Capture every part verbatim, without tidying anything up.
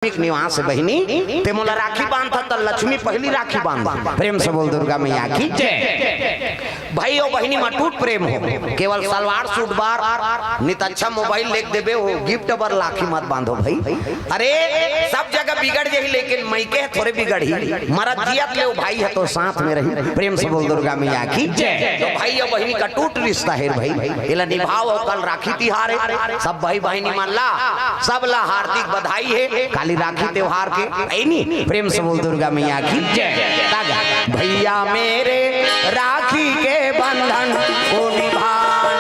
लक्ष्मी के निवास हे बहिनी, ते मोला राखी बांधत त लक्ष्मी पहली राखी बांध। प्रेम से बोल दुर्गा मैया की जय। भाई अउ बहिनी म अटूट प्रेम हो, केवल सलवार सूट बर, नित अच्छा मोबाइल लेके देबे हो, गिफ्ट बर राखी मत बांधो भाई। अरे सब जगह बिगड़ जाही, लेकिन मइके ह थोरे बिगड़ही, मरत जियत ले ओ भाई ह तो साथ में रही। प्रेम से बोल दुर्गा मैया की जय। तो भाई अउ बहिनी के अटूट रिश्ता हे भाई, एला निभाव। अउ कल राखी तिहार हे, सब भाई बहिनी मन ला, सब ला हार्दिक बधाई हे काली राखी त्योहार के। ऐ नी, प्रेम से बोल दुर्गा मैया की जय। तागा, भैया मेरे राखी के बंधन को निभाना,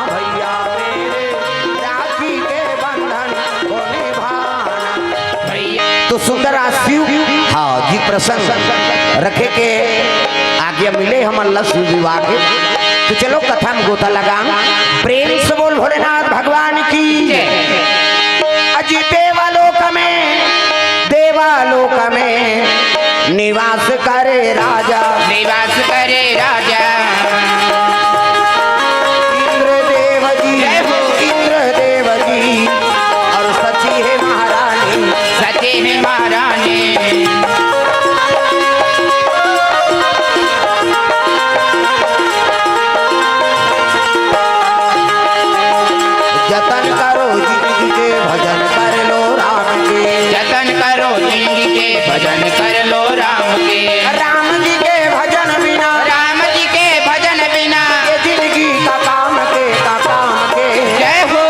भैया मेरे राखी के बंधन को निभाना। भैया तो सुंदर आशीर्वाद, हाँ जी, प्रसंग रखे के आज्ञा मिले हमन ला शिव विवाह के। तो चलो कथा में गोता लगान। प्रेम से बोल भोलेनाथ भगवान की। अजी देवालोक में, देवालोक में निवास करे राजा। निवास करे राजा। इंद्रदेव जी, जय हो। इंद्रदेव जी और सची हे महारानी। सची हे महारानी। जतन करो जिनगी के, भजन कर लो राम के। जतन करो जिनगी के, भजन कर लो राम के। राम जी के भजन बिना, राम जी के भजन बिना, ये जिनगी का काम के, का काम के। जय हो।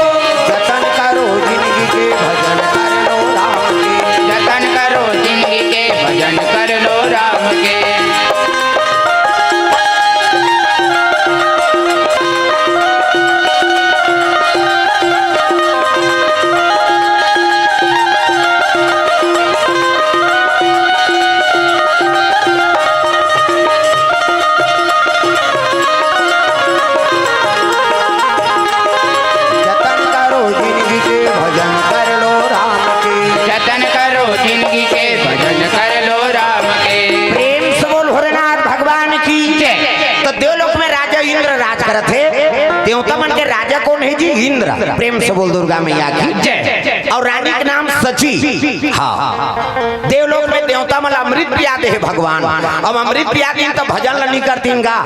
जतन करो जिनगी के, भजन कर लो राम के। जतन करो जिनगी के, भजन कर लो राम के। जतन करो जिनगी के, भजन कर लो राम के। जतन करो जिनगी के, भजन कर लो राम के। प्रेम से बोल भोलेनाथ भगवान की जय। तो देवलोक में राजा इंद्र राज करत हे। देवता मन के राजा कोन हे जी? इंद्र। प्रेम से बोल दुर्गा मैया की जय। अउ रानी के नाम सची। हाँ, देवलोक में देवता मन ला अमृत पिया दे हे भगवान। अब अमृत पिया दिन त भजन ला नइ करतिन गा,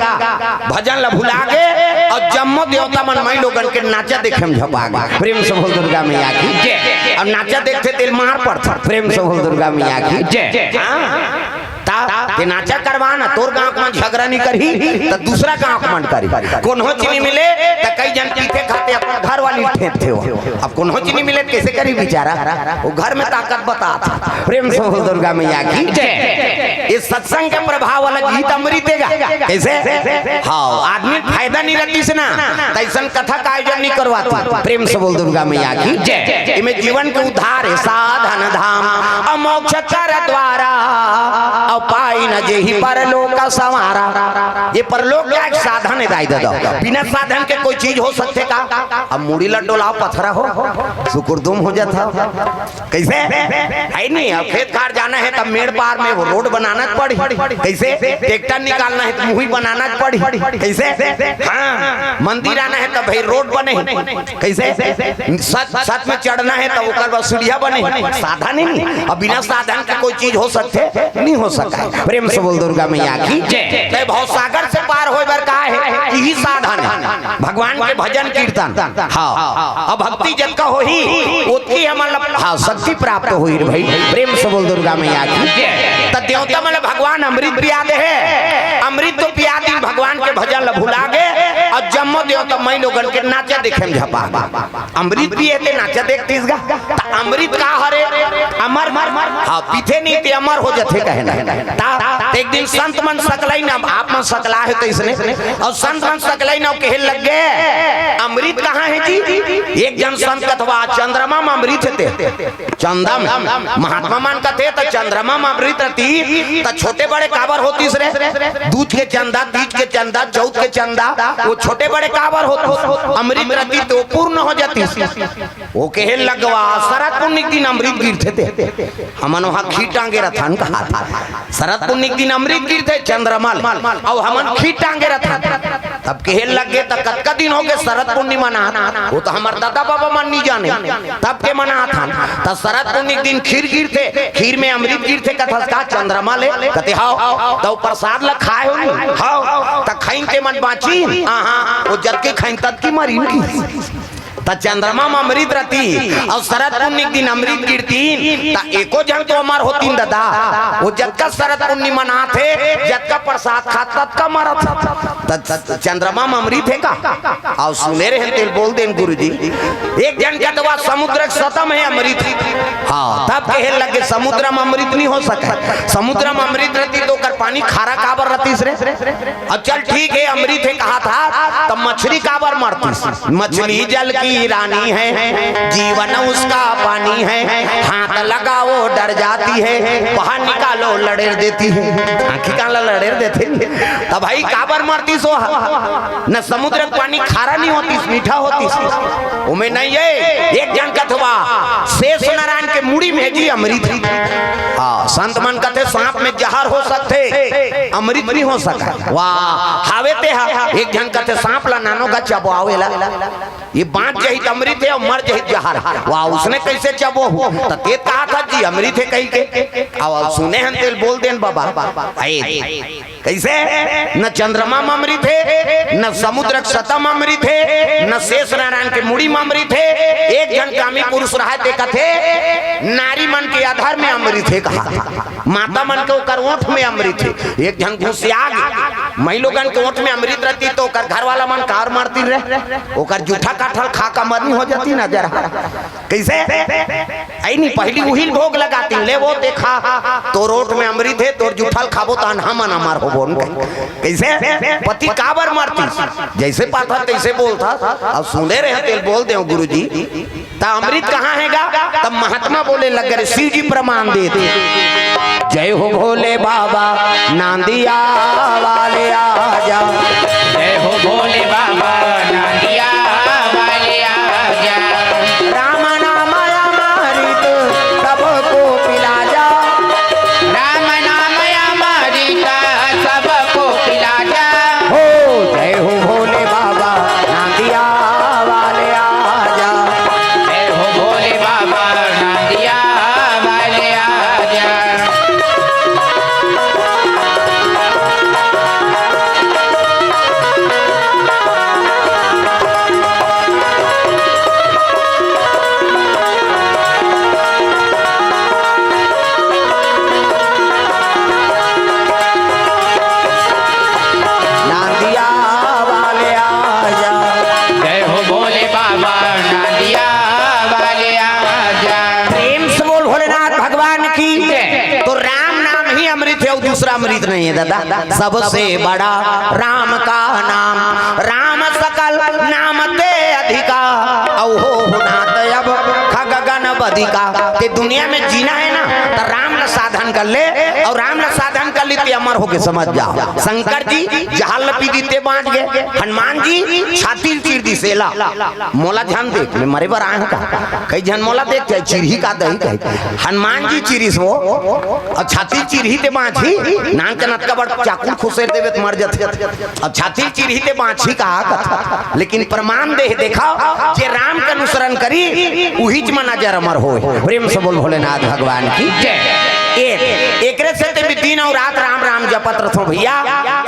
भजन ला भुला गे। अउ जम्मो देवता मन मई लोगन के नाचा देखे में झपा गे। प्रेम से बोल दुर्गा मैया की जय। अउ नाचा देखथे तेला मार पड़थे। प्रेम से बोल दुर्गा मैया की जय। हाँ। ता, ते नाचा करवा ना, तोर गांव के मन झगरा नइ करही, त दूसरा गांव के मन करही। कोन्होच नइ मिले, त कई झन पीथे खाथे अपन घर वाली ल ठेंदथे हो। अब कोन्होच नइ मिले, त कइसे करही बिचारा? ओ घर में ताकत बताथे। प्रेम से बोल दुर्गा मैया की जय। ये सत्संग के प्रभाव वाला गीत अमृत हे गा। कइसे? हाँ, आदमी फायदा नइ रहितिस ना, त अइसन कथा के आयोजन नइ करवातिस। प्रेम से बोल दुर्गा मैया की जय। एमे जीवन के उद्धार हे, साधन धाम अउ मोक्ष कर द्वारा, अउ पाई न जेहि परलोक संवारा। ये परलोक का एक साधन हे दाई ददा, बिना साधन के कोई चीज हो सकथे का? अब मुड़ी ल डोलाव पथरा हो, सुकुरदुम हो जाथे। कइसे? हे नहीं, अब खेत खार जाना हे त मेड़ पार में वो रोड बनाना पड़ही। कइसे? ट्रैक्टर निकालना हे त मुही बनाना पड़ही। कइसे? हाँ, मंदिर आना हे त भाई रोड बने। कइसे? सत, सत में चढ़ना हे त ओकर बर सीढ़िया बने। साधन हे नहीं, अब बिना साधन के कोई चीज हो सकथे? नइ हो सकय। प्रेम से बोल दुर्गा मैया की जय। त भवसागर से पार होय बर का हे? इही साधन हे, भगवान के भजन कीर्तन। हाँ, अब भक्ति जतका होही, ओतकी हमन ला, हाँ, शक्ति प्राप्त होही रे भाई। प्रेम से बोल दुर्गा मैया की जय। त देवता मन ला भगवान अमृत पिया दे हे, अमृत तो पिया दिन, भगवान के भजन ला भुला गे, अउ जम्मो देवता मई लोगन के नाचा देखे में झपा गे। अमृत पिए ते नाचा देखतिस गा। त अमृत का हरे? अमर, हाँ, पीथे नहीं ते अमर हो जाथे कहे ना। त एक दिन संत मन सकलाइन, अब आप मन सकला हे त अइसने, अउ संत मन सकलाइन अउ कहे लग गे, अमृत कहाँ हे जी? एक झन संत कथे, चंद्रमा में अमृत हे ते। चंदा में, महात्मा मन कथे त चंद्रमा में अमृत रहितिस त छोटे बड़े काबर होतिस रे? दूज के चंदा, तीज के चंदा, चौथ के चंदा, वो छोटे बड़े काबर होतिस? अमृत रहितिस त वो पूर्ण हो जातिस। वो कहे लगवा, शरद पुन्नी के दिन अमृत गिरथे ते। हमन वहाँ खीर टांगे रथन कहा था। शरद पुन्नी के दिन अमृत गिरथे चंद्रमा ले, अउ हमन खीर टांगे रथन। तब कहे लग गे, "त कतका दिन हो गे शरद पुन्नी मनात?" वो तो हमर दादा बाबा मन नहीं जाने, तब के मनात हन। त शरद पुन्नी के दिन खीर गिरथे, खीर में अमृत गिरथे, कथस का चंद्रमा ले? कथे, "हाव।" त वो प्रसाद ल खाए हो नहीं? "हाव।" त खइन ते मन बाँचिन? "हाँ, हाँ।" वो जतके खइन ततकी मरिन की। त चंद्रमा म अमृत रतिस अउ शरद पुन्नी के दिन अमृत गिरतिस, त एको झन तो अमर होतिस दादा। वो जतका शरद पुन्नी मनात हे, जतका प्रसाद खात, ततका मरत हे। त, त, त चंद्रमा म अमृत हे का? अउ सुने रहेन तेला बोल देन गुरुजी। एक झन कथे वा समुद्र के सतह म हे अमृत। हाँ, तब कहे लगे समुद्र म अमृत नहीं हो सके। समुद्र म अमृत रतिस त ओकर पानी खारा काबर रतिस रे? अब चल ठीक हे, अमृत हे कहा था, त मछली काबर मरतिस? मछली जल की रानी है, जीवन उसका पानी है, हाथ लगाओ डर जाती है, बाहर निकालो लड़ेर देती है। आँखी कान ला लड़ेर देथे। त भाई काबर मरतिस वो? न समुद्र के पानी खारा नहीं होतिस, मीठा होतिस। ओमे नहीं हे, एक झन कथे वा शेष नारायण के मुड़ी में जी अमृत। हाँ, संत मन कथे सांप में जहर हो सकथे, अमृत नहीं हो सकय। वाह, हावे ते हा। एक झन कथे सांप ला नानो का चबवावे ला, ये बाँच जही त अमृत हे अउ मर जही त जहर हे। वाह, उसने कैसे चबो हो? त ते कहा था जी अमृत हे कही के। अब सुने हन तेला बोल देन बाबा। आए, कैसे? न चंद्रमा म अमृत हे, न समुद्र के सतह म अमृत हे, न शेष नारायण के मुड़ी म अमृत हे। एक झन कामी पुरुष रहा ते कथे, नारी मन के अधर में अमृत हे कहा था। माता मन के ओकर ओठ में अमृत हे। एक झन घुसिया गे, मई लोगन के ओठ में अमृत रतिस त ओकर घर वाला मन काबर मरतिन रे? ओकर जूठा काठल खा का मरनी हो जातिस ना जरा। कैसे? ऐ नहीं, पहली उहिल भोग लगातिस, ले वो ते खा, तोर ओठ में अमृत हे, तोर जूठल खाबो त अनहा मन अमर होबो। कैसे? पति काबर मरतिस? जैसे पाथा तैसे बोलथा। अब सुने रहेन तेला बोल देंव गुरुजी। त अमृत कहाँ हे गा? तब महात्मा बोले लग रे, शिव जी प्रमाण देथे। जय हो भोले बाबा नांदिया वाले आजा। जय हो भोले बाबा नांदिया वाले आजा। राम नाम अमृत सबको पिला जा। राम नाम अमृत सबको पिला जा। हो जय हो भोले बाबा नांदिया वाले आजा। जय हो भोले बाबा नांदिया वाले आजा। नांदिया वाले आजा। जय हो भोले बाबा नांदिया वाले आजा। प्रेम से बोल भोलेनाथ भगवान की। जय। तो राम नाम ही अमृत हे, अउ दूसरा अमृत नहीं हे दादा। सबसे बड़ा राम का नाम, राम सकल नाम ते अधिका, अउ हो नाथ अब खग गण बधिका। ते दुनिया में जीना हे ना, त राम ला साधन कर ले, अउ राम ला साधन कर ले ते अमर होके समझ जाव। शंकर जी जहर ला पी दिस ते बाँच गे, हनुमान जी छाती चीर दिस एला, मोला झन देख, मैं मरे बर आए हँव का? कई झन मोला देख के चिरही का दही कही। हनुमान जी चिरिस वो, अउ छाती चिरही ते बाँचही, नान के नतका बड़ चाकू खुसेर देबे त मर जथे। अउ छाती चिरही ते बाँचही का कथा। लेकिन प्रमाण दे हे, देखव, जे राम के अनुसरण करी, उहीच मन अजर अमर होय। प्रेम से बोल भोलेनाथ भगवान की जय। एक, एकरे से ते भी दिन अउ रात राम राम जपत रथो भैया।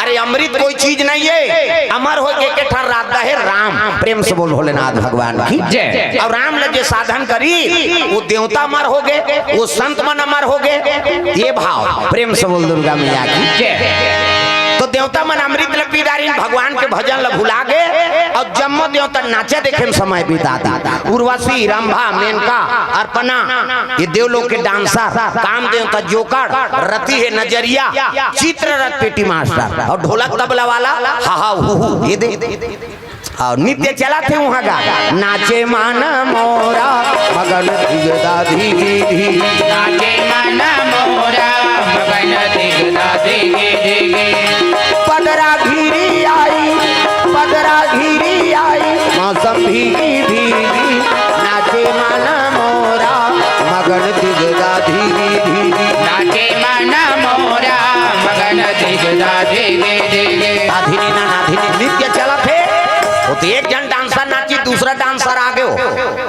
अरे अमृत कोई चीज नहीं हे, अमर होय के एक ठन रद्दा हे राम। प्रेम से बोल भोलेनाथ भगवान की जय। अउ राम ला जे साधन करी, वो देवता अमर होगे, वो संत मन अमर होगे। ये भाव, प्रेम से बोल दुर्गा मैया की जय। तो देवता मन अमृत ला पी डारिन, भगवान के भजन ला भुला गे, अउ जम्मो देवता नाचा देखे म समय बिता दिस। उर्वशी, रंभा, मेनका, अर्पणा, ये देवलोक के डांसर, काम देवता जोकर, रति हे नजरिया, चित्ररथ पेटी मास्टर, अउ ढोलक तबला वाला, हा हा हू हू, ये दे। अउ नृत्य चलत हे उहाँ गा, नाचे मन मोरा मगन धिगदा धिगी धी। नाचे मन मोरा मगन धिगदा धिगी धिगी। पदरा घिरी आई, पदरा घिरी आई, मौसम भीगी भीगी। नाचे मन मोरा मगन धिगदा धिगी धिगी। एक झन डांसर नाची, दूसरा डांसर आ गयो,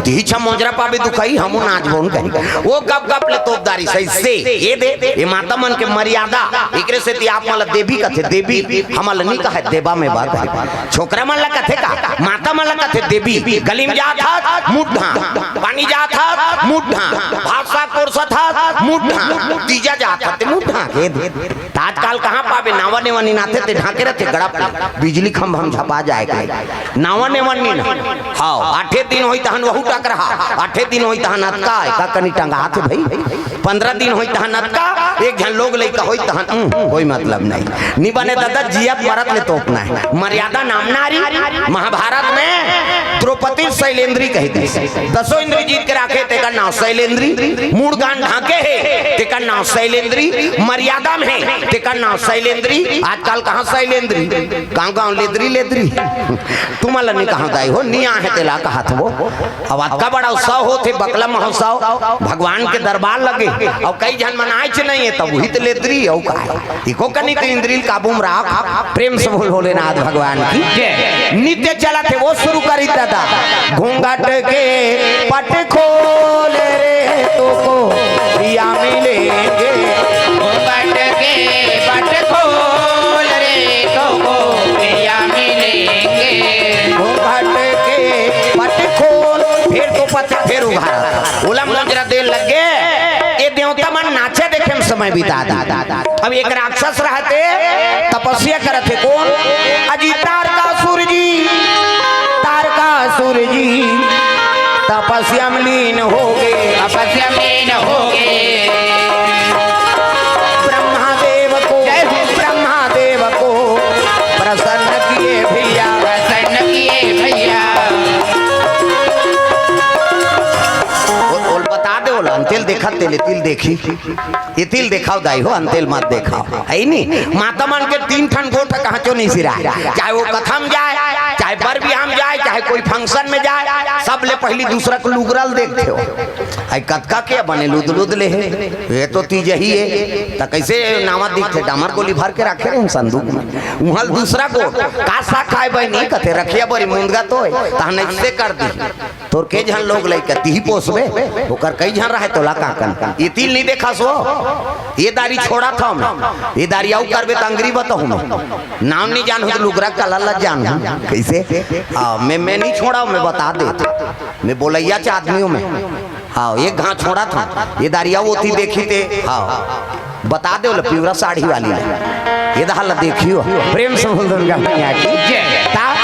तिही छमोजरा पाबे दुखई, हमू नाचबो न कही। वो गप गप ले तोप डारिस, सही से ये दे, ये माता मन के मर्यादा, एकरे सेती आप मन ला देवी कथे, देवी हमन ला नी कहे, देवा में बात है। छोकरा मन ला कथे का, माता मन ला कथे देवी। गली में जात हस, मुंह ढांक, पानी जात हस, मुंह ढांक, भात साग परोसत हस, मुंह ढांक, तीजा जात हस, ते मुंह ढांक, ये दे। त आजकाल कहाँ पाबे, नावा नेवा नी नाथे, ते ढांके रथे गड़प ले। बिजली खंभा म झपा जाए के। नावा नेवा नी ना। हाव, आठे दिन होई तहन वहू टकरहा, आठे दिन होई तहन अतका, एका कनी टंगाथे भई। पंद्रह दिन होई तहन अतका, एक झन लोग लइका होई तहन, उम, कोई मतलब नहीं। नी बने ददा, जियत मरत ले तोपना है। मर्यादा नाम नारी। महाभारत में द्रौपदी शैलेंद्री कही दिस। दसों इंद्री जीत के राखे, तेकर नाव शैलेंद्री। मूड़ गान ढांके हे, तेकर नाव शैलेंद्री। मर्यादा में हे, तेकर नाव शैलेंद्री। आजकाल कहाँ शैलेंद्री? गांव गांव लेदरी लेदरी। तुमन ला नी कहांव दाई हो, नी आहे तेला कहत हो। अब अतका बड़ा उत्सव होथे, बकला महोत्सव, भगवान के दरबार लगे, अउ कई झन मन आएच नहीं हे, तब उही त लेदरी, अउ का हे? इको कनी तो इंद्री ल काबू में राख। प्रेम से बोल भोलेनाथ भगवान की जय। नित्य चलत हे, वो शुरू करी दादा। घूंघट के पट खोल रे, तोको पिया मिलेंगे। घूंघट के पट खोल रे, तोको पिया मिलेंगे। घूंघट के पट खोल, फेर तो पट, फेर उघार। ओला मोजरा दे लगे, ये देवता मन नाचे देखे में समय बिता दी। अब एक राक्षस रहते, तपस्या करत हे कोन? अजी तारकासुर जी, तारकासुर जी तपस्या में लीन हो गे। तपस्या में लीन हो गे। ब्रह्मा देव को, जय हो। ब्रह्मा देव को प्रसन्न किए भैया। प्रसन्न किए भैया। बोल, बोल, बता दे, बोला, अंतेल देखा तेले, तिल देखी। ये तिल देखाव दाई हो, अंतेल मत देखाव, है नी? माता मन के तीन ठन गोठ कहांचो नहीं सिराय, चाहे वो कथा में जाए, चाहे बर बिहाव में जाए, चाहे कोई function में जाए, सब ले पहली दूसरा के लुगरा ल देखथे हो। आई कतका के बने लुद लुद ले हे, ये तो तीज ही हे, त कैसे नावा दिखथे? डामर गोली भर के रखे रहे संदूक में, उहल दूसरा गोठ का साग खाए बहिनी कथे रखिया बरी मुंदगा तो है, तहन ऐसे कर दी। तोर के झन लोग लइका तिही पोसबे, ओकर कई झन रहे तोला का कन। ये तिल नहीं देखा सो, ये दारी छोड़ा था मैं, ये दारी आऊ करबे त अंगरी बताहूँ मैं। नाम नहीं जानू तो लुगरा कला ला जानू। कैसे? हाँ, मैं, मैं नहीं छोड़ा, मैं बता दे। मैं बोलैया च आदमियों में। हाँ, एक घात छोड़ा था, ये दारी आऊ ओती देखी ते। हाँ। बता दे, बोले, पिवरा साड़ी वाली ला। ये दहा ला देखियो, प्रेम से बोल दुर्गा मैया की। जय। ता-,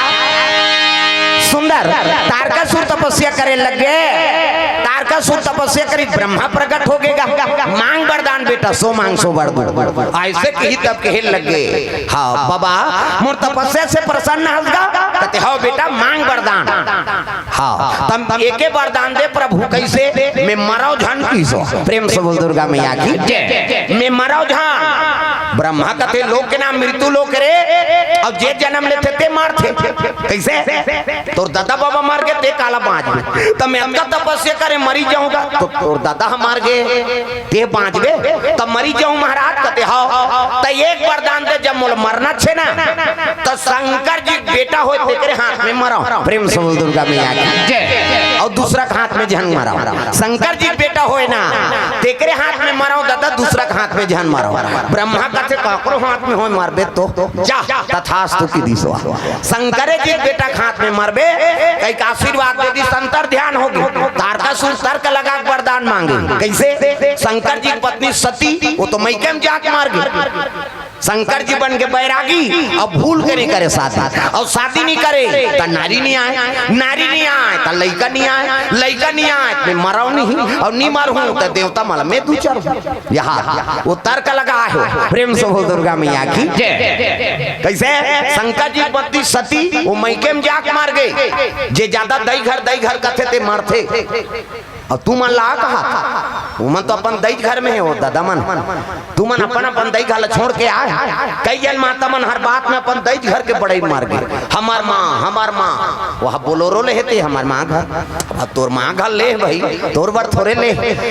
सुंदर, तारकासुर तपस्या करे लग गे। तारकासुर तपस्या करी, ब्रह्मा प्रकट हो गेगा। मांग वरदान बेटा, सो मांग सो बर दूं। ऐसे कही तब कहे लग गे, हाँ बाबा, मोर तपस्या से प्रसन्न हस गा? कथे, "हव बेटा, मांग वरदान।" हाँ, तम एके वरदान दे प्रभु, कैसे? मैं मरव झन किसो। प्रेम से बोल दुर्गा मैया की। जय। मैं मरव झन। ब्रह्मा कथे लोक के नाम मृत्यु लोक रे, अउ जे जन्म लेथे ते मरथे। कैसे? तोर दादा बाबा मर गे, ते काला बांच गे। त मैं अतका तपस्या करे मरी जाहूं गा, त तोर दादा ह मर गे, ते बांचबे, त मरी जाहूं महाराज, कथे, "हव।" त एक वरदान दे, जब मोला मरना छे ना, त शंकर जी के बेटा होय, तेकरे हाथ में मरव। प्रेम से बोल दुर्गा मैया की। जय। अउ दूसरा के हाथ में झन मरव। शंकर जी के बेटा होय ना, तेकरे हाथ में मरव दादा, दूसरा के हाथ में झन मरव। ब्रह्मा कथे, "काकरो हाथ में होय मरबे तो जा।" तथास्तु की दिसवा। शंकर जी के बेटा के हाथ में मरबे, कई का आशीर्वाद दे दिस, अंतर ध्यान हो गे। तारकासुर तर्क लगा के वरदान मांगे। कैसे? शंकर जी की पत्नी सती, वो तो मइके में जाके मर गे। शंकर जी बन के बैरागी, अब भूल के नहीं करे शादी, अउ शादी नहीं करे त नारी नहीं आय, नारी नहीं आय त लइका नहीं आय, लइका नहीं आय त मरव नहीं, अउ नहीं मरहूं त देवता मला में दू चार। यहाँ वो तर्क लगा है, प्रेम से बोल दुर्गा मैया की। जय। कैसे? शंकर जी की पत्नी सती, वो मइके में जाके मर गे। जे ज्यादा दई घर, दई घर कथे ते मरथे। अउ तुमन ला कहा, उमन तो अपन दई घर में हे, वो दादा मन, तुमन अपन अपन दई घर ला छोड़ के आए। कई झन माता मन हर बात में अपन दई घर के बड़ई मार गे, हमर माँ, हमर माँ। वह बोलोरो ले हे ते हमर माँ घर। अब तोर माँ घर ले भाई, तोर बर थोरे ले।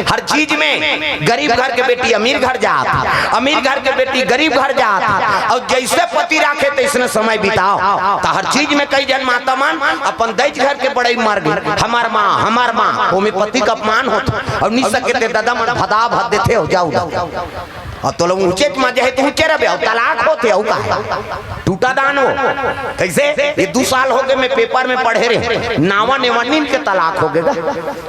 हर चीज में गरीब घर के बेटी अमीर घर जात, अमीर घर के बेटी गरीब घर जात, अउ जइसे पति राखे तइसने समय बिताव। त हर चीज में कई झन माता मन अपन दई घर के बड़ई मार गे, हमर माँ, हमर माँ, ओमे पति का अपमान होत। अउ नि सके ते दादा मन भदा भद देथे, हो जाऊ। अउ तोला ऊंचे म जाहे त ऊंचे रबे, अउ तलाक होथे, अउ का हे? टूटा दान हो। कइसे? ये दू साल हो गे, मैं पेपर में पढ़े रहे, नावा नेवा नीन के तलाक हो गे गा।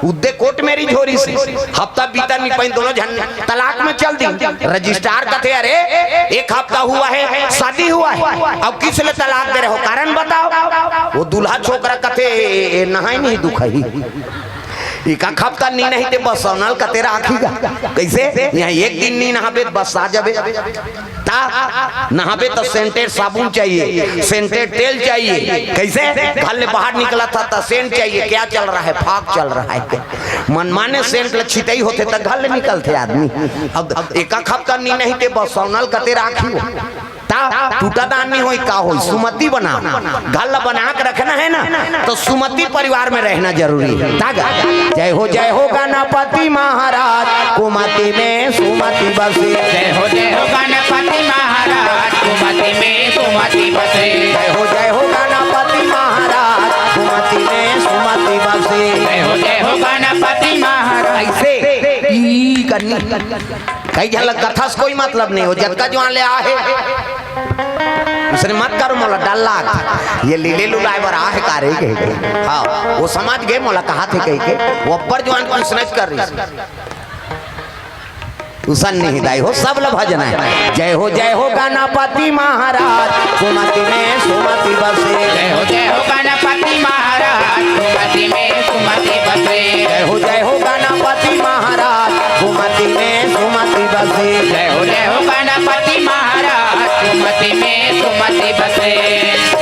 उद्दे कोर्ट मैरिज हो रहिस हे, हफ्ता बीता नि पाइन, दोनों झन तलाक में चल दी। रजिस्ट्रार कथे, "अरे, एक हफ्ता हुआ है, शादी हुआ है, अब किस लिए तलाक दे रहे हो, कारण बताओ।" वो दूल्हा छोकरा कथे, "ए, ए, नहाय नहीं दुखही।" एक हफ्ता नी नहाही ते बस सौनल कते राखी गा। कइसे? यहाँ एक दिन नी नहाबे त बस आ जाबे। ता नहाबे त सेंटेड साबुन चाहिए, सेंटेड तेल चाहिए। कइसे? घर ले बाहर निकलत हस त सेंट चाहिए। क्या चल रहा है? फाग चल रहा है। मनमाने सेंट ल छितई होथे त घर ले निकलथे आदमी। अब एक हफ्ता नी नहाही ते बस सौनल कते राखी हो। ता टूटा दान नी होई, का होई? सुमति बना, घर ला बना के रखना है ना, तो सुमति परिवार में रहना जरूरी है। ता गा, जय हो, जय हो गणपति महाराज, कुमति में सुमति बसे। जय हो, जय हो गणपति महाराज, कुमति में सुमति बसे। जय हो, जय हो गणपति महाराज, कुमति में सुमति बसे। जय हो, जय हो गणपति महाराज। अइसे ई करनी। कई झन ल कथा से कोई मतलब नहीं हो, जतका जुवान ले आहे। उसने मत करो, मोला डर लाग। ये लीले लुलाए बर आहे का रे कह के। हाँ, वो समझ गे मोला कहाथे कह के। वो अब्बर जुवान कुछ नहीं कर रही। उसन नहीं दाई हो, सब ल भजना हे। जय हो, जय हो गणपति महाराज, कुमति में सुमति बसे। जय हो, जय हो गणपति महाराज, कुमति में सुमति बसे। जय हो, जय हो गणपति महाराज, कुमति में सुमति बसे। जय हो, जय हो गणपति महाराज, कुमति में सुमति बसे। जय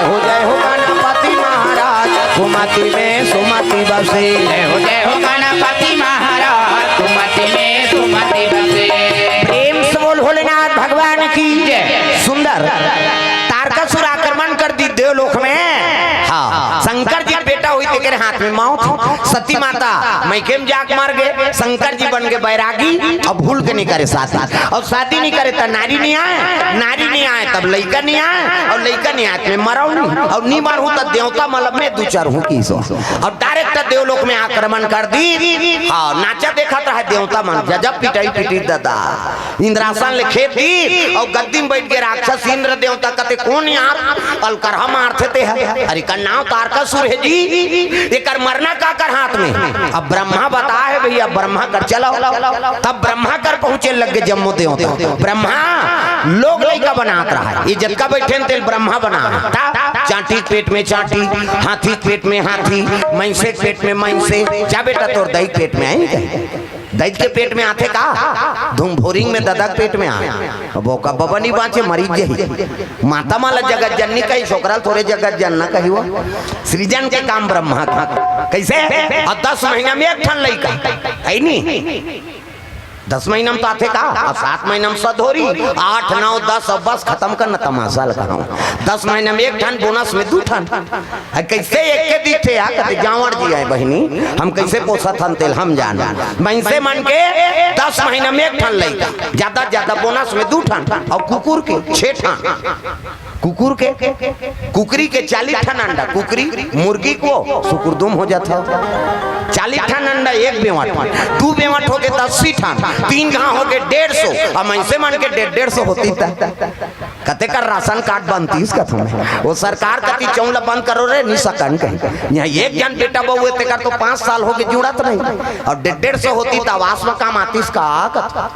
हो, जय हो गणपति महाराज, कुमति में सुमति बसे। जय हो, जय हो गणपति महाराज, कुमति में सुमति बसे। प्रेम से बोल भोलेनाथ भगवान की जय। सुंदर तारकासुर आक्रमण कर दी देवलोक में। हाँ, शंकर जी के बेटा होई, तेकरे हाथ में मौत। सती माता मइके में जाके मर गे, शंकर जी बन गे बैरागी, अब भूल के नहीं करे शादी। अउ शादी नहीं करे त नारी नहीं आए, नारी नहीं आए तब लइका नहीं आए, अउ लइका नहीं आए त मैं मरहूं नहीं, अउ नहीं मरहूं त देवता मतलब मैं दू चार हूं की सो। अउ डायरेक्ट देवलोक में आक्रमण कर दी। हाँ, नाचा देखत रहे देवता मन, गजब पिटाई पिटी दादा। इंद्रासन ले खेद दी अउ गद्दी में बैठ के राक्षस इंद्र देवता कथे, "कौन यार अलकरहा मारथे ते ह? अरे, एकर नाव तारकासुर हे जी, एकर मरना काकर हाथ में?" अब ब्रह्मा बता हे भइया, ब्रह्मा कर चलो। तब ब्रह्मा कर पहुंचे लग गे जम्मो देवता। ब्रह्मा लोग लइका बनात रहा हे, ये जतका बैठे न तेल ब्रह्मा बना हे। ता चांटी के पेट में चांटी, हाथी के पेट में हाथी, मइसे के पेट में मइसे। जा बेटा, तोर दई के पेट में आई कहे। दई के पेट में आथे का? धुम भोरिंग में ददा के पेट में आए। अब ओका बबा नहीं बांचे, मरीज जही। माता माला जगत जननी कही, छोकरा ल थोरे जगत जनना कही वो। सृजन के काम ब्रह्मा का। कइसे? अउ दस महीना में एक ठन लइका। हे नी? दस महीना में तो आथे का? अउ सात महीना में सधोरी। आठ, नौ, दस, अब बस खतम करना तमाशा ल कहांव। दस महीना में एक ठन, बोनस में दू ठन। अरे कइसे एक के दिखथे यार, कथे जांवड़ जी आए बहिनी, हम कइसे पोसत हन तेल हम जान। मइनसे मन के दस महीना में एक ठन लइका, जादा जादा बोनस में दू ठन, अउ कुकुर के छे ठन। कुकुर के, कुकरी के चालीस ठन अंडा, कुकरी, मुर्गी को सुकुरदुम हो जात हे। चालीस ठन अंडा एक बेवट, दू बेवट हो गे त अस्सी ठन, तीन घांव हो गे डेढ़ सौ, अउ मइनसे मन के डेढ़, डेढ़ सौ होतिस त कते कर राशन कार्ड बनतिस कथों में। वो सरकार कथे चौंला बंद करो रे, नि सकन कही। यहाँ एक झन बेटा बहू हे, तेकर तो पाँच साल हो गे जुड़त नहीं। अउ डेढ़ डेढ़ सौ होतिस त आवास में काम आतिस का कथों।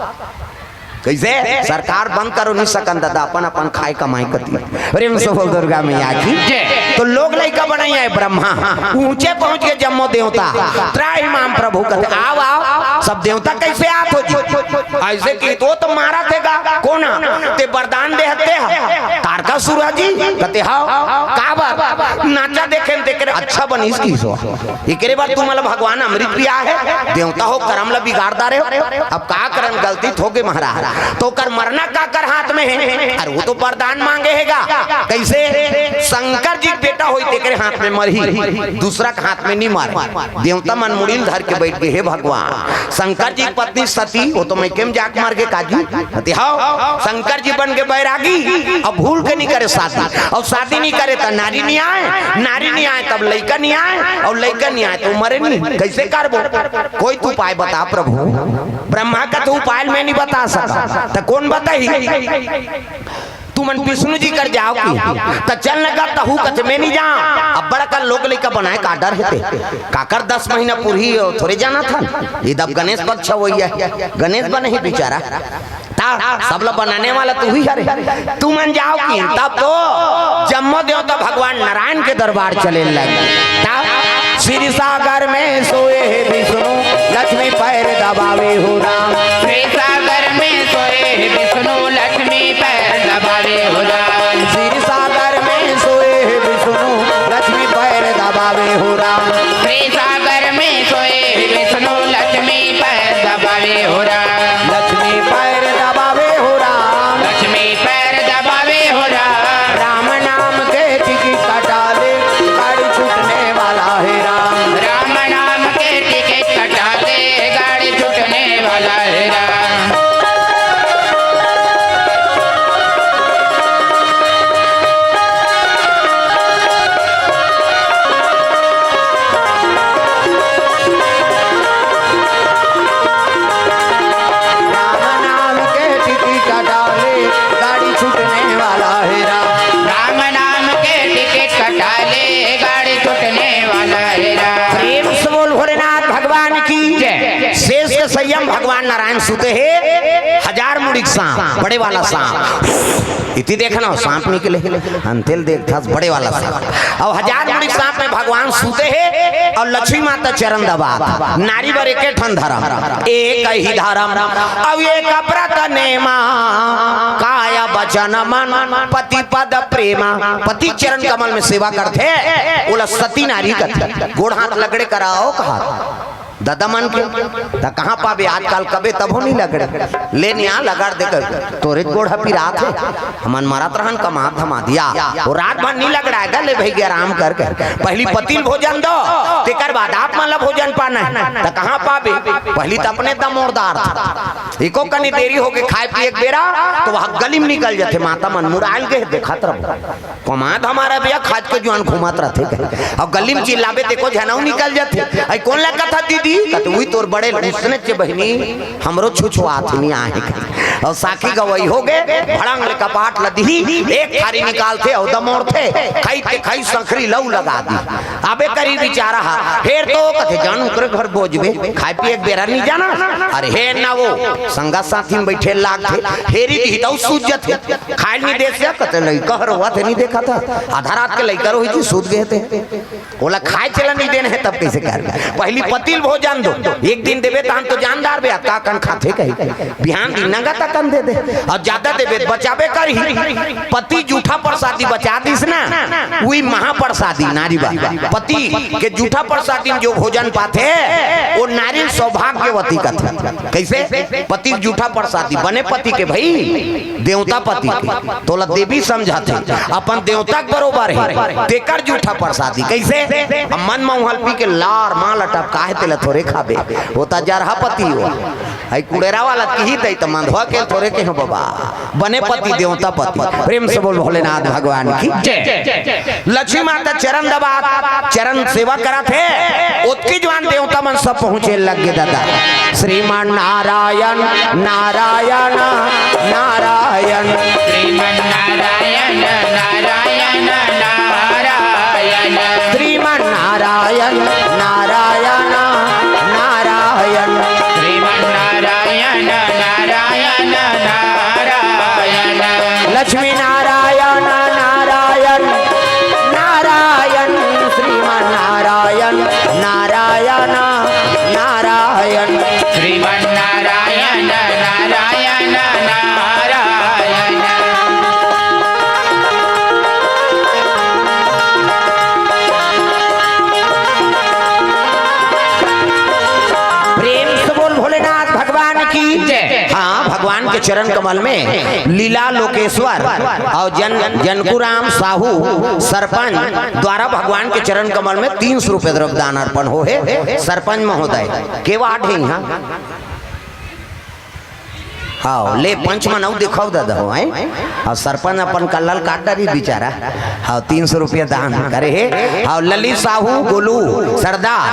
कइसे? सरकार बंद करो नहीं सकन दादा, अपन अपन खाए कमाए कती। प्रेम से बोल दुर्गा मैया की। जय। तो लोग लइका बनाई आए ब्रह्मा, ऊंचे पहुंच के जम्मो देवता, त्राहि माम प्रभु कथे, "आओ, आओ।" सब देवता कइसे आत हो जी? अइसे कि तो, तो मारा थे गा, कोन हा? ते वरदान दे हते हा, तारकासुर हा जी? कथे, "हाव।" "काबर?" "नाचा देखे न तेकरे अच्छा बनिस किसो।" एकरे बर तुमन ला भगवान अमृत पिया हे, देवता हो करम ला बिगाड़ डारे हो। अब का करन, गलती तो होगे महाराज। तो ओकर मरना काकर हाथ में हे? अरे वो तो वरदान मांगे हे गा। कइसे? शंकर जी के बेटा होई तेकरे हाथ में मरही, दूसरा के हाथ में नहीं मरे। देवता मन मुड़ी ल धर के बइठ गे, "हे भगवान, शंकर जी के पत्नी सती, वो तो मइके में जाके मर गे काजी।" कथे, "हाव, शंकर जी बन के बैरागी, अब भूल के नहीं करे शादी, अउ शादी नहीं करे त नारी नहीं आए, नारी नहीं आए तब लइका नहीं आए, अउ लइका नहीं आए त मरे नहीं, कइसे करबो? कोई तो उपाय बता प्रभु।" ब्रह्मा कथे, "उपाय मैं नहीं बता सकंव, त कोन बताही?" "तुमन विष्णु जी कर जाव कि?" "त चल न गा।" "तहू कथे मैं नहीं जांव, अब बड़का लोग लइका बनाए का डर हे ते, काकर दस महीना पूरही हो, थोरे जानथन, इदब गणेश पक्ष होइया, गणेश बनही बेचारा।" ता सब ला बनाने वाला तुही हरे। तुमन जाव कि? तब तो जम्मो देवता भगवान नारायण के दरबार चले लगे। ता क्षीर सागर में सोए हे विष्णु, लक्ष्मी पैर दबावे हो राम। क्षीर सागर में सोए हे विष्णु, लक्ष्मी पैर दबावे हो राम। क्षीर सागर में सोए हे विष्णु, लक्ष्मी पैर दबावे हो राम। क्षीर सागर में सोए हे विष्णु, लक्ष्मी पैर दबावे हो राम। लक्ष्मी पैर दबावे हो राम। लक्ष्मी पैर दबावे हो राम। राम नाम के टिकट कटा ले, गाड़ी छूटने वाला हे राम। राम नाम के टिकट कटा ले, गाड़ी छूटने वाला हे राम। राम नाम के टिकट कटा ले, गाड़ी छूटने वाला हे राम। राम नाम के टिकट कटा ले, गाड़ी छूटने वाला हे राम। प्रेम से बोल भोलेनाथ भगवान की जय। शेष के संयम भगवान नारायण सुते हे, हजार मुड़ी के सांप, बड़े वाला सांप। इति देखना, सांप निकले, अंतेल देखथस, बड़े वाला सांप। अब हजार मुड़ी के सांप में भगवान सुते हे अउ लक्ष्मी माता चरण दबात। नारी बर एके ठन धरम, एक ही धरम, अउ एक व्रत नेमा, काय वचन मन पति पद प्रेमा। पति चरण कमल में सेवा करथे, ओला सती नारी कथे। गोड़ हाथ लगड़े कराव कहा ददा मन के, त कहाँ पाबे? आजकल कबे तभो नहीं लगड़े। ले निया लगड़ दे कर, तोरे गोड़ ह पिरात हे। हमन मरत रहन कमात धमात या। वो रात भर नहीं लगड़ाय गा, ले भई गे आराम कर कर। पहिली पति ल भोजन दो, तेकर बाद आप मन ला भोजन पाना हे। त कहाँ पाबे? पहिली त अपने दमोरदार था। एको कनी देरी होके खाए पिए के बेरा, त वह गली में निकल जाथे। माता मन मुराइल गे देखत रहो। कमात हमारा भैया खाज के जुआन घूमत रथे कहे। अउ गली में चिल्लाबे तेको झनऊ निकल जाथे। "अई कोन ला कथा दीदी?" कथे, "उही तोर बड़े ल उसने चे बहिनी, हमरो छुछुआत नहीं आहे।" अउ साखी गवई होगे, भड़ंग ले कपाट ल दिही, एक थारी निकालथे अउ दमोरथे, खई ते खई संखरी लऊ लगा दी। अबे करी बिचारा हा, फेर तो कथे, "जान ओकरे घर बोजबे, खाए पिए के बेरा नहीं जाना।" अरे हे ना वो, संगा साथी में बैठे लागथे, हेरी दिही त सूझ जथे। खाए नहीं दे से, कथे, "लइका ह रोवत हे, नहीं देखत ह? आधा रात के लइका रोही जी, सूत गे हे ते। ओला खाए चला नहीं देन हे, तब कइसे कर?" पहिली पति ल भोजन दो, एक दिन देबे, तहन तो जानदार बे, अतका कन खाथे कही। बिहान दिन नंगत अकन दे दे, अउ जादा देबे त बचाबे करही। पति जूठा प्रसादी बचा दिस ना, उही महाप्रसादी नारी बा। पति के जूठा प्रसादी में जो भोजन पाथे, वो नारी सौभाग्यवती कथे। कइसे? पति के जूठा प्रसादी, बने पति के भई, देवता पति के, तोला देवी समझाथे, अपन देवता के बरोबर हे, तेकर जूठा प्रसादी। कइसे? अब मन मउहल पी के लार मां लटप काहे तेला थोरे खाबे, वो त जरहा पति हो। हई कुड़ेरा वाला किही तई त मंधवा के थोरे के हो बाबा, बने पति देवता पति। प्रेम से बोल भोलेनाथ भगवान की जय। लक्ष्मी माता चरण दबात, चरण सेवा करत हे, ओतकी जुआन देवता मन सब पहुंचे लग गे दादा। श्रीमन नारायण, नारायण, नारायण। श्रीमन नारायण, नारायण, नारायण। श्रीमन नारायण, नारायण, नारायण। श्रीमन नारायण, नारायण, चरण कमल में लीला लोकेश्वर और जन, जनकुराम साहू सरपंच द्वारा भगवान के चरण कमल में तीन सौ रुपये द्रव्य दान अर्पण हो हे। सरपंच महोदय के वार्ड हे यहाँ? हाँ, ले पंच मन अउ दिखाओ दादा हो, हैं? और सरपंच अपन कल्लल काट डारी बेचारा। हाँ, तीन सौ रुपया दान करे हे। हाँ, ललित साहू, गोलू सरदार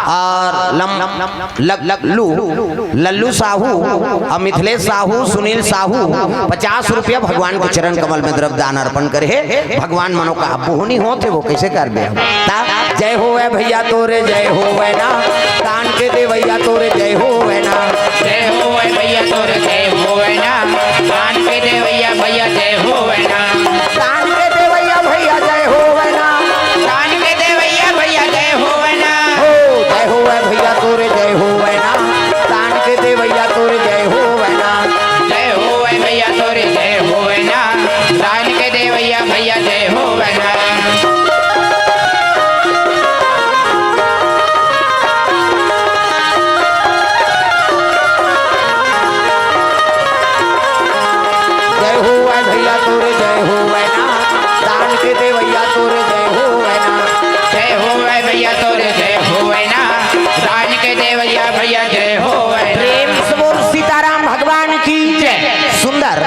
और लम, लग, लग, लू, लल्लू साहू और मिथिलेश साहू, सुनील साहू पचास रुपया भगवान के चरण कमल में द्रव्य दान अर्पण करे हे। भगवान मनो का बोहनी होत हे, वो कैसे कर दे? ता जय होवै भैया तोरे जय होवै ना, दान के देवैया तोरे जय होवै ना। जय होवै भैया तोरे जय होवै ना, दान के देवैया भैया जय होवै ना। दान के देवैया भैया जय होवै ना। दान के देवैया भैया जय होवै ना। हो जय होवै भैया तोरे जय होवै ना, दान के देवैया तोरे जय होवै ना। जय होवै भैया तोरे जय होवै ना, दान के देवैया भैया जय होवै ना। जय होवै भैया तोरे जय होवै ना, दान के देवैया तोरे जय होवै ना। जय होवै भैया तोरे जय होवै ना, दान के देवैया भैया जय होवै ना। प्रेम से बोल सीताराम भगवान की जय। सुंदर।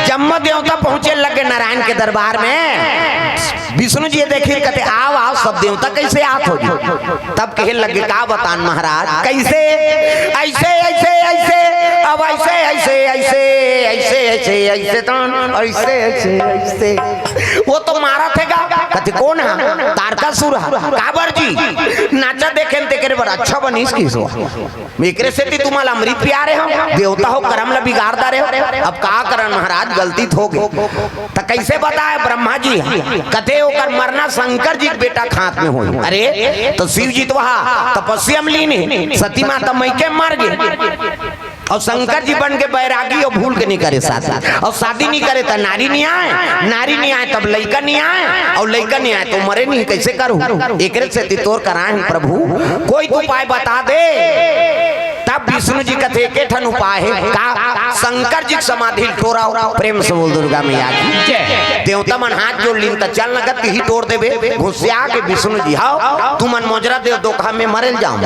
जम्मो देवता पहुंचे लगे नारायण के दरबार में। विष्णु जी देखिन कथे, "आव, आव, सब देवता कैसे आत हो जी?" तब कहे लगे, "का बतान महाराज, कैसे? ऐसे, ऐसे, ऐसे, अब ऐसे, ऐसे, ऐसे, ऐसे, ऐसे, ऐसे, तन, ऐसे, ऐसे, ऐसे।" वो तो मारा थे गा। कथे, "कौन हा?" "तारकासुर हा।" "काबर जी?" "नाचा देखेन तेकरे बर अच्छा बनिस किसो।" एकरे सेती तुम्हां ला अमृत पिया रहे हो, देवता हो करम ला बिगाड़ डारे हो। अब का करन महाराज, गलती तो हो गे। त कैसे बताए ब्रह्मा जी? कथे ओकर मरना शंकर जी के बेटा के हाथ में होई। अरे तो शिव जी तो वहा तपस्या में लीन हे, सती माता मइके मर गे। और शंकर जी बन के बैरागी और भूल के नहीं करे शादी। और शादी नहीं करे त नारी नहीं आए, नारी नहीं आए तब लइका नहीं आए, और लइका नहीं आए तो मरे नहीं, कैसे करूं? एकरे सेती तोर कराए हन प्रभु, कोई तो उपाय बता दे। तब विष्णु जी कथे, "एके ठन उपाय हे।" "का?" "शंकर जी के समाधि ल टोराव।" प्रेम से बोल दुर्गा मैया की जय। देवता मन हाथ जोड़ लीन, "त चल न गा, तिही टोर देबे।" घुसिया के विष्णु जी, "हव, तुमन मोजरा देव धोखा में मरेल जाव।"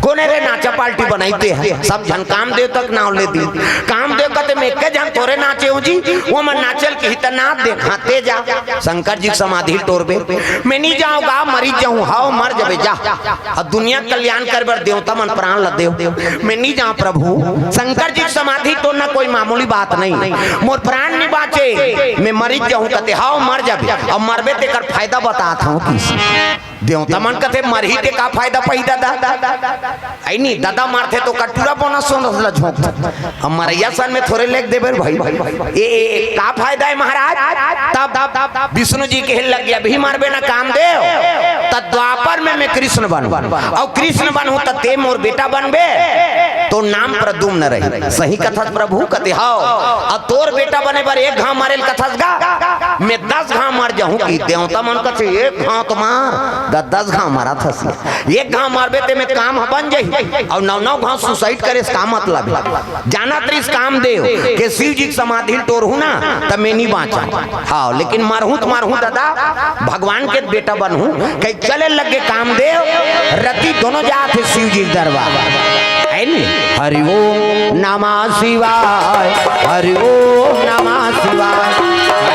कोने रे नाचा पार्टी बनाई ते हे, सब झन कामदेव तक नाव ले दी। कामदेव कथे, "मैं एके झन थोरे नाचे हूं जी, वो मन नाचेल किही त नाच दे।" "हाँ, ते जा।" "शंकर जी के समाधि ल टोरबे।" "मैं नहीं जाऊंगा, मरी जाऊं।" "हव, मर जबे, जा।" अउ दुनिया के कल्याण करे बर देवता मन प्राण ल देव। "मैं नहीं जाऊं प्रभु, शंकर जी के समाधि टोरना कोई मामूली बात नहीं। मोर प्राण नहीं बांचे, मैं मरी जाऊं।" कथे, "हव, मर जबे।" "अउ मरबे तेकर फायदा बतात हूं किसी।" देवता मन कथे, "मरही ते का फायदा पाही दादा?" अइ नहीं, दादा मरथे तो कटूरा बोना सोना ला झोंकथे। अब मरैया सन में थोरे लेग देबे भाई। ए, ए, ए, का फायदा हे महाराज? तब विष्णु जी कहे लग गे, "अभी मरबे ना कामदेव, त द्वापर में मैं कृष्ण बनहूं, अउ कृष्ण बनहूं त ते मोर बेटा बनबे, तोर नाम प्रद्युम्न रही।" सही कथस प्रभु? कथे, "हव।" "अउ तोर बेटा बने बर एक घांव मरेल कथस गा, मैं दस घांव मर जाहूं।" कि देवता मन कथे, "एक घांव तो मार, द-, दस घांव मरत हस।" एक घांव मरबे ते में काम ह बन जाही, अउ नौ नौ घांव suicide करे से का मतलब हे? जानत रहिस कामदेव के शिव जी के समाधि ल टोरहूं ना, त में नी बांचंव। हाँ, लेकिन मरहूं त मरहूं दादा, भगवान के बेटा बनहूं। कहि चले लगे कामदेव, रति दोनों जात हे शिव जी के दरबार। हे नी? हरि ओम नमः शिवाय, हरि ओम नमः शिवाय।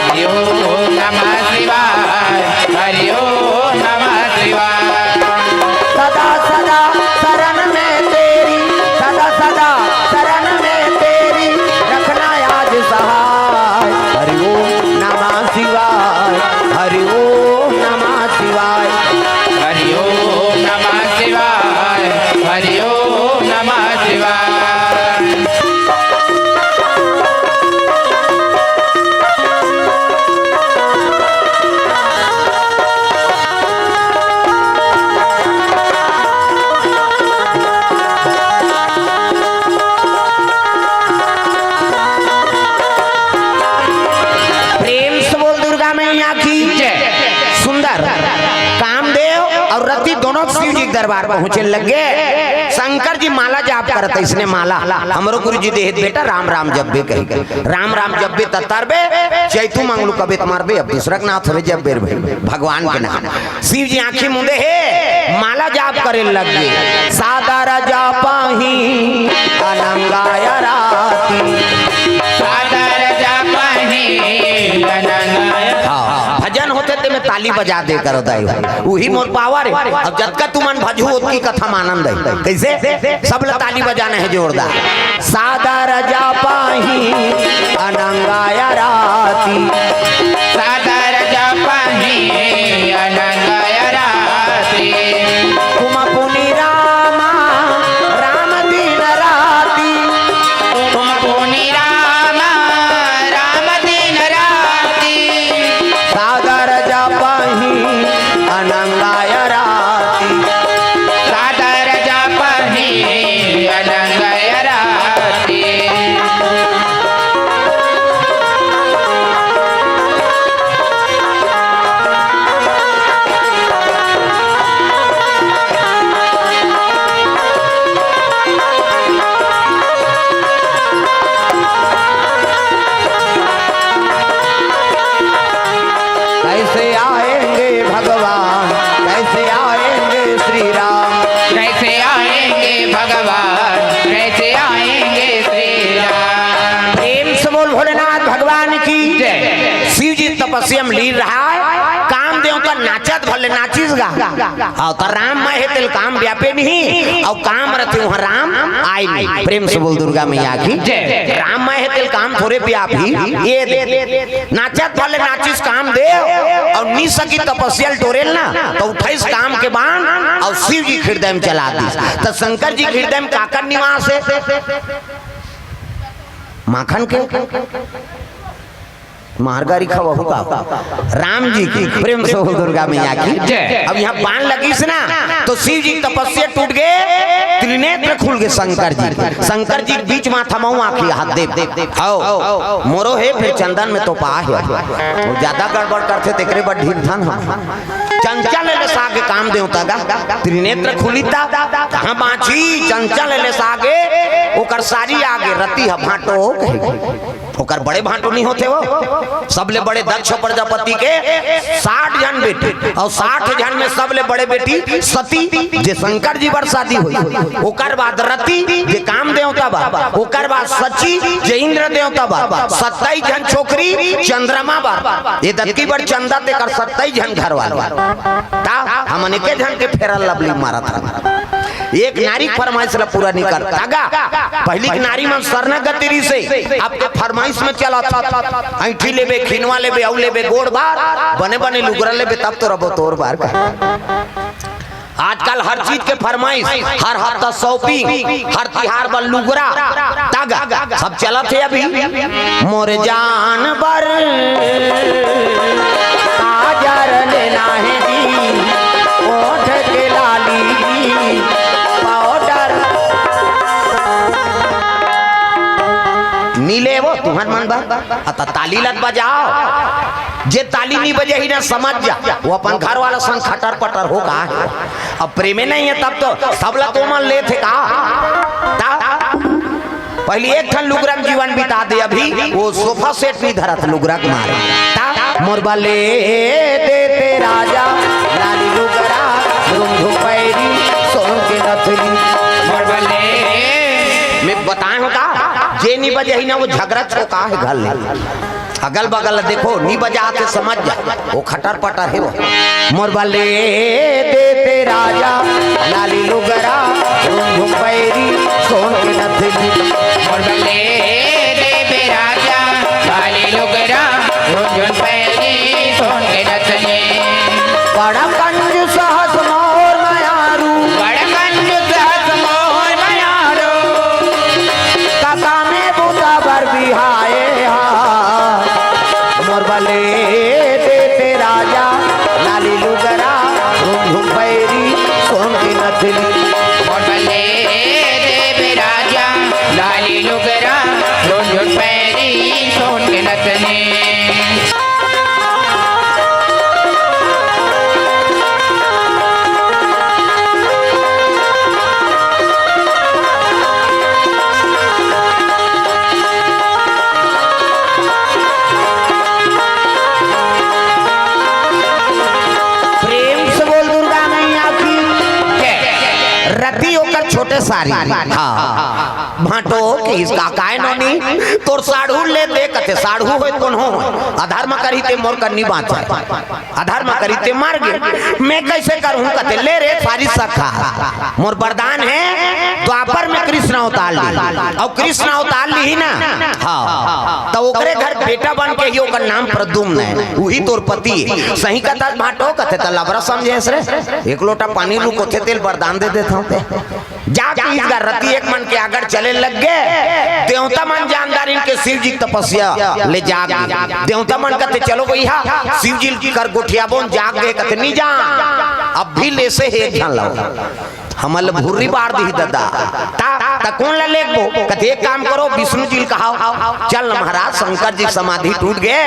हरि ओम नमः शिवाय, हरि ओम नमः शिवाय। सदा सदा शरण में तेरी, सदा सदा शरण में तेरी, रखना आज सहाय। हरि ओम नमः शिवाय, हरि ओम नमः शिवाय। हरि ओम नमः शिवाय, हरि ओम नमः शिवाय। रति दोनों शिव जी के दरबार पहुंचे लगे। शंकर जी माला जाप करत, इसने माला हमरो गुरु जी देहित बेटा, राम राम जपबे कही के। राम राम जपबे त तरबे, चैतू मंगलू कबे त मरबे, अब दूसरा के नाम थोड़े जपबे रे भाई, भगवान के नाम। शिव जी आंखी मूंदे हे, माला जाप करे लगे। सादर जापहि अनंगाय राती। सादर जापहि अनंगाय। हाँ, भजन होथे ते में ताली बजा दे करो दाई। उही मोर पावर हे। अब जतका तुमन भजहू ओतकी कथा म आनंद हे। कइसे? सब ल ताली बजाना हे जोरदार। सादर जापहि अनंगाय राती। सादर जापहि अनंगाय राती। तुम पुनि राम, राम दिन राती। तुम पुनि राम, राम दिन राती। सादर जापहि अनंगाय राती। सादर जापहि अनंगाय राती। कैसे आएंगे भगवान, कैसे आएंगे श्री राम। कैसे आएंगे भगवान, कैसे आएंगे श्री राम। प्रेम से बोल भोलेनाथ भगवान की जय। शिव जी तपस्या में लीन रहा, काम देवता नाचत भले नाचिस गा। हाँ, त राम मय हे तेल काम व्यापे नहीं, अउ काम रथे उहाँ राम आय नहीं। प्रेम से बोल दुर्गा मैया की जय। राम मय हे तेल काम थोरे व्यापही, ये दे। नाचत भले नाचिस काम देव, अउ नी सकी तपस्या ल टोरेल ना, त उठाइस काम के बाण, अउ शिव जी के हृदय में चला दिस। त शंकर जी के हृदय में काकर निवास हे? माखन के? मार गारी खवहू का? राम जी की। प्रेम से बोल दुर्गा मैया की जय। अब यहाँ बाण लगिस ना, तो शिव जी की तपस्या टूट गे, त्रिनेत्र खुल गे शंकर जी के। शंकर जी के बीच माथा मऊ आँखी हाथ दे। हव, मोरो हे, फिर चंदन में तो पा हे। वो ज्यादा गड़बड़ करथे, तेकरे बर ढील थन हम। चंचल ले सागे काम देवता गा, त्रिनेत्र खुलिता, कहाँ बाँची? चंचल ले सागे, ओकर सारी आगे, रति ह भाँटो कहे। ओकर बड़े भाँटो नहीं होथे वो। सबले बड़े दक्ष प्रजापति के साठ झन बेटी, अउ साठ झन में सबले बड़े बेटी सती, जे शंकर जी बर शादी होई। ओकर बाद रति, जे काम देवता बर, ओकर बाद शची, जे इंद्र देवता बर, सत्ताईस झन छोकरी चंद्रमा बर। ये दतकी बर चंदा तेकर सत्ताईस झन घर वाले। ता हमन एके झन के फेरल लवली मारत हन। एक नारी के फरमाइश ला पूरा नहीं करता गा। पहली के नारी मन शरणागति रिहिसे, अब के फरमाइश में चलत। ऐंठी लेबे, खिनवा लेबे, अउ लेबे गोड़ बार, बने बने लुगरा लेबे, तब तो रबो तोर बार का। आजकल हर चीज के फरमाइश, हर हफ्ता shopping, हर तिहार बर लुगरा, तग, सब चलत हे अभी। मोर जान बर काजर लेना हे जी, ओठ के लाली जी, powder। नी लेवो तुहर मन बर, अत ताली लत बजाओ। जे ताली नी बजाही ना, समझ जा, वो अपन घर वाला संग खटर पटर हो गा हे। अब प्रेमे नहीं हे, तब तो सबला तो मन लेथे का? ता? पहली एक ठन लुगरा में जीवन बिता दे अभी, वो sofa set भी धरत लुगरा के मारे। ता? मोर बर ले देते राजा, लाली लुगरा, रुंझुन पैरी, सोन के नथनी। मोर बर ले। मैं बताए हूँ का? जे नी बजाही ना, वो झगरा छोका हे घर ले। अगल बगल देखो, नी बजात हे समझ जा, वो खटर पटर हे वो। मोर बर ले देते राजा, लाली लुगरा, रुंझुन पैरी, सोन के नथनी। मोर बर ले देते राजा, लाली लुगरा, रुंझुन पैरी, सोन के नथनी। बड़ा कंजूस हस मोर मयारू। बड़ा कंजूस हस मोर मयारू। काका में बूता बर बिहाए हा। मोर बर ले देते राजा, लाली लुगरा, रुंझुन पैरी, छोटे सारी। हाँ। भांटो कहिस का, "काय नोनी, तोर साढ़ू ले दे," कथे, "साढ़ू होय कोनो होय, अधर्म करही ते मोर कन्नी बाँचे, अधर्म करही ते मर गे, मैं कइसे करहूँ?" कथे, "ले रे सारी सखा, मोर वरदान हे, द्वापर में कृष्ण अवतार लिही, अउ कृष्ण अवतार लिही ना, हाँ, त ओकरे घर बेटा बन के ही, ओकर नाम प्रद्युम्न हे, उही तोर पति हे।" सही कथस भांटो, कथे, "त लबरा समझेस रे, एक लोटा पानी रुकोथे तेला वरदान दे देथँव ते।" जाके इस घर रति एक मन के आगर चले लग गे। देवता मन जानदारिन के शिव जी के तपस्या ले जाग गे। देवता मन कथे, "चलो भैया, शिव जी कर गोठियाबोन, जाग गे।" कथे, "नी जा, अब भी लेसे हे एक झन ला, हमर ल भुर्री बार दिही ददा।" ता, ता कोन ला लेगबो? कथे, "एक काम करो, विष्णु जी ल कहाओ, चल न महाराज, शंकर जी के समाधि टूट गे,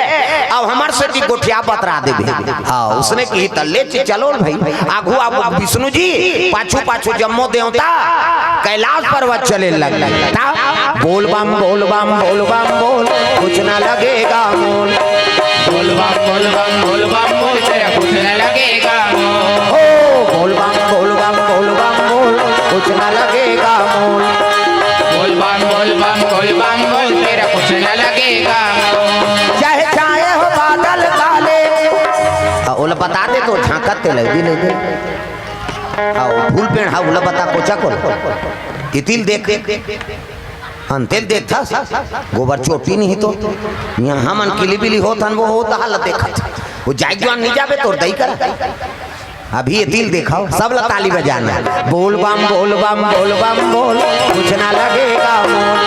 अब हमर सेती गोठिया बतरा देबे।" हाँ, उसने कही त ले च-, चलो न भाई, आगू आगू विष्णु जी, पाछू पाछू जम्मो देवता कैलाश पर्वत चले लग गे। ता, "बोल बम, बोल बम, बोल बम, बोल, कुछ ना लगेगा मोल।" बोल बम, बोल बम, बोल बम, बोल, तेरा कुछ ना लगेगा मोल। हो, बोल बम, बोल बम, बोल बम, बोल, कुछ ना लगेगा मोल। बोल बम, बोल बम, बोल बम, बोल, तेरा कुछ ना लगेगा मोल। चाहे छाए हो बादल काले। आ, ओला बता दे तो झांकत ते लगी नहीं दे। आ, ओ फूल पेड़ हा, ओला बता कोचा कोला। इतिल देख। हन तेल देखथस, गोबर चोटी नहीं तो। यहाँ हमन किली बिली होत हन, वो होत हालत देखत। वो जाए जुआन नहीं जाबे तोर दई कर। अभी ये तिल देखाओ, सब ला ताली बजाना। बोल बम, बोल बम, बोल बम, बोल, कुछ ना लगेगा मोल।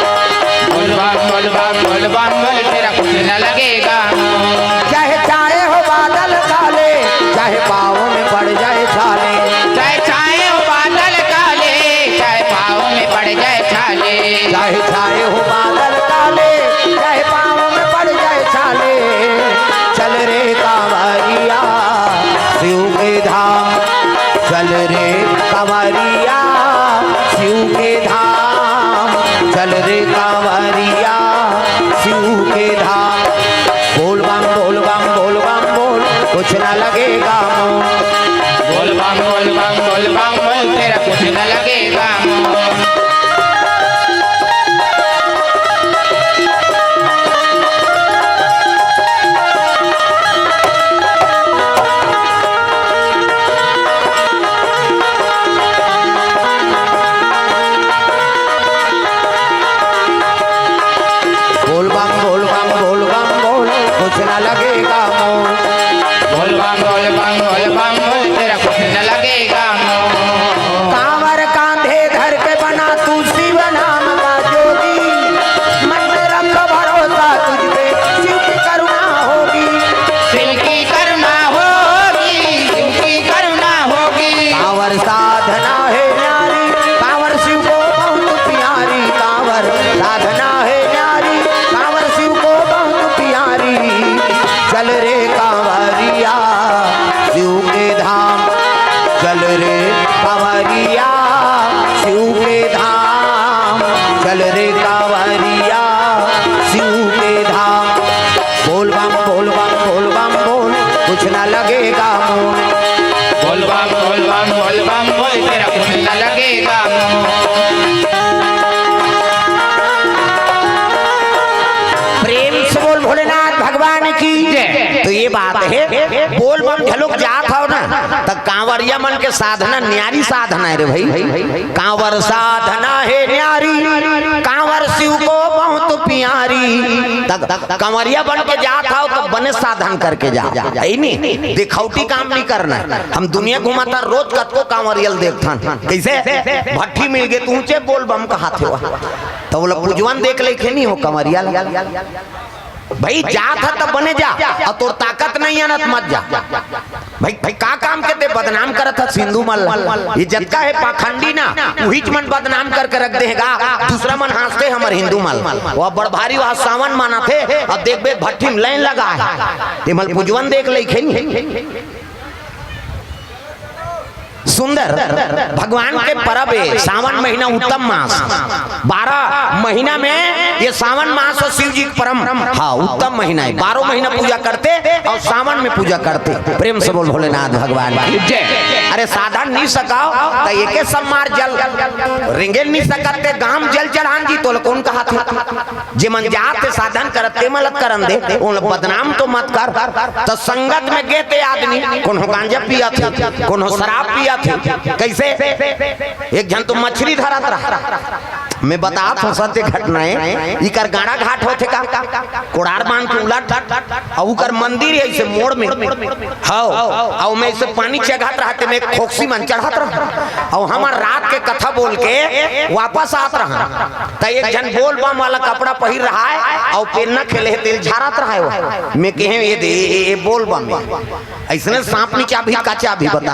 बोल बम, बोल बम, बोल बम, बोल, तेरा कुछ ना लगेगा मोल। चाहे छाए हो बादल काले, चाहे पाँव में पड़ जाए छाले। चाहे छाए हो बादल काले, चाहे पाँव में पड़ जाए छाले। चाहे छाए हो बादल काले, चाहे पाँव में पड़ जाए छाले। चल रे कांवरिया शिव के धाम, चल रे कांवरिया शिव के धाम, चल रे कांवरिया शिव के धाम। बोल बम, बोल बम, बोल बम, बोल, कुछ ना लगेगा मोल। बोल बम, बोल बम, बोल बम, बोल, तेरा कुछ ना लगेगा मोल। बोल बम, बोल बम, बोल बम, बोल, कुछ ना लगेगा मोल। बोल बम, बोल बम, बोल बम, बोल, तेरा कुछ ना लगेगा मोल। कांवर कांधे धर के बना तू शिव नाम का जोगी। मन में रख भरोसा तुझ पे, शिव की करुणा होगी। शिव की करुणा होगी, शिव की करुणा होगी। कांवर साधना है न्यारी, कांवर शिव को बहुत प्यारी। कांवर साधना है न्यारी, कांवर शिव को बहुत प्यारी। चल रे कांवरिया शिव के धाम, चल रे कांवरिया शिव के धाम, चल रे कांवरिया शिव के धाम। बोल बम, बोल बम, बोल बम, बोल, कुछ ना लगेगा मोल। बोल बम, बोल बम, बोल बम, बोल, तेरा कुछ ना लगेगा मोल। प्रेम से बोल भोलेनाथ भगवान की जय। तो ये बात है, बोल बम घलोक जात हव ना, त कांवरिया मन के साधना न्यारी साधना है रे भाई। कांवर साधना है न्यारी, कांवर शिव को बहुत प्यारी। त कांवरिया बन के जात हव त बने साधन करके जा, है नी? दिखौटी काम नहीं करना है। हम दुनिया घुमाता रोज कतको कांवरिया ल देखथन, कैसे भट्ठी मिल गे त ऊंचे बोल बम कहाथे। त ओला पुजवन देख लेखे नहीं हो कांवरिया ल। भाई जात ह त बने जा, अउ तोर ताकत नहीं आनत मत जा। भाई, भाई का काम के ते बदनाम करत हस हिंदू मन ल? ये जतका हे पाखंडी ना, उहीच मन बदनाम करके रख दे हे गा। दूसरा मन हाँसथे हमर हिंदू मन ल। वो बड़ भारी वहाँ सावन मानथे, अब देखबे भट्ठी में लाइन लगा हे। ते मन पुजवन देख लेखे नहीं। सुंदर भगवान के परब हे सावन महीना उत्तम मास। बारह महीना में ये सावन मास अउ शिव जी के परम, हाँ, उत्तम महीना हे। बारह महीना पूजा करते अउ सावन में पूजा करते। प्रेम से बोल भोलेनाथ भगवान की जय। अरे साधन नइ सकव, त एके सम्मार जल रेंगे नइ सकत ते गाम जल चढ़ान जी, तोला कोन कहत हे? जे मन जात हे साधन करत ते मलत करन दे, ओला बदनाम तो मत कर। त संगत में गे ते आदमी, कोनो गांजा पियत हे, कोनो शराब पियत हे, कइसे? एक झन तो मछरी धरत रहा, मैं बतात हंव सत्य घटना ए, इकर गाड़ा घाट होथे का, कोड़ार बांध के उलट, अउ उकर मंदिर हे अइसे मोड़ में, हव, अउ ओमे अइसे पानी चघत रहा ते में खोक्सी मन चढ़त रहा, अउ हमन रात के कथा बोल के वापस आत रहा, त एक झन बोल बम वाला कपड़ा पहिर रहा हे, अउ पेन्ना खेले हे, तेल झारत रहा हे वो। मैं कहेंव, "ये दे, ये, ये बोल बम हे।" अइसने सांप नीचा भी का चाबही बता।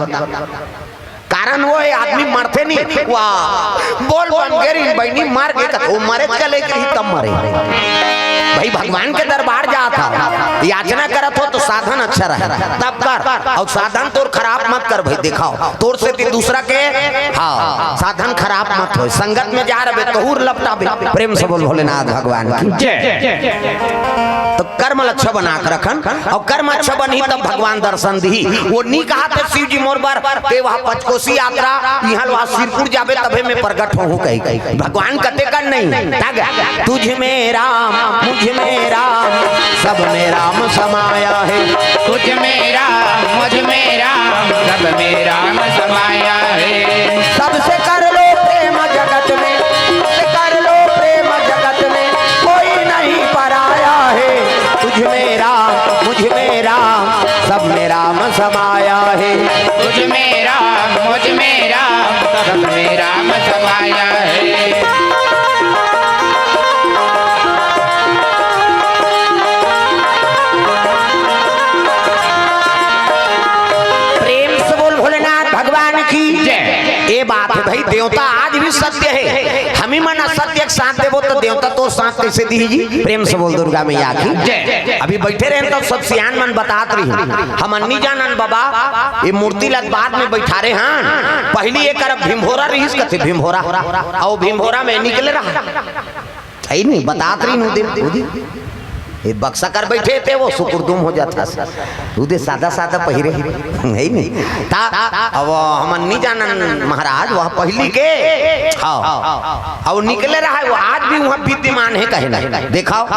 कारण वो हे, आदमी मरथे नहीं, वाह, बोल बम गे रहिन बहिनी, मर गे कथे, वो मरे चले के ही तब मरे। भाई, भगवान के दरबार जात हव, याचना करत हव तो साधन अच्छा रहे, तब कर, अउ साधन तोर खराब मत कर भाई। देखाव, तोर सेती दूसरा के, हाँ, साधन खराब मत होय। संगत में जा रहे, तहूर लपटाबे। प्रेम से बोल भोलेनाथ भगवान की। जय। तो कर्म ल अच्छा बना के रखन, अउ कर्म अच्छा बनही तब भगवान दर्शन दिही। वो नइ कहत हे शिव जी मोर बर, ते वहाँ पंचकोसी यात्रा, इहाँ ले वहाँ सिरपुर जाबे तभे मैं प्रगट होहूँ कहिके। भगवान कथे कन नहीं, तग, तुझ में राम, मुझ में राम, सब में राम समाया है। तुझ में राम, मुझ में राम, सब में राम समाया है। सबसे कर लो प्रेम जगत में, सबसे कर लो प्रेम जगत में, कोई नहीं पराया है। तुझ में राम, मुझ में राम, सब में राम समाया है। तुझ में राम, मुझ में राम, सब में राम समाया है। प्रेम से बोल भोलेनाथ भगवान की। जय। ए बात हे भाई, देवता आज भी सत्य हे। हमी मन असत्य के साथ देबो तो देवता तोर साथ कइसे दिही जी? प्रेम से बोल दुर्गा मैया की। जय। अभी बइठे रहेन तब सब सियान मन बतात रहिन, हमन नइ जानन बाबा, ये मूर्ति ल बाद में बइठारे हन। पहिली एकर भीमभोरा रहिस कथे, भीमभोरा, अउ भीमभोरा में निकले रहा। हे नहीं, बतात रहिन ओ दिन, ओ दिन। ये बक्सा कर बइठे ते वो सुकुरदुम हो जात हस। ओ दे सादा सादा पहिरे हे, हे नहीं। त अब हमन नइ जानन महाराज, वो पहिली के, हाँ। अउ निकले रहा हे, वो आज भी वहाँ विद्यमान हे, कहे नहीं। देखाव,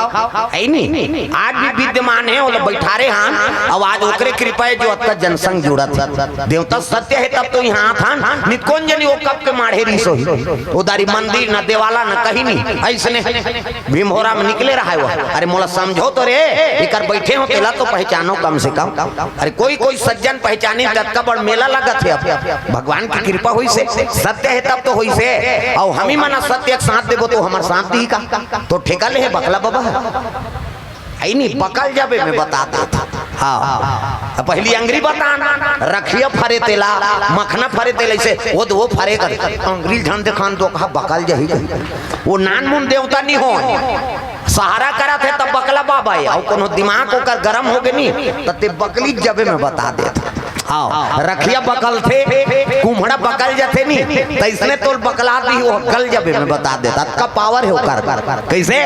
हे नहीं, आज भी विद्यमान हे, ओला बइठारे हन, अउ आज ओकरे कृपा हे जो अतका जनसंग जुड़त हे। देवता सत्य हे तब तो इहाँ आत हन, नइ त कोन जनी वो कब के माढ़े रहिस होही। ओ दारी मंदिर न देवाला न कहीं नहीं, अइसने भीमभोरा में निकले रहा हे वो। अरे मोला समझो तो रे, एकर बइठे हों तेला तो पहचानो कम से कम। अरे कोई कोई सज्जन पहचानी, अतका बड़ मेला लगत हे अब। भगवान की कृपा होइस हे, सत्य हे तब तो होइस हे। अउ हमी मन असत्य के साथ देबो तो हमर साथ दिही का? तो ठेका ले हे बकला बाबा। हे नहीं, बकल जाबे मैं बतात हंव। हाँ। अब पहिली अंगरी बतान, रखिया फरे तेला, मखना फरे तेला, अइसे वो दे वो फरे कर। अंगरी झन देखान तो कहा बकल जाही। वो नानमुन देवता नइ होय। सहारा करत हे तब बकला बाबा हे, अउ कोनो दिमाग ओकर गरम होगे नहीं, त ते बकली जाबे मैं बता देत हंव। हाँ, रखिया बकलथे, कुम्हड़ा बकल जाथे नहीं, त अइसने तोल बकला दिही, वो गल जाबे मैं बता देत हंव। अतका power हे ओकर। कइसे?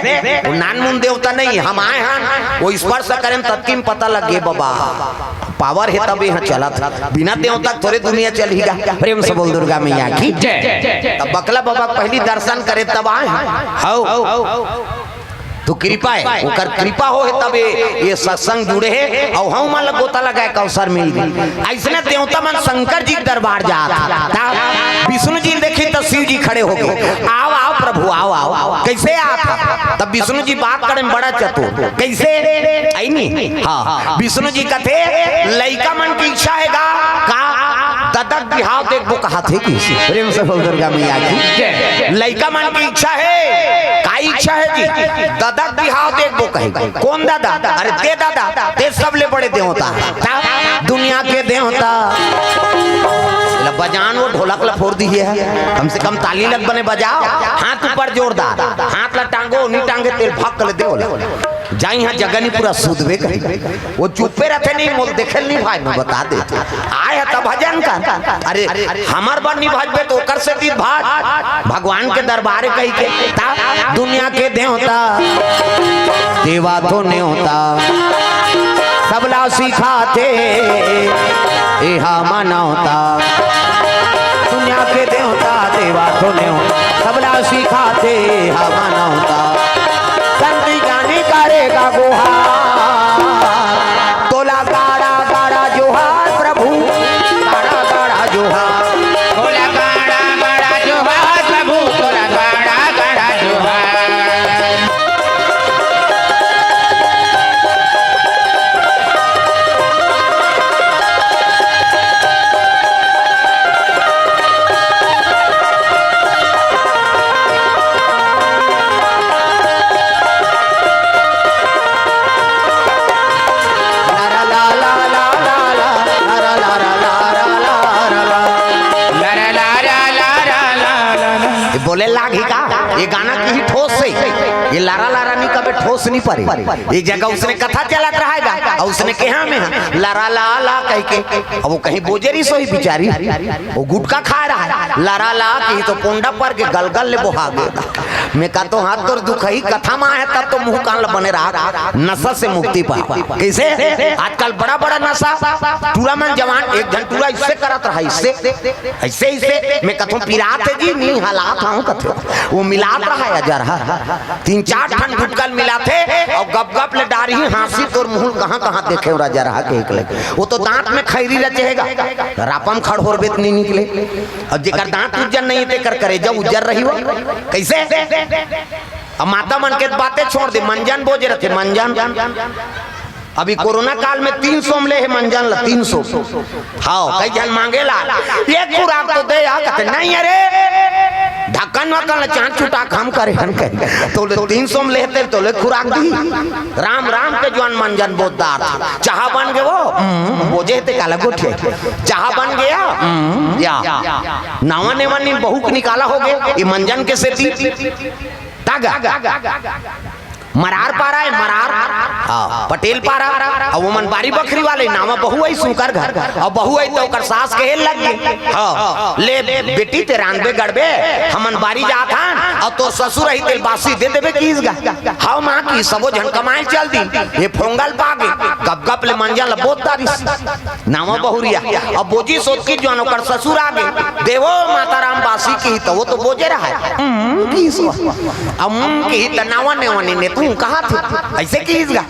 वो नानमुन देवता नहीं, हम आए हन, वो स्पर्श करेन ततकी में पता लग गे बाबा। Power हे तब इहाँ चलत हे, बिना देवता के थोरे दुनिया चलही गा। प्रेम से बोल दुर्गा मैया की। जय। तब बकला बाबा के पहिली दर्शन करे तब आए हन। हव। तो कृपा हे, ओकर कृपा होहे तब ये, ये सत्संग जुड़े हे, अउ हमन ला गोता लगाए के अवसर मिल गे। अइसने देवता मन शंकर जी के दरबार जात हे। त विष्णु जी ल देखिन त शिव जी खड़े होगे, "आव, आव प्रभु, आव, आव।" कइसे आत हे? तब विष्णु जी बात करे में बड़ा चतुर। कइसे? हे नहीं? हाँ, विष्णु जी कथे, लइका मन के इच्छा हे गा, का? ददा के बिहाव देखबो कहत हे कि? प्रेम से बोल दुर्गा मैया की। जय। लइका मन के इच्छा हे, का इच्छा हे जी? ददा के बिहाव देखबो कहे। कोन ददा? अरे ते ददा, ते सबले बड़े देवता हे। त दुनिया के देवता। ला बजान वो ढोलक ला फोर दिही हे। कम से कम ताली लग बने बजाव। हाथ ऊपर जोरदार। हाथ ला टांगो, नइ टांगे तेल भक्क ले देवो ला। जाई हाँ जगह नहीं पूरा सूदबे कही। वो चुप्पे रहिथे नहीं, मोल देखे ल नहीं भाई, मैं बता देत हंव। आए हे त भजन कर। अरे, हमर बर नहीं भजबे त ओकर सेती भज। भगवान के दरबार कहिके। त दुनिया के देवता, देवा तो नेवता, सबला सिखाथे, एहा मनौता। सुनेव, सबला सिखाथे हमन अवतार। संत ज्ञानी करेगा गुहार। तोला गाड़ा गाड़ा जोहार प्रभु, गाड़ा गाड़ा जोहार। तोला गाड़ा गाड़ा जोहार प्रभु, तोला गाड़ा गाड़ा जोहार। ये बोले लाग ही का? ये गाना की ही ठोस से, ये लारा लारा नहीं कबे ठोस नहीं परे। ये जगह उसने कथा चलत रहा है गा, और उसने कहा में हाँ, लारा ला ला कह के, अब वो कहीं बोजे रही सोई बिचारी, वो गुटखा खा रहा है, लारा ला कही तो पोंडा पर के गलगल ले बोहा गया। मैं कहा तो हाथ तोर दुखही कथा मा है, तब तो मुंह कान ल बने रहा, नशा से मुक्ति पा। कैसे? आजकल बड़ा बड़ा नशा, टूरा मन जवान, एक झन टूरा इससे करत रहा, इससे, ऐसे, ऐसे, मैं कथों पिरात है जी, नी हलात हूँ कथों, वो मिलात रहा है जरा, तीन चार ठन गुटकल मिलाथे, और गप गप ले डारही, हाँसी तोर मुंह कहाँ कहाँ देखे राजा रहा के एक लगे। वो तो दांत में खैरी रचेगा, रापम खड़होर बेत नहीं निकले। और जेकर दांत उज्जर नहीं ते कर करेजा उज्जर रही हो। कैसे? अब माता मन के बातें छोड़ दे, मंजन बोजे रहते, मंजन। अभी कोरोना काल में तीन सौ में ले है मंजन ला, तीन सौ। हाँ, कई झन मांगे ला, एक खुराक तो दे यार, कहते, "नहीं अरे, ढक्कन वक्कन ला चांद छुटा के हम करे हन कहीं।" तो ले तीन सौ में लेते, तो ले खुराक दी। राम राम के जुआन मंजन बोतदार। चाहा बन गए वो, हम्म, बोजे ते काला गोठिया। चाहा बन गया, हम्म, या। नावा नेवा नी बहू के निकाला हो गए, ये मंजन के सेती। तागा। मरार पारा है, मरार। हाँ, पटेल पारा। अउ ओमन बारी बखरी वाले, नावा बहू है सुंकर घर। अउ बहू है तो ओकर सास कहे लग गे, हाँ, "ले बेटी, ते रांधबे गढ़बे, हमन बारी जात हन, अउ तोर ससुर ही तेल बासी दे देबे," किहिस गा। "हव माँ," किहिस, सबो झन कमाए चल दी। ये फोंगल पागे, गप गप ले मंजन ल बोत डारिस। नावा बहुरिया। अब बोजी सोचकी जुआन ओकर ससुर आगे, "देवो माता राम बासी," किही त वो तो बोजे रहा है। "हम्म," किहिस वो। "अम्म," किही त नावा नेवा नी ने तू कहा थे। ऐसे किहिस गा।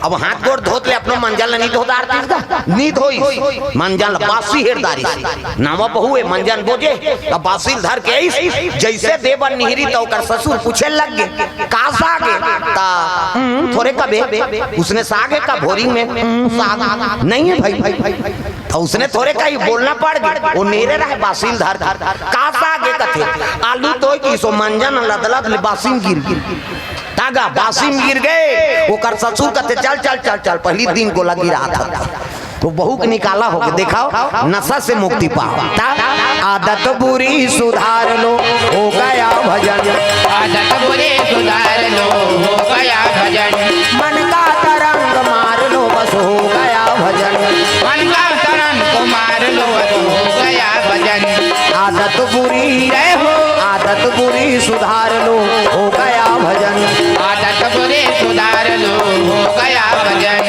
अब हाथ गोड़ धोत ले अपनो मंजन ल नी धो डारतिस गा। नी धोइस। मंजन ल बासी हेर डारिस। नावा बहू ए मंजन बोजे, त बासी ल धर के आइस, जैसे देबर निहरी त ओकर ससुर पूछे लग गे, "का साग हे?" त, "हम्म, थोरे कबे।" उसने साग हे का भोरी में? "हम्म, साग नहीं है भाई।" तो उसने थोरे कही बोलना पड़ गई, वो नेरे रहे बासी ल धर के। "का साग हे?" कथे, "आलू तोय किहिस वो मंजन लदलद ले बासी में गिर गे।" तागा बासी में गिर गे, ओकर ससुर कथे, "चल, चल, चल, चल, पहली दिन गोला गिरा था।" तो बहू के निकाला हो के देखाओ, नशा से मुक्ति पाओ। ता आदत बुरी सुधार लो, हो गया भजन। आदत बुरी सुधार लो, हो गया भजन। मन का तरंग मार लो, बस हो गया भजन। मन का तरंग मार लो, बस हो गया भजन। आदत बुरी, जय हो। आदत बुरी सुधार लो, हो गया भजन। आदत बुरी सुधार लो, हो गया भजन।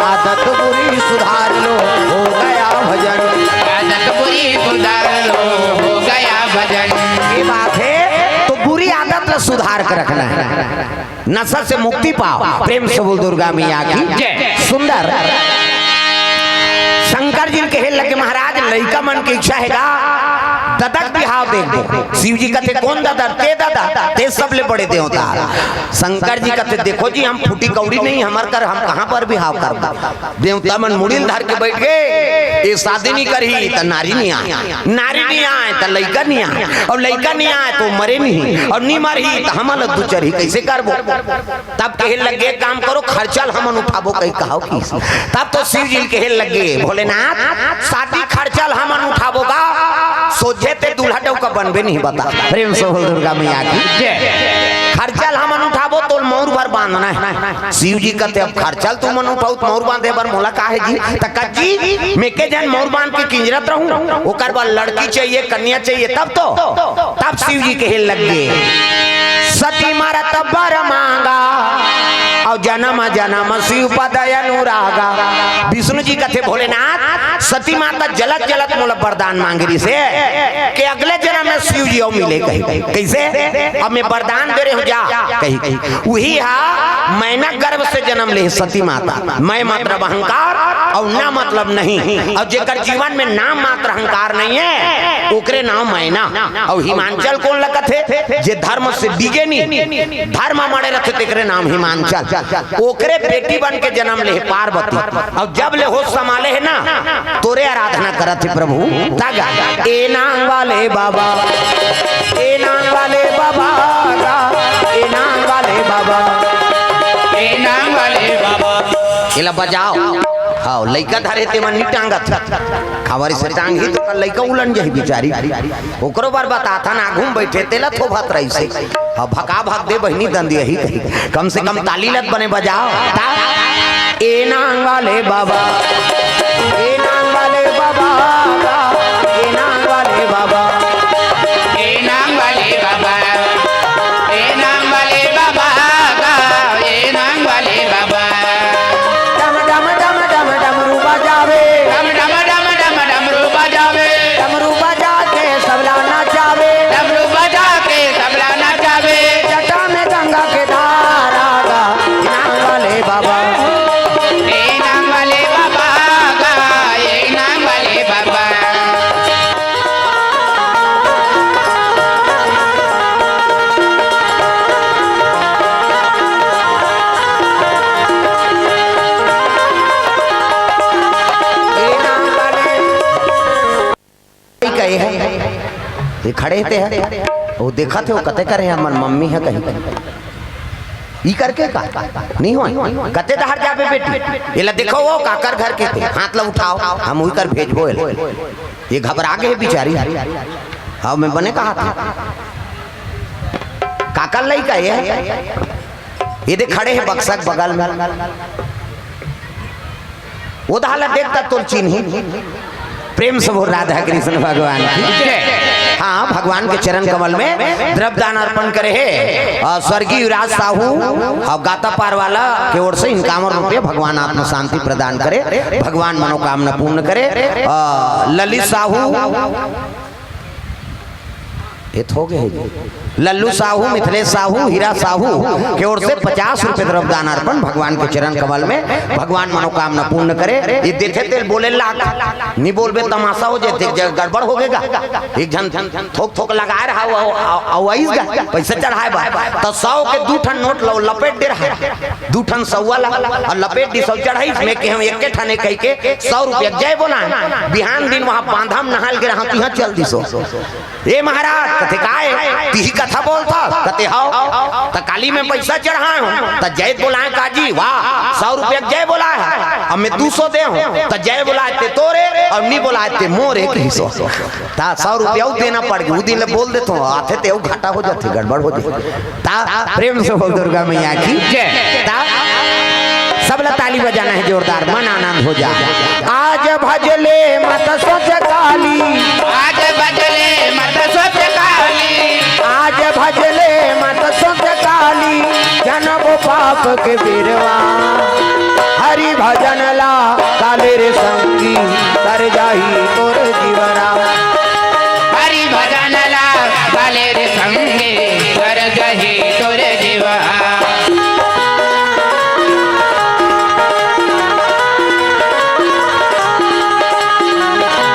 आदत बुरी सुधार लो, हो गया भजन। आदत बुरी सुधार लो, हो गया भजन। ये बात है, तो बुरी आदत ला सुधार के रखना है, नशा से मुक्ति पाओ। प्रेम से बोल दुर्गा मैया की जय। सुंदर। शंकर जी कहे लगे, "महाराज, लइका मन के इच्छा हे गा, ददा के बिहाव देख दो।" शिव जी कथे, "कोन ददा?" "ते ददा, ते सबले बड़े देवता।" शंकर जी कथे, "देखो जी, हम फूटी कौड़ी नहीं, हमर कर हम कहाँ पर बिहाव करबो?" देवता मन मुड़ी ल धर के बैठ गे, "ये शादी नहीं करही त नारी नहीं आए, नारी नहीं आए त लइका नहीं आए, अउ लइका नहीं आए तो मरे नहीं, अउ नहीं मरही त हमन ल दू चरही, कैसे करबो?" तब कहे लगे, "काम करो, खर्चा ल हमन उठाबो," कही कहाव किहिस। तब तो शिव जी कहे लगे, "भोलेनाथ, शादी खर्चा ल हमन उठाबो गा, सोझे ते दूल्हा डौका बनबे नहीं बता।" प्रेम से बोल दुर्गा मैया की जय। "खर्चा ल हमन उठाबो तो मउर भर बांधना हे। शिव जी कथे, "अब खर्चा ल तुमन उठाउव त मउर बांधे बर मोला का हे जी?" त कथे जी, "मैं के झन मउर बांध के किंजरत रहूं, ओकर बर लड़की चाहिए, कन्या चाहिए, तब तो।" तब शिव जी कहे लग गे, "सती मरत बर मांगा, अउ जनम जनम शिव पद अनुरागा।" विष्णु जी कथे, "भोलेनाथ, सती माता जलत जलत मोला वरदान मांगे रिहिसे के अगले जनम में शिव जी अउ मिले," कही। कइसे? "अब मैं वरदान दे रहेंव, जा," कही। उही हा मैना गर्भ से जनम ले सती माता। मैं मतलब अहंकार अउ ना मतलब नहीं। अउ जेकर जीवन में नाम मात्र अहंकार नइ हे, ओकरे नांव मैना। अउ हिमांचल कोन ल कथे? जे धर्म से डिगे नी, धर्म म अड़े रथे, तेकरे नांव हिमांचल। ओकरे बेटी बन के जनम ले पार्वती। अउ जब ले होश संभाले हे ना, तोरे आराधना करत हे प्रभु। तागा, ए नांग वाले बाबा, ए नांग वाले बाबा, गा, ए नांग वाले बाबा। ए नांग वाले बाबा। एला बजाव। हाव, लइका धरे ते मन नी टांगत। काबर से टांगही त लइका उलन जाही बिचारी। ओकरो बर बताथन, आघू म बइठे तेला थोभत रहिसे। हाव, भका भक दे बहिनी दंदियाही कही। कम से कम ताली ल त बने बजाव। ता, ए नांग वाले बाबा, ए नांग वाले बाबा, ए नांग वाले बाबा। ए नांग वाले बाबा, ए नांग वाले बाबा, ए नांग वाले बाबा। डम डम डम डम डमरू बजावे। डम डम डम डम डमरू बजावे। डमरू बजा के सबला नचावे। डमरू बजा के सबला नचावे। जटा में गंगा के धारा गा, ए नांग वाले बाबा। ए नांग वाले बाबा गा, ए नांग वाले बाबा। ए नांग वाले कहे हे, ये खड़े ते हे, वो देखत हे, वो कथे करे हे, हमर मम्मी हे कही। ई करके का? नहीं होय। कते डहर जाबे बेटी? एला देखो, वो काकर घर के ते। हाथ ला उठाव, हम उही कर भेजबो एला। ये घबरा गे हे बिचारी। हाव, मैं बने कहा था। काकर लइका ये? ये दे खड़े हे बक्सा के बगल में। ओ दहा ला देख त तोला चिन्ही। प्रेम से बोल राधा कृष्ण भगवान की। हाँ, भगवान के चरण कमल में द्रव्य दान अर्पण करे हे। अ, स्वर्गीय युवराज साहू अउ गाता पार वाला के ओर से इनकावन रुपया भगवान आत्मा शांति प्रदान करे, भगवान मनोकामना पूर्ण करे। अ, ललित साहू, ये थोक हे जी। लल्लू साहू, मिथिलेश साहू, हीरा साहू के ओर से पचास रुपये द्रव्य दान अर्पण भगवान के चरण कमल में, भगवान मनोकामना पूर्ण करे। ये देथे तेला बोले लाग, नी बोलबे तमाशा हो जाथे, एक जगह गड़बड़ हो गेगा। एक झन थोक थोक लगाए रहा, अउ, अउ, अउ आइस गा, पैसा चढ़ाए बर। त सौ के दू ठन नोट ल लपेट दे रहा, दू ठन सौ वाला, अउ लपेट दिस अउ चढ़ाइस, मैं कहेंव एके ठन ए कहिके सौ रुपया जय बोलाएंव। बिहान दिन वहाँ बांधा म नहाय ल गे रहा, तिहां चल दिस ओ। ए महाराज, कथे, "काय? तिही कथा बोलथस?" कथे, "हव।" "त काली मैं पैसा चढ़ाए हंव, त जय बोलाए का जी?" "वाह, सौ रुपया के जय बोलाए हस, अब मैं दू सौ दे हंव, त जय बोलाए ते तोरे अउ नी बोलाए ते मोरे," कहिस ओ। त सौ रुपया अउ देना पड़ गे, उ दिन ले बोल देथंव, आथे ते अउ घाटा हो जाथे, गड़बड़ हो जाथे। त प्रेम से बोल दुर्गा मैया की जय। त सब ला ताली बजाना हे जोरदार, मन आनंद हो जा। आज भजले मत सोच काली, आज भजले मत सोच काली, आज भजले मत सोच काली, जनबो पाप के बेरवा। हरि भजन ला काले रे संगी, तर जाही तोर जीवरा। हरि भजन ला काले रे संगी, तर जाही तोर जीवरा।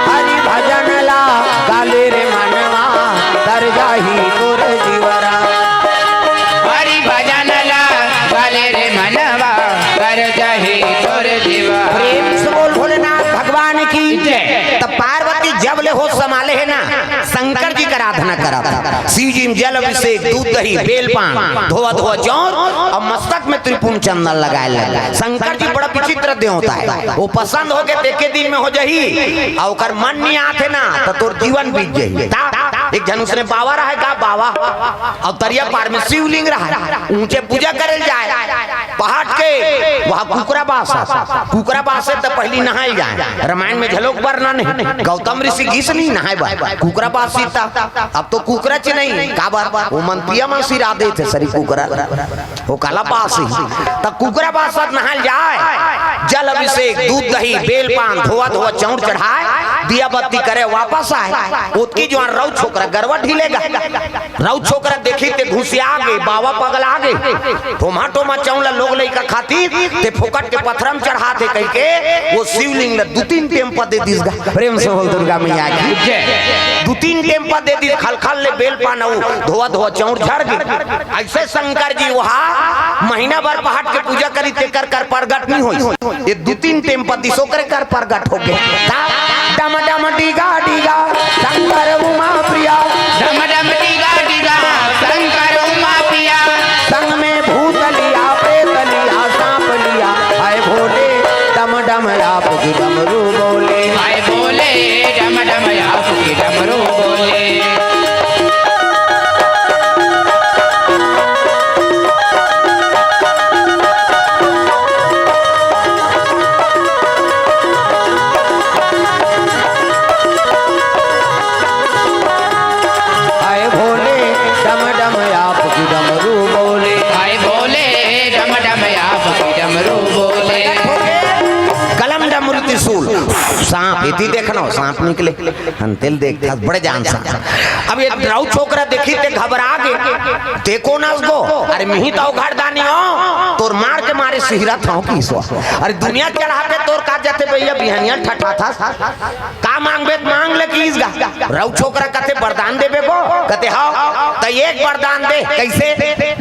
हरि भजन ला गाले रे मनवा, तर जाही तोर जीवरा। हरि भजन ला गाले रे मनवा, तर जाही तोर जीवरा। प्रेम से बोल भोलेनाथ भगवान की जय। त पार्वती जब ले होश संभाले हे ना, शंकर जी के आराधना करत हे। शिव जी में जल अभिषेक, दूध दही, बेल पान, धोवा धोवा जौर अउ मस्तक में त्रिपुंड चंदन लगाए लगे। शंकर जी बड़ा विचित्र देवता हे, ओ पसंद होगे त एके दिन में हो जाही, अउ ओकर मन नी आथे ना, त तोर जीवन बीत जाही। ता एक झन उसने बावा रहा है का, बावा, अउ तरिया पार में शिवलिंग रहा है, ऊंचे पूजा करे जाए। पहाट के वहाँ कुकरा बास है। कुकरा बास है त पहली नहाए जाए। रामायण में घलोक बरना नहीं, गौतम ऋषि गीस नहीं नहाए बर, कुकरा बास सीता। अब तो कुकरा च नहीं, काबर? वो मन पिया मन सिरा देथे सरी कुकरा। वो काला बास ही। त कुकरा बास साथ नहाल जाए, जल अभिषेक, दूध दही, बेल पान, धोवा धोवा चाउर चढ़ाए, दिया बत्ती करे, वापस आए। ओतकी जुवार रउ छोकरा गरवा ढिलेगा। रउ छोकरा देखी ते घुसिया गे, बावा पगला गे। टोमा टोमा चाउर ला लोग लइका खातिर ते फोकट के पथरा म चढ़ाथे कहिके वो शिवलिंग ला दू तीन टेम्पा दे दिस गा। प्रेम से बोल दुर्गा मैया की जय। दू तीन टेम्पा दे दिस, खलखल ले बेल पान अउ धोवा धोवा चाउर झड़ गे। अइसे शंकर जी वहाँ महीना भर पहाट के पूजा करी, तेकर कर परगट नहीं होई। ये दू तीन टेम्पा दिस ओकरे कर परगट हो गे। ता डम डम डीगा डीगा शंकर उमा प्रिया। डम डम डीगा डीगा शंकर उमा प्रिया। संग में भूत लिया, प्रेत लिया, सांप लिया, हाय भोले, डम डम आप की डमरू बोले। हाय भोले, डम डम आप की डमरू बोले। हाय भोले, डम डम आप की डमरू बोले। हाय भोले, डम डम आप की डमरू बोले। कलम डमरू त्रिशूल, सांप, एती देखना, सांप निकले। हन तेल देख, बड़े जान सांप। अब ये रउ छोकरा देखी ते घबरा गे। ते कोन अस गो? अरे मिही तो घरदानी हो, तोर मार के मारे सिहरत हंव किसो। अरे दुनिया चढ़ाते तोर का जाथे भैया, बिहनिया ठठाथस। का मांगबे त मांग ले किस गा। रउ छोकरा कथे वरदान देबे गो, कथे हव। त एक वरदान दे, कइसे?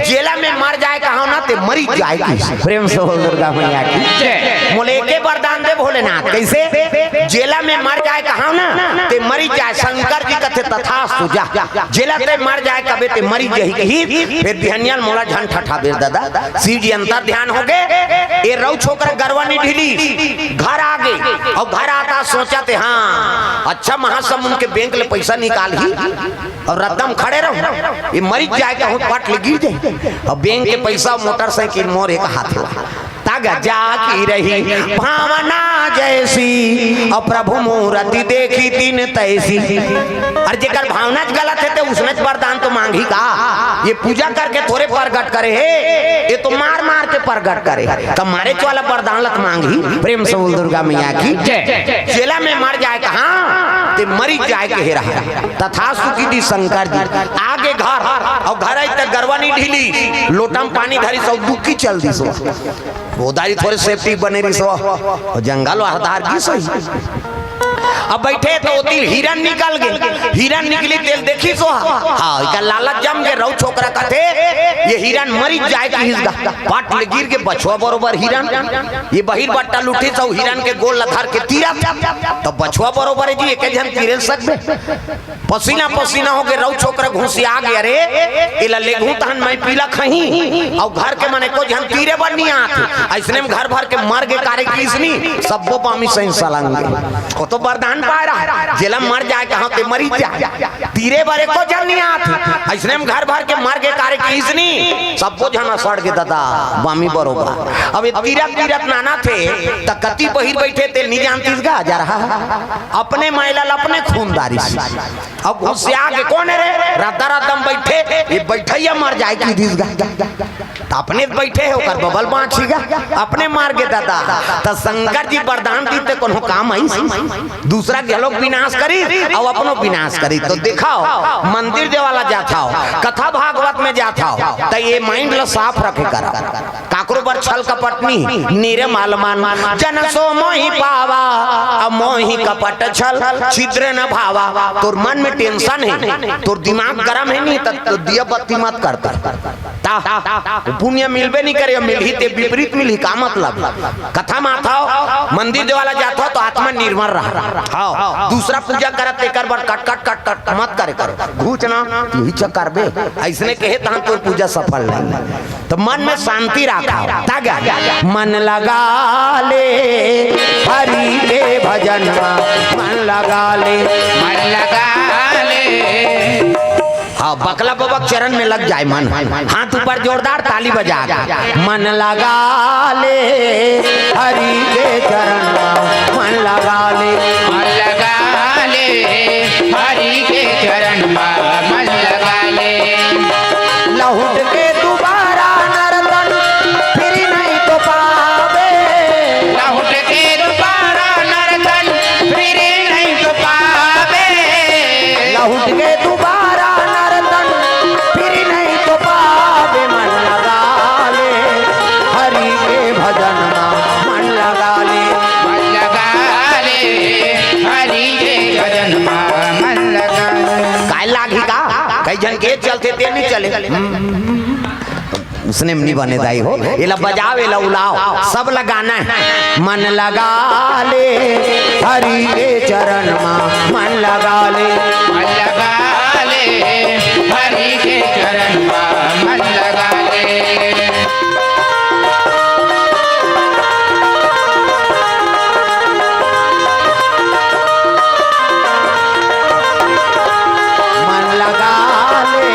जेला में मर जाए कहांव ना ते मरी जाए किस। प्रेम से बोल दुर्गा मैया की जय। मोले एके वरदान दे भोलेनाथ, कइसे? जेला में मर जाए कहांव ना ते मरी जाए। शंकर जी कथे तथास्तु जा। जेला ते मर जाए कबे ते मरी जही कही, फेर बिहनिया ल मोला झन ठठाबे दादा। शिव जी अंतर ध्यान हो गे। ए रउ छोकरा गरवा नी ढिली, घर आ गे। अउ घर आता सोचा ते, हाँ, अच्छा महासमुंद के बैंक ले पइसा निकालही अउ रद्दा म खड़े रहूं, ये मरी जाए कहूं पट ले गिर जाए। अउ बैंक के पइसा, मोटरसाइकिल मोर एक हाथ ला। तग जाकी रही भावना जैसी, अउ प्रभु मूरति देखी तिन तैसी। अउ जेकर भावना च गलत हे ते उसने च वरदान तो मांगही का? ये पूजा करके थोरे परगट करे हे, ये तो मार मार के परगट करे। त मारे च वाला वरदान ल त मांगही। प्रेम से बोल दुर्गा मैया की जय। जेला में मर जाए कहांव, ते मरी जाए कहे रहा। तथास्तु किहिस शंकर जी। आ गे घर, अउ घर आई त गरवा नी ढिली, लोटा म पानी धरिस अउ दुबकी चल दिस। वो दारी थोरे safety बने रिहिस हो, वो जंगल वाहदार गिस होही। अब बइठे त ओती हिरन निकल गे, हिरन निकली तेला देखिस हो। हाँ, एकर लालच जम गे, रउ छोकरा कथे, ये हिरन मरी जाए किहिस गा। पट ले गिर गे बछवा बरोबर हिरन। ये बहिर बट्टा ल उठिस अउ हिरन के गोड़ ल धर के तीरत। त बछवा बरोबर हे जी, एके झन तीरे ल सकबे। पसीना पसीना हो गे, रउ छोकरा घुसिया गे, अरे, एला लेगहूं तहन मैं पीला खही, अउ घर के मन एको झन तीरे बर नी आत। अइसने म घर भर के मर गे कारे किहिस नी, सब्बो बामी सही सलंग गे। ओ तो वरदान पाए रहा, जेला मर जाए कहांव ते मरी जाए, तीरे बर एको झन नी आत। अइसने म घर भर के मर गे कारे किहिस नी, सब्बो झन असड़ गे ददा, बामी बरोबर। अब ये तीरत तीरत नानथे, त कती बहिर बइठे ते नी जानतिस गा, जा रहा है। अपने माई ला अपने खून डारिस। अब घुसिया के कोन हे रे? रद्दा रद्दा म बइठे, ये बइठइया मर जाए किहिस गा। त अपने बइठे हे, ओकर बबल बांचही गा, अपने मर गे ददा। त शंकर जी वरदान दीस ते कोनो काम आइस? दूसरा घलोक विनाश करिस अउ अपनो विनाश करिस। त देखव, मंदिर देवाला जाथव, कथा भागवत में जाथव, त ये mind ल साफ रखे करा। काकरो बर छल कपट नी, निर्मल मन जन सो मोहि पावा, अब मोहि कपट छल छिद्र न भावा। तोर मन में tension हे, तोर दिमाग गरम हे नी, त, त दिया बत्ती मत करता। ता, पुनिया मिलबे नी करे, मिलही ते विपरीत मिलही, का मतलब? कथा म आथव, मंदिर देवाला जाथव, त आत्मा निर्मल रहा। हाँ, दूसरा पूजा करत, तेकर बर कट, कट, कट, कट मत करे करो। घूच ना, यही चक्कर बे, अइसने कहे तहन तोर पूजा सफल नहीं। त मन में शांति राखव। तागा मन लगा ले हरि के भजन मा, मन लगा ले। मन लगा ले बकला बबा के चरण में लग जाए मन। हाथ ऊपर जोरदार ताली बजा के। मन लगा ले हरि के चरण मा, मन लगा ले। मन लगा ले हरि के चरण मा, मन लगा ले। लहुट के दोबारा नरतन फिर नहीं तो पावे। लहुट के दोबारा नरतन फिर नहीं तो पावे। लहुट के दोबारा नरतन फिर नहीं तो पावे। मन लगा ले हरि के भजन मा, मन लगा ले। मन लगा ले हरि के भजन मा, मन लगा ले। काय लागही का? कई झन के चलथे ते नहीं चले। उसने नहीं बने दाई हो, एला बजाओ, एला उलाओ, सब ला गाना हे। मन लगा ले हरि के चरण मा, मन लगा ले। मन लगा ले हरि के चरण मा, मन लगा ले। मन लगा ले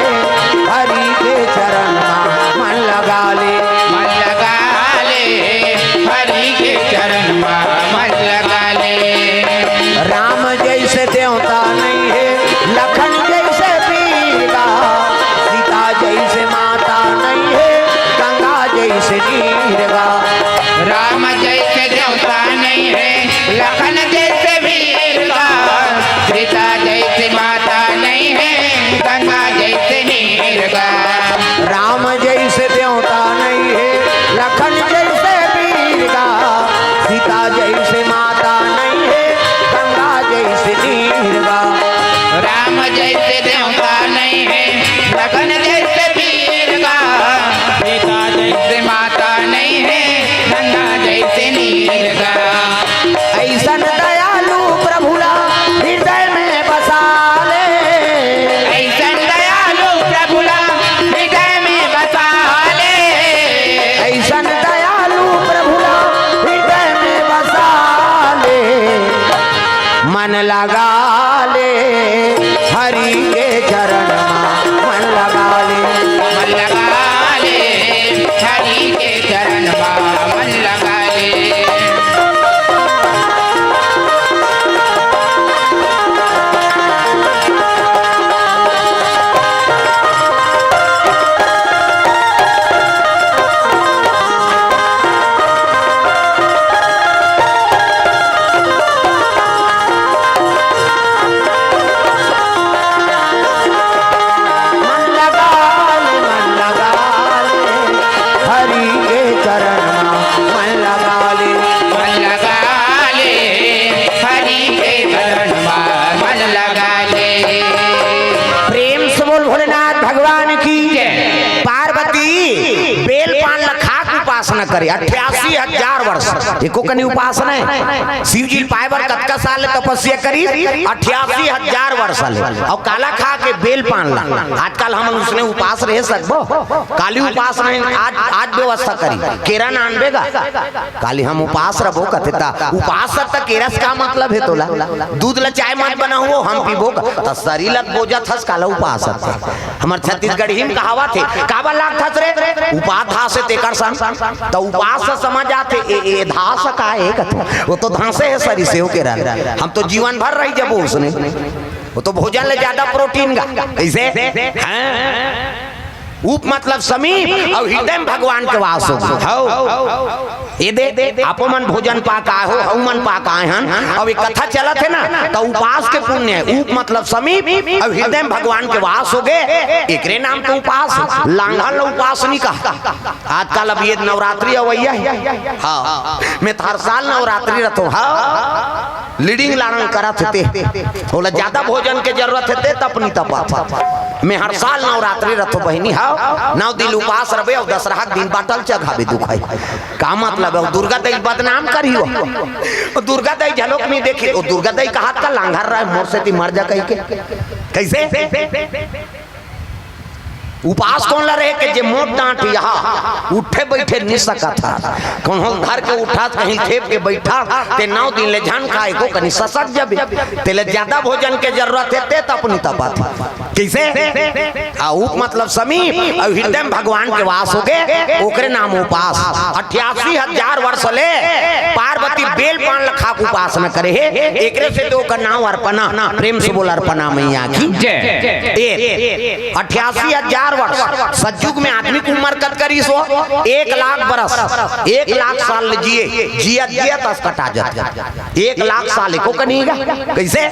हरि के चरण मा, मन लगा ले। मन लगा ले हरि के चरण मा, मन लगा ले। राम जैसे देवता नहीं हे, लखन जैसे वीर गा, सीता जैसे माता नहीं हे, गंगा जैसे नीर गा। राम जैसे देवता नहीं हे, लखन जैसे वीर गा, सीता जैसे माता नहीं हे, गंगा जैसे नीर गा। राम जैसे देवता नहीं हे, लखन जैसे वीर गा, सीता जैसे माता नहीं हे, गंगा जैसे नीर गा। राम जैसे देवता नहीं हे, लखन जैसे वीर गा, सीता जैसे माता नहीं हे, गंगा जैसे नीर गा। ऐसन दयालु प्रभु ला हृदय में बसा ले। ऐसन दयालु प्रभु ला हृदय में बसा ले। ऐसन दयालु प्रभु ला हृदय में बसा ले। मन लगा ले हरि के चरण मा, मन लगा ले। मन लगा ले हरि के चरण मा, मन लगा ले। मन लगा ले, मन लगा ले, हरि के चरण मा मन लगा ले। मन लगा ले, हरि के चरण मा मन लगा ले। प्रेम से बोल भोलेनाथ भगवान की। जय। पार्वती बेल पान ल खा के उपासना करे अट्ठासी हजार वर्ष, एको कनी उपासना हे। शिव जी पाए बर कतका साल ले तपस्या करी? अट्ठासी हजार वर्ष ले। अउ काला खा के? बेल पान ला। आजकल हमन उसने उपास रह सकबो? काली उपास नहीं, आज, आज व्यवस्था करी, केरा नानबे गा। काली हम उपास रबो कथे, त उपास त केरा से का मतलब हे तोला? दूध ला चाय मत बनाओ, हम पीबो गा। त शरीर ला बोजत हस, काला उपास हस? हमर छत्तीसगढ़ी में कहावत हे, "काबर लागथस रे? उपास धास हे तेकर सन।" त उपास से समझ आथे, ए, ए धास का हे कथे? वो तो धासे हे सरी से, ओके रह। हम तो जीवन भर रह जबो उसने। वो तो भोजन ले ज्यादा प्रोटीन गा। कैसे? हाँ। उप मतलब समीप, अउ हृदय में भगवान के वास हो। हौ। ये दे, आपो मन भोजन पा के आए हो, हऊ मन पा के आए हन। अउ ये कथा चलत हे ना, त उपास के पुण्य हे। उप मतलब समीप, अउ हृदय में भगवान के वास हो गे, एकरे नाम तो उपास हे। लांघन ल उपास नहीं कहा। आजकल अब ये नवरात्रि अवैया हे। हाँ, मैं तो हर साल नवरात्रि रथों। हाँ, लीडिंग लाड़ंग करत हे ते। ओला ज्यादा भोजन के जरूरत हे ते, तप नहीं तपात। मैं हर साल नवरात्रि रथों बहिनी, हाँ, नौ दिन उपास रबे अउ दसरहा के दिन बाटल चघाबे दुखाई। का मतलब हे? दुर्गा दई बदनाम करी हो। ओ दुर्गा दई झलोक नहीं देखी, ओ दुर्गा दई कहात का लांघर रहे, मोर सेती मर जा कही के। कैसे? उपास कोन ला रहे के जे मोट डांट यहा उठे बैठे नि सकत हा। कोनो धर के उठा, कहीं थेप के बैठा, ते नौ दिन ले झन खाए को कनी ससक जबे। तेले ज्यादा भोजन के जरूरत हे, ते तप नि तपाथे। कइसे? आ, उप मतलब समीप, अउ हृदय में भगवान के वास होगे, ओकरे नाम उपास। अट्ठासी हजार वर्ष ले पार्वती बेल पान ल खा के उपासना करे हे, एकरे से तो ओकर नाम अर्पणा। प्रेम से बोल, अर्पणा मैया की जय। ए, अट्ठासी हजार वर्ष। सतयुग में आदमी के उम्र कतका रिहिस हो? एक लाख बरस, एक लाख साल जिए, जियत जियत अस कटा जात। एक लाख साल एको कनी गा। कइसे?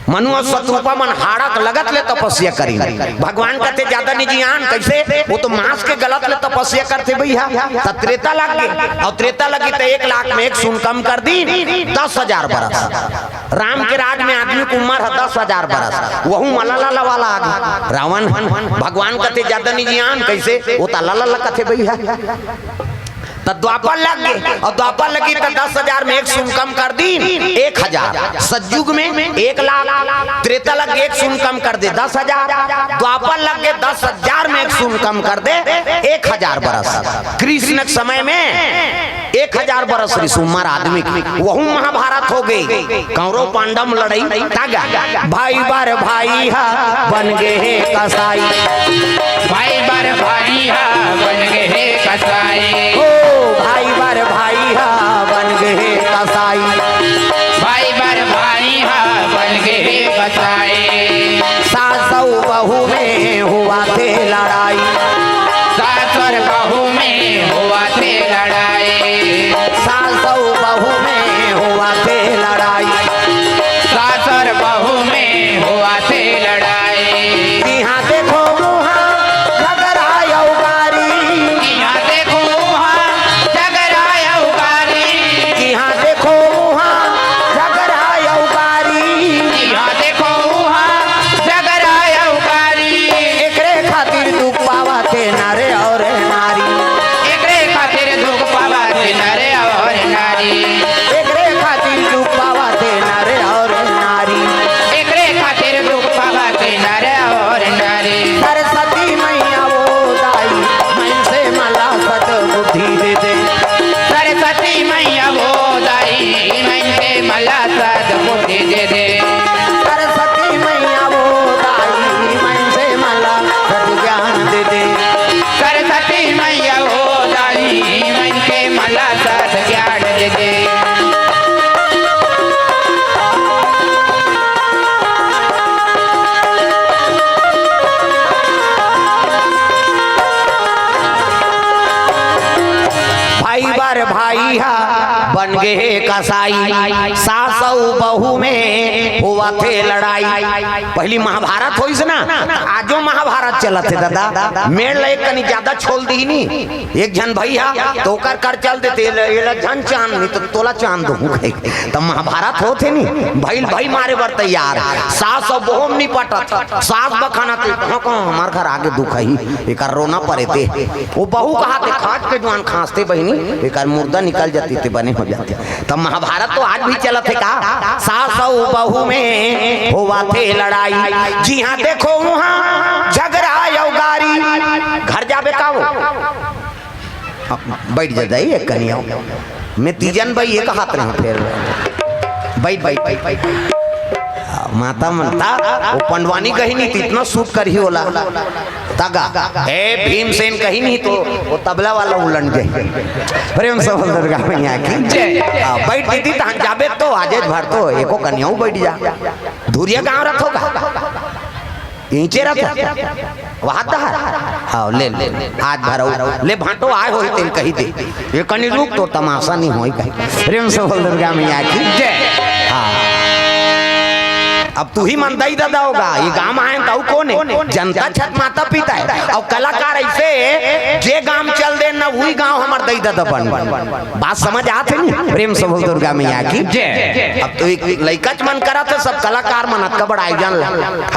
मनु अउ शतरूपा मन हाड़ा के लगत ले तपस्या करिन। भगवान कथे, "ज्यादा नि जियान।" कइसे? वो तो मांस के गलत ले तपस्या करथे भइया। त त्रेता लग गे, अउ त्रेता लगी त एक लाख में एक शून्य कम कर दीन, दस हजार बरस। राम के राज में आदमी के उम्र हे दस हजार बरस, वहू मलाला वाला आगे रावण। भगवान कथे, "ज्यादा नि जियान।" कइसे? वो त लाला कथे भइया। त द्वापर लग गे, अउ द्वापर लगी त दस हजार में एक शून्य कम कर दीन, एक हजार। सतयुग में एक लाख, त्रेता लग गे एक शून्य कम कर दे, दस हजार। द्वापर लग गे, दस हजार में एक शून्य कम कर दे, एक हजार बरस। कृष्ण के समय में एक हजार बरस रिहिस उम्र आदमी के, वहू महाभारत होगे। कौरव पांडव लड़ई तागा, भाई बर भाई हा बन गे हे कसाई। भाई बर भाई हा बन गे हे कसाई। ओ भाई बर भाई हा बन गे हे कसाई। भाई बर भाई हा बन गे हे कसाई। सास अउ बहू में होवथे लड़ाई। सास अउ बहू में होवथे लड़ाई। सास अउ बहू में होवथे लड़ाई। सास अउ बहू में होवथे लड़ाई। जिहाँ देखो उहाँ झगड़ा अउ गारी। जिहाँ देखो उहाँ झगड़ा अउ गारी। जिहाँ देखो उहाँ झगड़ा अउ गारी। जिहाँ देखो उहाँ झगड़ा अउ गारी। एकरे खातिर दुख पावथे नर अउ नारी। एकरे खातिर दुख पावथे नर अउ नारी। एकरे खातिर दुख पावथे नर अउ नारी। एकरे खातिर दुख पावथे नर अउ नारी। सरस्वती मैया वो दाई, मनसे मन ला सद्बुद्धि दे दे। सरस्वती मैया वो दाई, मनसे मन ला सद्बुद्धि दे दे। सरस्वती मैया वो दाई, मनसे मन ला सद् ज्ञान दे दे। सरस्वती मैया वो दाई, मनसे मन ला सद् ज्ञान दे दे। भाई बर भाई हा बन गे हे कसाई, सास अउ बहू में होवथे लड़ाई। पहिली महाभारत होइस ना, आजो महाभारत चलत हे दादा। मेड़ ल एक कनी ज्यादा छोल दीन, एक झन भई हा त ओकर कर चल देथे, एला, एला झन चांद, नि त तोला चांद दूहूं कहिके। त महाभारत होत हे नी, भई ल भई मारे बर तैयार। सास अउ बहू म नि पटत, सास बखानथे, "कहाँ, कहाँ हमर घर आगे दुख हे, एकर रोना परे ते।" वो बहू कहाथे, "खांच के जुवान खांसथे बहिनी, एकर मुर्दा निकल जाती ते बने हो जाती।" त महाभारत तो आज भी चलत हे का? सास अउ बहू में होवथे लड़ाई, जिहाँ देखो उहाँ झगड़ा अउ गारी। घर जाबे का वो? बैठ जा दाई, एक कनी आव। मैं तीजन बई, एक हाथ नहीं फेर। बैठ, बैठ, बैठ, बैठ। माता मन ता, वो पंडवानी कही नहीं थी, इतना सूट करही ओला। तागा, ए भीमसेन कही नहीं तो, वो तबला वाला उलन गए। प्रेम से बोल दुर्गा मैया की जय। हाँ, बैठ दीदी, तहन जाबे तो, आजेज भर तो, एको कनियाऊ बैठ जा। धुरिया गांव रथ होगा। ईंचे रथ। वहां तहार। हाँ, ले, ले, ले। आज भरऊ। ले भांटो आए होही तेन कही दे। ये कनी रुक तो तमाशा नहीं होई कही। प्रेम से बोल दुर्गा मैया की जय। हाँ। अब तू ही मन दाई ददा होगा। ये गांव आए तो कोन हे? जनता छत माता पिता हे। अउ कलाकार ऐसे, जे गांव चल दे ना, वही गांव हमर दाई ददा बन। बात समझ आत हे नी? प्रेम से बोल दुर्गा मैया की जय। अब तो एक लइका च मन करत हे, सब कलाकार मन अतका बड़ा आयोजन ला।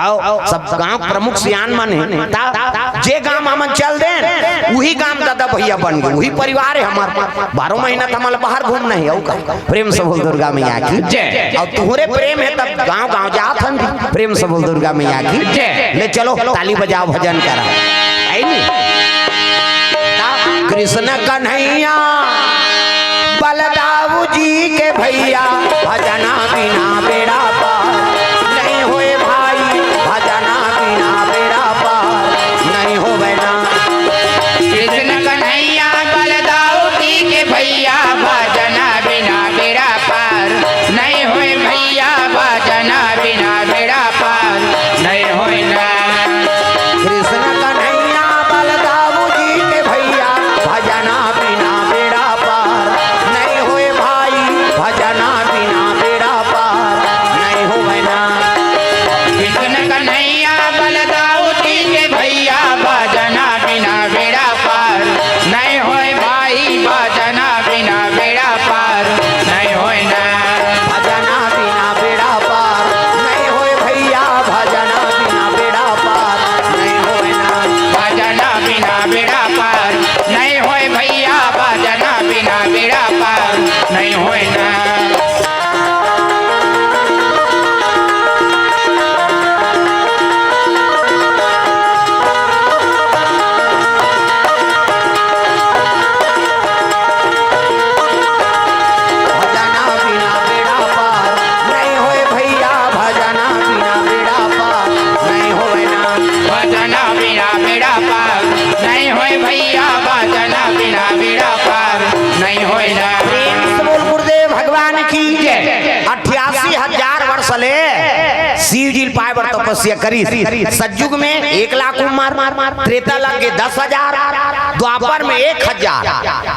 हाव, सब गांव प्रमुख सियान मन हे। ता जे गांव हमन चल देन, उही गांव ददा भैया बन गे, उही परिवार हे हमर। बारह महीना त हमन ला बाहर घूमना हे, अउ का? प्रेम से बोल दुर्गा मैया की जय। अउ तुहरे प्रेम हे तब गांव गांव जा जाथन जी। प्रेम से बोल दुर्गा मैया की जय। ले चलो, ताली बजाओ, भजन करा। आई नी? कृष्ण कन्हैया बलदाऊ जी के भैया, भजना बिना बेड़ा पार नहीं होए भाई, भजना बिना बेड़ा पार नहीं होवे ना। कृष्ण कन्हैया बलदाऊ जी के भैया, भजना बिना बेड़ा पार नहीं होए भैया, भजना बिना बेड़ा पार नहीं होए ना। कृष्ण कन्हैया बलदाऊ जी के भैया, भजना बिना बेड़ा पार नहीं होए भाई, भजना बिना बेड़ा पार नहीं होवे ना। कृष्ण कन्हैया बलदाऊ जी के भैया, भजना बिना बेड़ा पार नहीं होए भाई, भजना बिना बेड़ा पार नहीं होए ना। भजना बिना बेड़ा पार नहीं होए भैया, भजना बिना बेड़ा पार नहीं होए ना। भजना बिना बेड़ा पार नहीं होए भैया, भजना बिना बेड़ा पार नहीं होए ना। भजना बिना बेड़ा पार नहीं होए भैया, भजना बिना बेड़ा पार नहीं होए ना। भजना बिना बेड़ा पार नहीं होए भैया, भजना बिना बेड़ा पार नहीं होए ना। प्रेम से बोल गुरुदेव भगवान की जय। अट्ठासी हजार वर्ष ले शिव जी पाए बर तपस्या करी। सतयुग में एक लाख उम्र, त्रेता लग के दस हजार, द्वापर में एक हजार,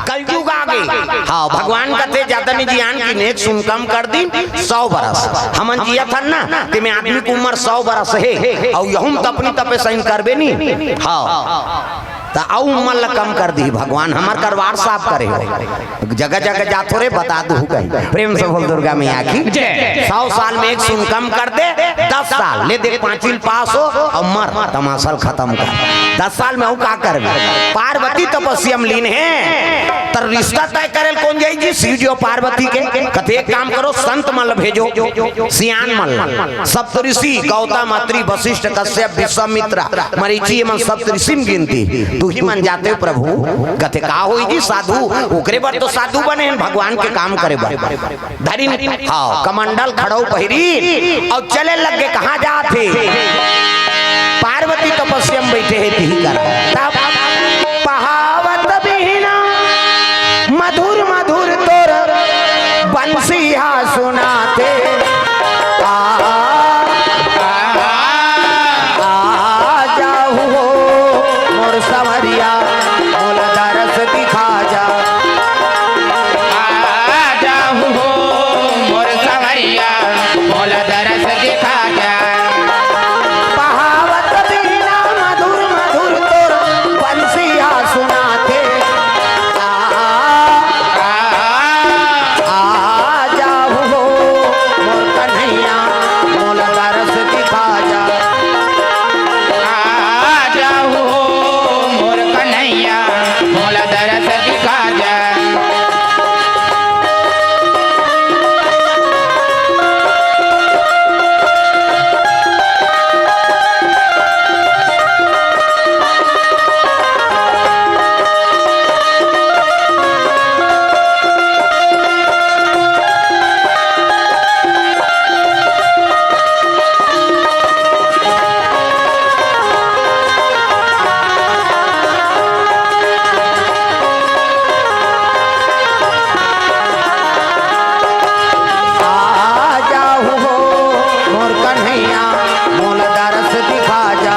कलयुग आ गई। हाँ, भगवान कथे जातन जियान की नेक सुन कम कर दी सौ बरस। हमन जियत हन ना, ते में आदमी की उम्र सौ बरस हे, अउ यहूं म तपनी तपे सही करबे नी। हाँ, त अउ उम्र ला कम कर दी भगवान, हमर करवार साफ करे हो। जगह जगह जाथो रे, बता दू कहीं। प्रेम से बोल दुर्गा मैया की जय। सौ साल में एक सुन कम कर दे, दस साल ले दे, पांचवी ल पास हो अउ मर, तमाशा ल खत्म कर। दस साल में अउ का करबे? पार्वती तपस्या में लीन हे, त रिश्ता तय करे ल कोन जाई जी? शिव जी अउ पार्वती के। कथे एक काम करो, संत मन ल भेजो, सियान मन ल। सप्तऋषि गौतम, अत्रि, वशिष्ठ, कश्यप, विश्वामित्र, मरीचि, ये मन सप्तऋषि में गिनती। तुही मन जाते हो प्रभु। कथे का होई जी साधु, ओकरे बर तो साधु बने हैं भगवान के काम करे बर। धरिन, हाँ, कमंडल खड़ो पहिरी अउ चले लग गे। कहाँ जात हे? पार्वती तपस्या में बैठे हे तिही करा। तब पहावत बिहना मधुर मधुर तोर बंसिया सुनाथे। आ, आ, आ जाहू हो मोर संवरिया, मोला दरस दिखा जा। आ जाहू हो मोर संवरिया, मोला दरस दिखा जा। पहावत बिहना मधुर मधुर तोर बंसिया सुनाथे। आ, आ, आ जाहू हो मोर कन्हैया, मोला दरस दिखा जा। आ जाहू हो मोर कन्हैया, मोला दरस दिखा जा। आ जाहू हो मोर कन्हैया, मोला दरस दिखा जा।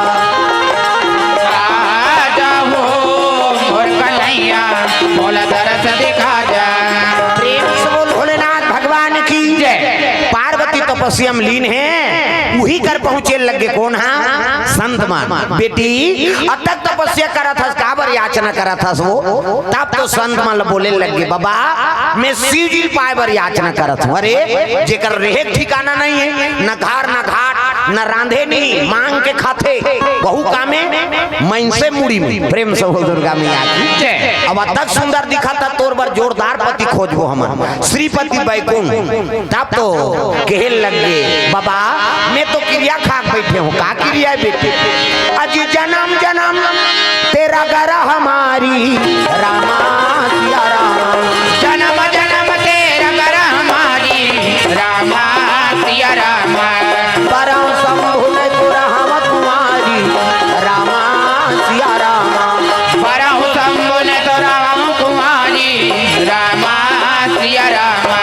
आ जाहू हो मोर कन्हैया, मोला दरस दिखा जा। प्रेम से बोल भोलेनाथ भगवान की जय। पार्वती तपस्या में लीन हे, उही कर पहुंचे लग गे। कोन हा? संत मन, बेटी, अतक तपस्या करत हस, काबर याचना करत हस वो? तब तो संत मन ल बोले लग गे, बाबा, मैं शिव जी ल पाए बर याचना करत हूँ। अरे, जेकर रेहे के ठिकाना नहीं है, न घर, न घाट, न रांधे नहीं, मांग के खाथे, वहू कामे, मनसे मुड़ी में। प्रेम से बोल दुर्गा मैया की। जय। अब अतक सुंदर दिखत हस, तोर बर जोरदार पति खोजबो हमन, श्रीपति बैकुंठ। तब तो कहे लग गे, बाबा, मैं तो किरिया खा के बैठे हूँ। का किरिया है बेटी? अजी जन्म जन्म तेरा गर हमारी, रामा सिया रामा। जन्म जन्म तेरा गर हमारी, रामा सिया रामा। बरहु शंभु न तो रहव कुंवारी, रामा सिया रामा। बरहु शंभु न तो रहव कुंवारी, रामा सिया रामा।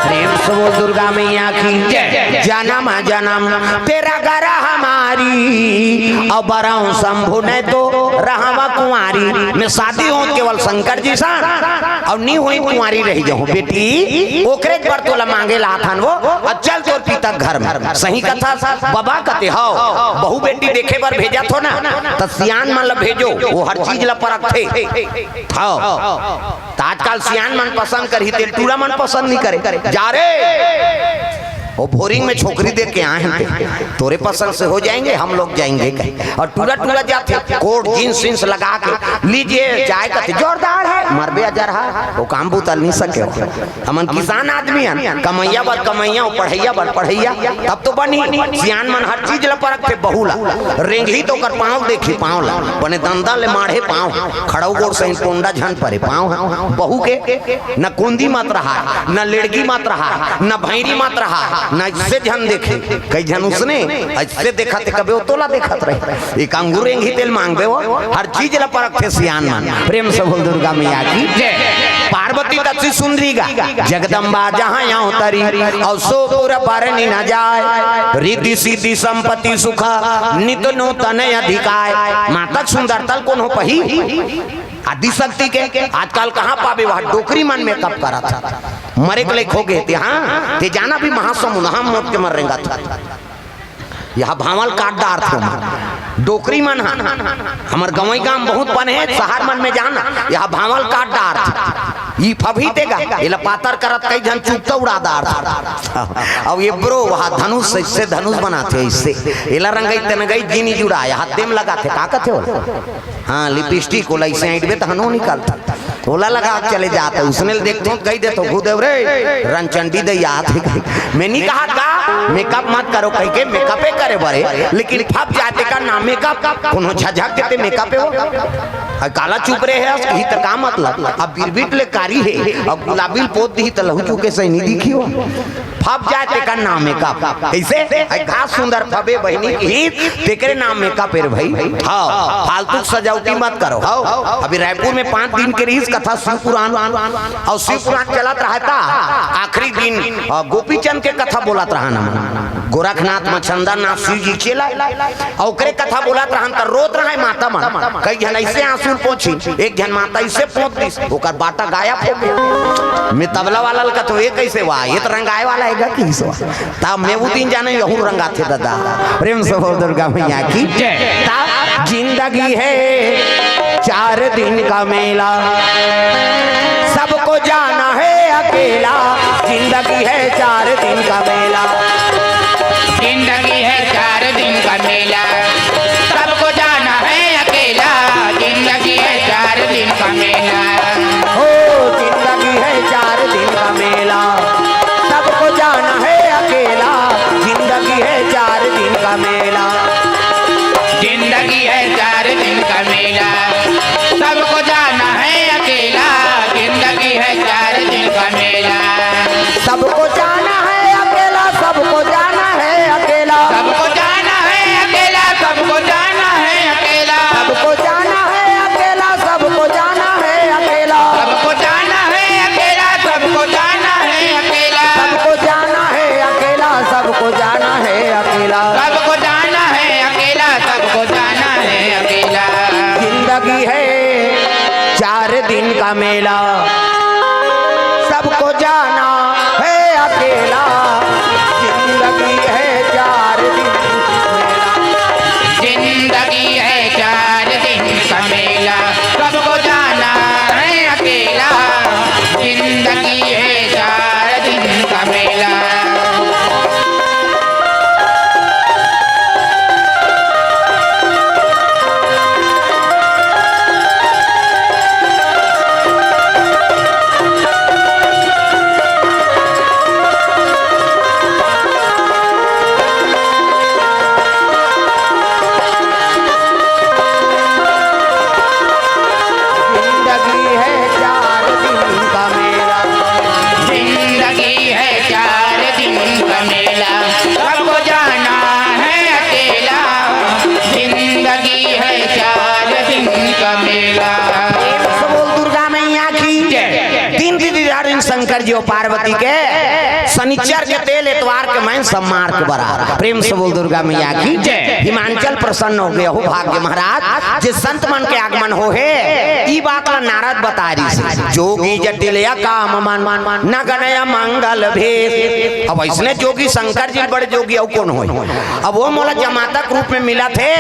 प्रेम से बोल दुर्गा मैया की। जय। जन्म जन्म तेरा गर हमारी, अउ बरहु शंभु न तो रहव कुंवारी। मैं शादी हों केवल शंकर जी सन, अउ नी होई कुंवारी रह जाऊं। बेटी, ओकरे बर तोला मांगे ला आथन वो, अउ चल तोर पिता घर में। सही कथस बाबा कथे हव, बहू बेटी देखे बर भेजत हो ना, त सियान मन ला भेजो, वो हर चीज ला परखथे। हव, त आजकल सियान मन पसंद करही, तेल टूरा मन पसंद नहीं करे। जा रे, वो बोरिंग में छोकरी देख के आए हैं, तोरे पसंद से हो जाएंगे, हम लोग जाएंगे कहे। अउ टूरा टूरा जाथे, कोट जींस वींस लगा के, लीजिए चाय कथे, जोरदार है, मरबे अजरहा, वो काम बूता नहीं सके हो। हमन किसान आदमी हन, कमइया बर कमइया, पढ़इया बर पढ़इया, तब तो बनी। सियान मन हर चीज ला परखथे, बहू ला। रेंगही त ओकर पाँव देखही, पाँव ला। बने दंदा ले माढ़े पाँव, खड़ऊ गोड़ सही पोंडा झन परे पाँव ह। बहू के न कोंदी मत रहा, न लेड़गी मत रहा, न भैरी मत रहा, न इससे झन देखे। कई झन उसने इससे देखा थे, कबे वो तोला देखत रहे। एक अंगूर रेंगही तेल मांगबे वो, हर चीज ला परखथे सियान मन। प्रेम से बोल दुर्गा मैया की। जय। पार्वती दक्षिण सुंदरी गा, जगदम्बा जहाँ अवतरी, अउ सो पुर बरनि न जाय। रिद्धि सिद्धि संपत्ति सुख, नित नूतन अधिकाय। मातक सुंदर तल कोनो पही। आदि शक्ति के आजकल कहाँ पाबे, वह डोकरी मन मेकअप करत हे। मरे के लायक हो गे ते, हाँ, ते जाना भी महासमुंद, हम मोट के मर रेंगत। यहाँ भांवल काट डारथे हमर डोकरी मन ह। हमर गंवई गांव बहुत बने हे, शहर मन में जाना, यहाँ भांवल काट डारथे। ई फबही तेगा, एला पातर करत कई झन चुकता उड़ा डारथे। अब ये ब्रो वहाँ धनुष, इससे धनुष बनाथे, इससे एला रंगई तनगई जिनी जुड़ा, यहाँ तेम लगाथे, का कथे ओला? हाँ, लिपस्टिक ओला इसे ऐंठबे त हनो निकलता। ओला लगा के चले जात, उसने ल देखथों, कहि देथों, "गुरुदेव रे, रंचंडी दई आत हे।" मैं नी कहत का, मेकअप मत करो कहिके, मेकअपे करे बरे, लेकिन फब जाय तेकर नाम मेकअप, कोनो झझक के ते मेकअप हे वो। अउ काला चुप रहे हे, इही त का मतलब? अब बिरबिट ले कारी हे, अउ गुलाबी ल पोत दिही त लहू चुके सही नी दिखी वो। फब जाय तेकर नाम मेकअप। कइसे? अइ घास सुंदर फबे बहिनी की, तेकरे नाम मेकअप हे रे भई। हाँ, फालतू सजावटी मत करो। हाँ, अभी रायपुर में पांच दिन के रिहिस कथा शिव पुराण, अउ शिव पुराण चलत रहय ता आखिरी दिन, अ, गोपीचंद के कथा बोलत रहन हमन। गोरखनाथ म चंदननाथ शिव जी चेला, अउ ओकरे कथा बोलत रहन त रोत रहय माता मन। कई झन अइसे आंसू ल पोंछी, एक झन माता अइसे पोंछ दिस, ओकर बाटा गायब हो गे। मैं तबला वाला ल कथों, "ये कइसे हुआ? ये त रंगाय वाला हे गा," कहिस वो। तब मैं वो दिन जाने यहू रंगाथे दादा। प्रेम से बोल दुर्गा मैया की। जय। तब जिंदगी है चार दिन का मेला, सबको जाना है अकेला। जिंदगी है चार दिन का मेला। जिंदगी है चार दिन का मेला, सबको जाना है अकेला। जिंदगी है चार दिन का मेला। हो, जिंदगी है चार दिन का मेला, सबको जाना है अकेला। जिंदगी है चार दिन का मेला। जिंदगी है चार दिन का मेला, सबको जाना है अकेला। जिंदगी है चार दिन का मेला। सबको जाना है अकेला। दिन का मेला, सबको जाना है अकेला। जिंदगी है चार दिन का मेला। जिंदगी है चार दिन का मेला, सबको जाना है अकेला। जिंदगी है चार दिन का मेला। जिंदगी है चार दिन का मेला। जिंदगी है चार दिन का मेला, सबको जाना है अकेला। जिंदगी है चार दिन का मेला। प्रेम से बोल दुर्गा मैया की जय। तीन दिन शंकर जी और पार्वती के, शनिचर के तेल, एतवार के मैन, सोमवार के बरात। प्रेम से बोल दुर्गा मैया की जय। हिमांचल प्रसन्न हो गया हो भाग्य महाराज, जे संत मन के आगमन हो हे। ई बात ला नारद बता रही से, जोगी जटिल या काम मन, नगनय मंगल भेष। अब इसने जोगी शंकर जी बड़े जोगी, अउ कौन होय? अब वो मोला जमाता के रूप में मिला थे,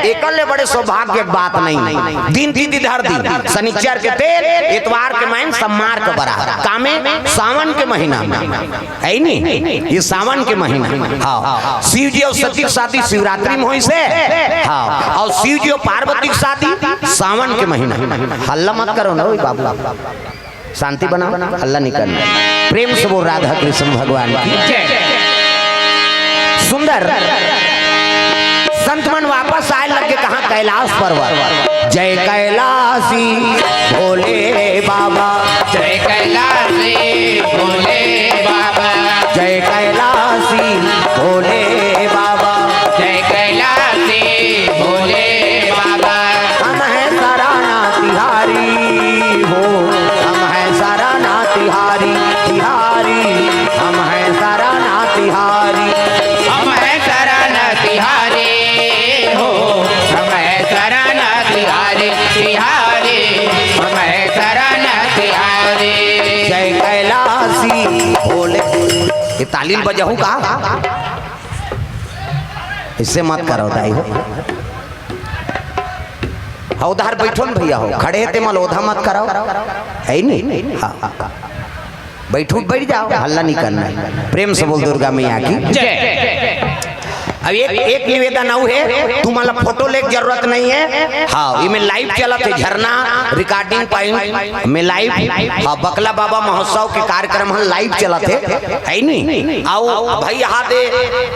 एकर ले बड़े सौभाग्य के बात नहीं। दिन तिथि धर दी, शनिचर के तेल, एतवार के मैन, सोमवार के बरात। कामे? सावन के महीना में। है नी? ये सावन के महीना। हाँ। शिव जी और सती के शादी शिवरात्रि में होइसे। हाँ। और शिव जी और पार्वती के शादी सावन के महीना। हल्ला मत करो ना, ओए बाबू। शांति बनाओ, हल्ला नहीं करना। प्रेम से बोल राधा कृष्ण भगवान की जय। सुंदर संत मन वापस आए लग गे, कहाँ? कैलाश पर्वत। जय कैलाशी भोले बाबा। जय कैलाशी भोले बाबा। जय कैलाशी भोले बाबा। जय कैलाशी भोले बाबा। हम हैं सराना तिहारी हो, हम हैं सराना तिहारी, तिहारी, हम हैं सराना तिहारी। हम हैं सराना तिहारी हो, हम हैं सराना तिहारी, तिहारी, हम हैं सराना तिहारी। जय कैलाशी भोले। ये ताली बजाऊं का? इससे मत करो दाई हो। हाँ, उधार बैठो न भैया हो, खड़े हे ते मल ओधा मत कराओ, है नी? हाँ, हाँ, हाँ। बैठो, बैठ जाओ, हल्ला नहीं करना है। प्रेम से बोल दुर्गा मैया की जय। अब एक, एक निवेदन अउ हे, तुम्हारा फोटो लेके जरूरत नहीं है। हाँ, इमे live चलत हे, झरना recording point में live। हाँ, बकला बाबा महोत्सव के कार्यक्रम ह live चलत हे, है नी? अउ भाई, यहाँ दे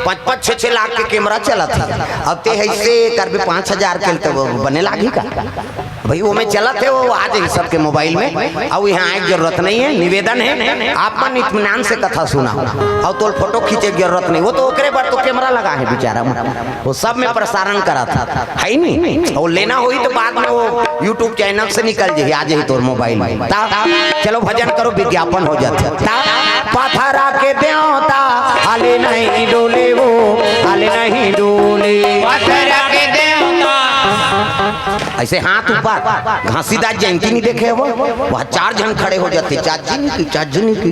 पाँच पाँच छः छः लाख के camera चलत हे। अब ते ऐसे करबे पाँच हजार के, तो वो बने लागी का? भाई, वो में चलत हे, वो आ जाही सबके mobile में। अउ यहाँ आए के जरूरत नहीं है। निवेदन है, आप मन इत्मीनान से कथा सुना, अउ तोल फोटो खींचे के जरूरत नहीं। वो तो ओकरे बर तो camera लगा है बेचारा मन, वो सब में प्रसारण करत हे, है नी? अउ लेना होही तो बाद में वो YouTube channel से निकल जाही, आ जाही तोर mobile में। ता चलो भजन करो, विज्ञापन हो जाथे। ता पथरा के देवता हाले नहीं डोले वो, हाले नहीं डोले। पथरा के देवता। ऐसे हाथ ऊपर, घासीदास जयंती नहीं देखे हो? वहाँ चार झन खड़े हो जाथे, चाची नहीं की, चाची नहीं की।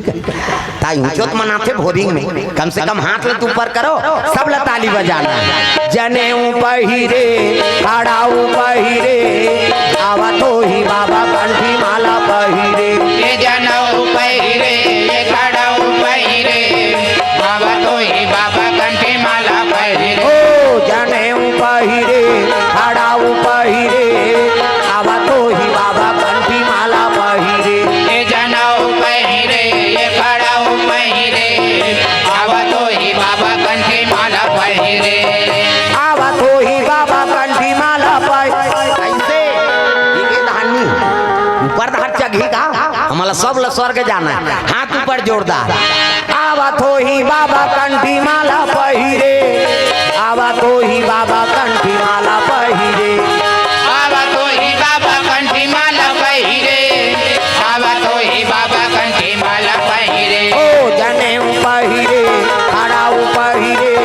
ताई ऊंचोत मनाथे भोरिंग में, कम से कम हाथ ल तो ऊपर करो, सब ल ताली बजाना हे। जनेऊ पहिरे, खड़ाऊ पहिरे, आवत होही बाबा कंठी माला पहिरे। ये जनेऊ पहिरे, ये खड़ाऊ पहिरे, आवत होही बाबा कंठी माला पहिरे। ओ जनेऊ पहिरे, खड़ाऊ पहिरे, आवत होही बाबा कंठी माला पहिरे। ये जनेऊ पहिरे, ये खड़ाऊ पहिरे, आवत होही बाबा कंठी माला पहिरे। आवत होही बाबा कंठी माला पहिरे। ऐसे, ये धानी, ऊपर धार चघी का, हमला सब ल स्वर्ग जाना हे। हाथ ऊपर जोरदार। आवत होही बाबा कंठी माला पहिरे, आवत होही बाबा कंठी माला पहिरे। आवत होही बाबा कंठी माला पहिरे, आवत होही बाबा कंठी माला पहिरे। ओ जनेऊ पहिरे, खड़ाऊ पहिरे,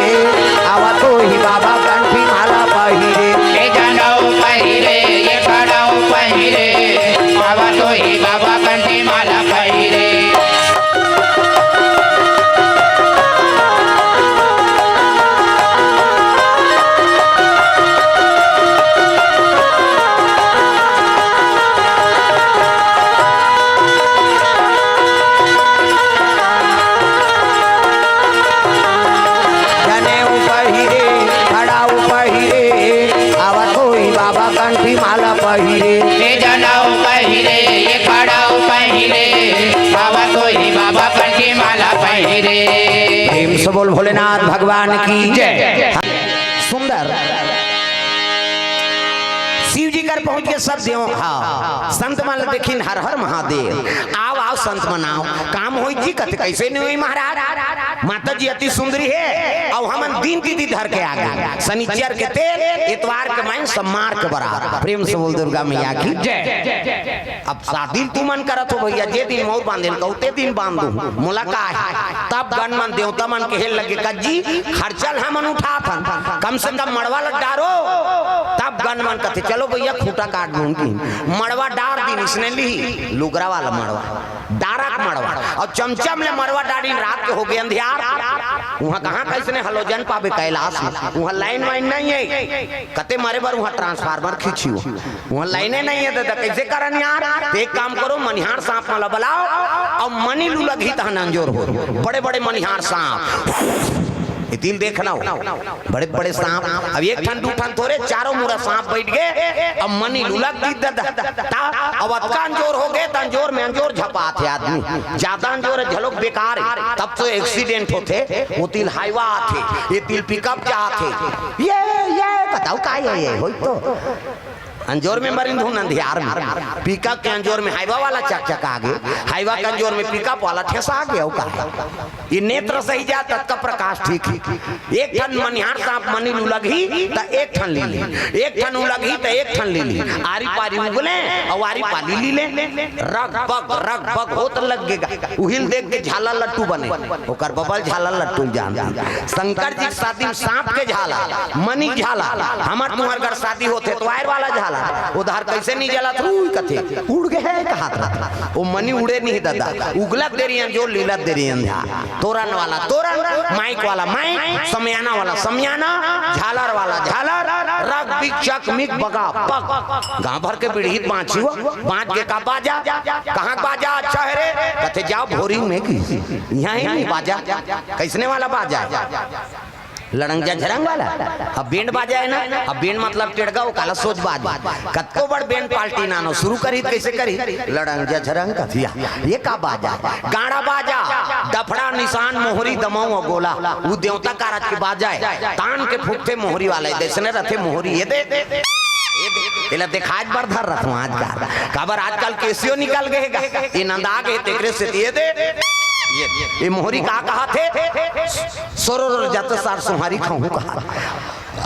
आवत होही बाबा कंठी माला पहिरे। ये जनेऊ पहिरे, ये खड़ाऊ पहिरे, आवत प्रेम से बोल भोलेनाथ भगवान की जय। सुंदर शिव जी कर पहुंच के सब देव, हाँ, संत मन ल देखिन, हर हर महादेव। आव आव संत मन आव, काम होई जी। कथे कैसे नहीं होई महाराज, माता जी अति सुंदरी हे। अउ हमन दिन तिथि धर के आ गे, शनिचर के तेल, एतवार के माइन, सोमवार के बरात। प्रेम से बोल दुर्गा मैया की जय। अब शादी तुमन करत हो भैया, जे दिन मौर बांधे ल कहू ते दिन बांध दू, मोला का हे। तब गन मन देवता मन कहे लगे, कज्जी खर्चा ल हमन उठात हन, कम से कम मड़वा ल डारो। तब गन मन कथे चलो भैया खूंटा काट दूंगी। मड़वा डार दिन इसने ली, लुगरा वाला मड़वा, डारक मड़वा, अउ चमचम ले मड़वा डारिन। रात के होगे अंधियार, उहाँ कहाँ कइसने हलोजन पाबे कैलाश में, उहाँ लाइन वाइन नहीं हे। कते मरे बर उहाँ ट्रांसफार्मर खींचियो, उहाँ लाइने नहीं हे दादा, कैसे करन यार? त एक काम करो, मनिहार सांप मन ल बलाव अउ मनी लुलगही तहन अंजोर हो, बड़े बड़े मनिहार सांप। एती ल देखना हो, बड़े बड़े सांप। अब एक ठन दू ठन थोरे, चारों मुड़ा सांप बैठ गे। अब मनी लुलग दी दादा, ता अब अतका अंजोर होगे, त अंजोर में अंजोर झपाथे आदमी, ज्यादा अंजोर हे घलोक बेकार हे, तब तो एक्सीडेंट होथे। ओती ल हाईवा आथे, एती ल पिकअप जाथे, ये ये बताओ का ये ये होई तो। अंजोर में मरिन धुन अंधियार में, पिकअप के अंजोर में हाईवा वाला चकचका गे, हाईवा के अंजोर में पिकअप वाला ठेसा गे, अउ का हे? ये नेत्र सही जात ततका प्रकाश ठीक हे। एक ठन मनिहार सांप मनी लुलगही त एक ठन ली ली, एक ठन उलगही त एक ठन ली ली, आरी पारी उगले अउ आरी पाली ली ले, रग बग रग बग होत लग गे गा। उही ल देख के झाला लट्टू बने, ओकर बबा ल झाला लट्टू जानथे। शंकर जी के शादी में सांप के झाला, मनी झाला, हमर तुंहर घर शादी होथे त वायर वाला झाला, ओ दर कइसे नहीं जलत हुई कथे, उड़ गे हे कहत रथे। ओ मनी उड़े नहीं दादा, उगलत देरी अंजोर, लीलत देरी अंधियार। तोरन वाला तोरन, माइक वाला माइक, समियाना वाला समियाना, झालर वाला झालर, रग बिग चक मिक बगा पग। गांव भर के बिड़हित बांची हो, बांच के का बाजा, कहाँ के बाजा अच्छा हे रे? कथे जाव भोरी में की, इहाँ हे नहीं बाजा। कइसने वाला बाजा हे? लड़ंग झझरंग वाला। अब बेंड बाजा हे ना, अब बेंड मतलब टेड़गा, ओ काला सोच बाजा। कतको बड़ बेंड पार्टी नानो शुरू करही त कइसे करही? लड़ंग झझरंग कथिया, ये का बाजा? गाड़ा बाजा, डफड़ा निसान मोहरी दमऊ अउ गोला, उ देवता कारज के बाजा हे। तान के फूंकथे मोहरी वाला, ए दइसने रथे मोहरी, ये दे, ये दे। एला देखाय बर धर रथों आजकल, काबर आजकल केसियो निकल गे हे गा, ये नंदा गे हे तेकरे सेती ये दे, ये, ये मोहरी का कहत हे? सोरो रो जात सार सोहारी खाहूं कहा।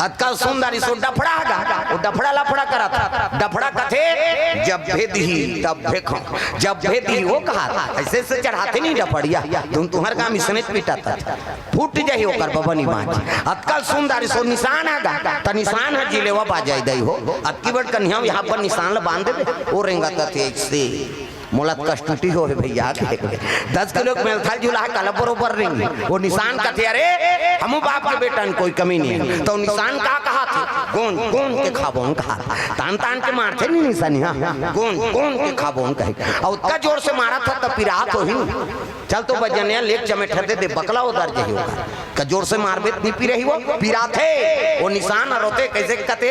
अतका सुंदर इसो डफड़ा गा, ओ डफड़ा लफड़ा करत, डफड़ा कथे, जब भेद ही तब भेखो, जब भेद ही वो कहा, अइसे अइसे चढ़ाथे नहीं डफड़िया, तुम तुंहर काम इसने पीटा था, फूट जाही ओकर बबनी बांच। अतका सुंदर इसो निसान हे गा, त निसान हे जिलेवा बाजाय दई हो, अतकी बड़ कन्हिया यहाँ पर निसान ल बांध देबे, ओ रेंगत अथे से। मोला त कष्टुटी हो हे भैया के। दस किलो के मेलथल झूला हे, काला बरोबर रेंगी। ओ निसान कथे, "अरे, हमू बाप के बेटा हन, कोई कमी नहीं हे।" त ओ निसान का कहत हे? "गोंद, गोंद के खाबोन," कहत हे। तान, तान के मारथे नहीं निसानी, हाँ। "गोंद, गोंद के खाबोन," कहे। अउ ओतका जोर से मारत हे, त पिरात होही। चल तो बजनिया लेके चमेठर दे दे, बकला उधर जाही ओकर। का जोर से मारबे त नहीं पिरही वो, पिराथे। ओ निसान रोथे, कइसे कथे,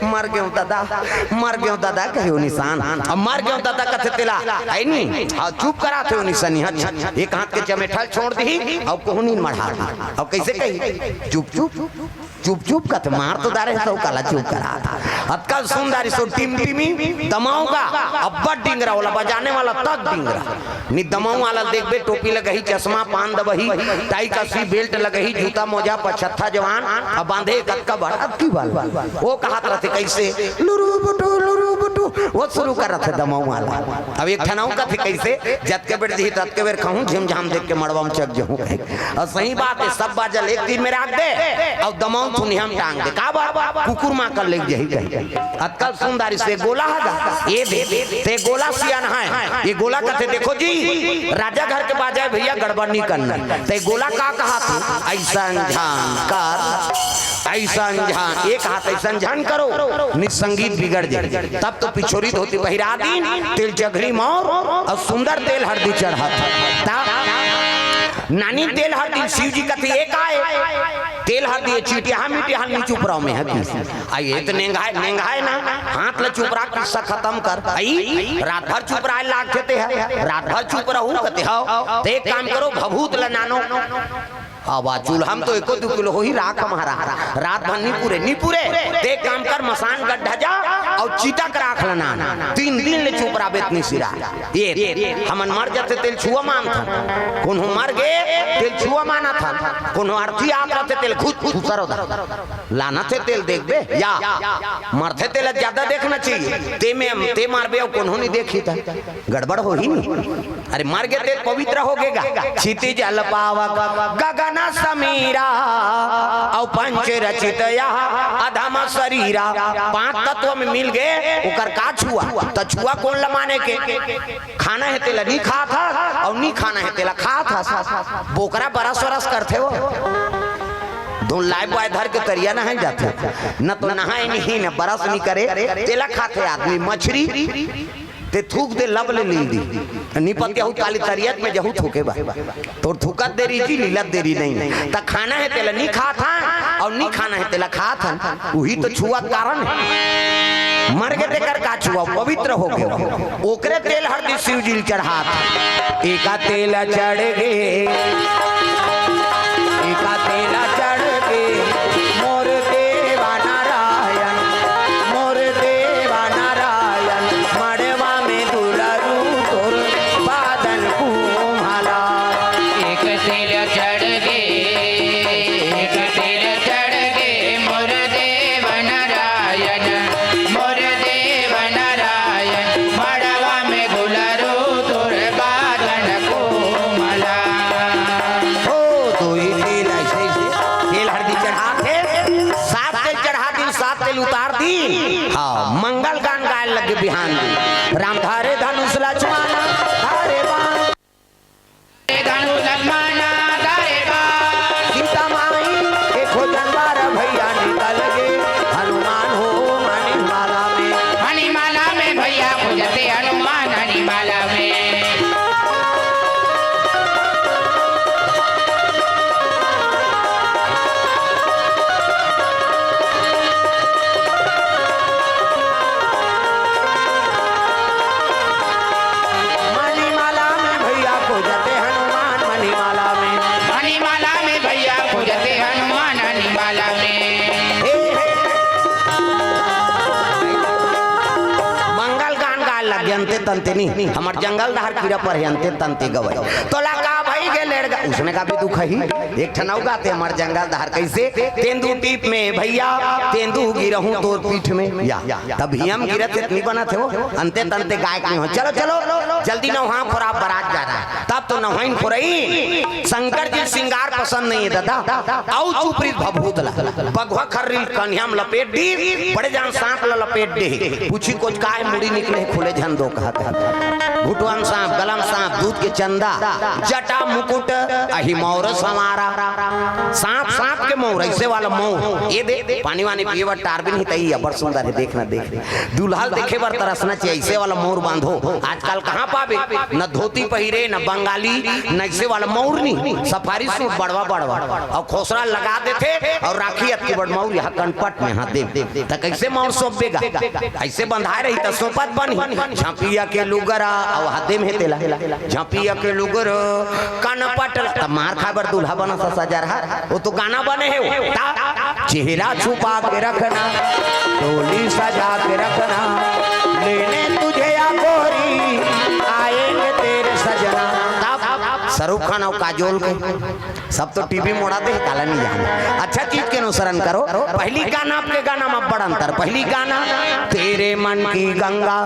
"मर गेंव दादा, मर गेंव दादा," कहे ओ निसान। अब "मर गेंव दादा" कथे तेला, हे नहीं? हाँ, चुप कराथे ओ निसनिया। एक हाथ के चमेठल छोड़ दिही, अउ कोहनी मढ़ा दिही। अउ कइसे कही, "चुप, चुप, चुप, चुप," कथे, "मार तो डारे हस, त काला चुप कराथा।" अतका सुंदर इसो टिमटिमी दमाऊ गा, अब्बड़ डिंगरा, ओला बजाने वाला तक डिंगरा। नि दमाऊ वाला ल देखबे, टोपी लगही, चश्मा, पान दबही, टाई कसी, बेल्ट लगही, जूता मोजा, पछत्था जवान, अब बांधे कतका बड़, अतकी बड़। ओ कहत रथे कइसे, "लुरु बुटु, लुरु बुटु," ओ शुरू करत हे दमाऊ वाला। अब एक ठन अउ कथे कइसे, "जतके बेर दिही, ततके बेर खाहूं, झिमझाम देख के मड़वा में चघ जहूं," कहे। अउ सही बात हे, सब बाजा ल एक तीर में राख दे, अउ दमाऊ थुनिया में टांग दे। काबर? कुकुर मां कर लेके जाही कहे। अतका सुंदर से गोला हे गा, ये दे, ते गोला सियान हे, ये गोला कथे, "देखो जी, राजा घर के बाजा हे भैया, गड़बड़ नहीं करना हे।" ते गोला का कहत हे? "अइसन झन कर, अइसन झन, एक हाथ अइसन झन करो, नि संगीत बिगड़ जाही।" तब तो पिछोरी धोती पहिरा दीन, तेल चघरी मौर अउ सुंदर तेल हरदी चढ़त हे। ता नानी तेल हरदी ल शिव जी कथे, "ए काय? तेल हरदी ए चिटिया मिटिया ल नी चुपराव में ह किस।" आ ये त नेंगाय, नेंगाय ना, हाथ ल चुपरा, किस्सा खतम कर। आई, रात भर चुपराय लागथे ते ह, रात भर चुप रहू कथे हव। त एक काम करो, भभूत ल नानो। अब आ चूल्हा म तो एको दू किलो होही राख हमारा, रात भर नी पुरे, नी पुरे। त एक काम कर, मसान गड्ढा जा अउ चितक राख ल नान, तीन दिन ले चुपराबे त नी सिरा। ये, हमन मर जाथे तेल छुआ मानथन, कोनो मर गे तेल छुआ मानथन, कोनो अर्थी आत रथे तेल घुस घुस सरो दा। लानथे तेल देखबे या मरथे तेल ज्यादा देखना चाहिए। ते में ते मारबे अउ कोनो नी देखी त गड़बड़ होही नी। अरे मर गे तेल पवित्र हो गेगा। क्षितिज जल पावक गगन समीरा, अउ पंच रचित यह अधम शरीरा। पांच तत्व में मिल गे, ओकर का छुआ? त छुआ कोन ल माने के? खाना हे तेला नी खात हस, अउ नी खाना हे तेला खात हस। बोकरा बरस वरस करथे वो। धुन लाय बुआय धर के तरिया नहाय जाथे, न तो नहाय नहीं, न बरस नी करे, तेला खाथे आदमी। मछरी ते थूक दे, लब ले लील दी, नी पतिया हूत काली तरियत में जहू थूके बा। तोर थूकत देरी जी, लीलत देरी नहीं। त खाना हे तेला नी खात हन, अउ नी खाना हे तेला खात हन। उही तो छुआ कारण हे। मर गे तेकर का छुआ, पवित्र हो गे। ओकरे तेल हरदी शिव जी ल चढ़ात। एका तेल चढ़ गे, एका तेल चढ़ गे, मोर देवा नारायण, मोर देवा नारायण, मड़वा में दुलरू तोर बादन कुम्हला। एक तेल चढ़ गे, एक तेल चढ़ गे, मोर देव नारायण, मोर देव नारायण, मड़वा में दुलरू तोर बादन कुम्हला। हो, दोई तेल अइसे, अइसे, तेल हरदी चढ़ाथे, सात तेल चढ़ा दिन, सात तेल उतार दिन। हाँ, मंगल गान गाय लगे बिहान दिन। राम धारे धनुष लक्ष्मण धारे बाण। धनुष लक्ष्मण धारे बाण। सीता माई के खोजन बार भैया निकल गे। हनुमान हो मणिमाला में। मणिमाला में भैया खोजथे हनुमान मणिमाला में। मणिमाला में भैया खोजथे हनुमान मणिमाला में। मणिमाला में भैया खोजथे हनुमान मणिमाला में। हे, हे। मंगल गान गाय लग अंते तंते नी, हमर जंगल डहर कीरा पर हे अंते तंते गवई। तोला का भई गे लेड़गा, उसने का भी दुख ही। एक ठन अउ गाथे हमर जंगल डहर कइसे, तेंदू टीप में भैया, तेंदू गिरहूं तोर पीठ में। या, तब हियम गिरत हे त नी बनत हे वो, अंते तंते गाय के हो। चलो, चलो, जल्दी नहा खोरा, बरात जा रहा है। तब तो नहाइन खोरई, शंकर जी सिंगार पसंद नहीं है दादा। अउ चुपरी भभूत ला, बघवा खर्री ल कनिहा म लपेट दी, बड़े जान सांप ला लपेट दे। पूछी कोच काय मुड़ी निकले खुले झन दो कहत हे। घुटवन सांप, गलम सांप, दूध के चंदा, जटा मुकुट, अही मौर संवारा। सांप, सांप के मौर, अइसे वाला मौर। ये दे, पानी वानी पिए बर टारबिन ही तई, अब्बड़ सुंदर हे, देखना, देख। दूल्हा ल देखे बर तरसना चाहिए, अइसे वाला मौर बांधो। आजकल कहाँ पाबे? न धोती पहिरे, न बंगाली, न अइसे वाला मौर नी, सफारी सूट बड़वा बड़वा। अउ खोसरा लगा देथे अउ राखी अतकी बड़ मौर यहाँ कनपट में, हाँ, दे। त कइसे मौर सौंपबे गा? अइसे बंधाय रही त सौंपत बनही। झपिया के लुगरा, अउ हाथे में हे तेला। झपिया के लुगरा, कनपट ल, त मार खाय बर दूल्हा बना सा सजा रहा। वो तो गाना बने हे वो। ता, चेहरा छुपा के रखना, डोली सजा के रखना, लेने तुझे या गोरी, आएंगे तेरे सजना। तब शाहरुख खान अउ काजोल के सब तो टीवी मोड़ा दे, काला नहीं जाना। अच्छा चीज के अनुसरण करो। पहली गाना आपके गाना में बड़ अंतर। पहली गाना, तेरे मन की गंगा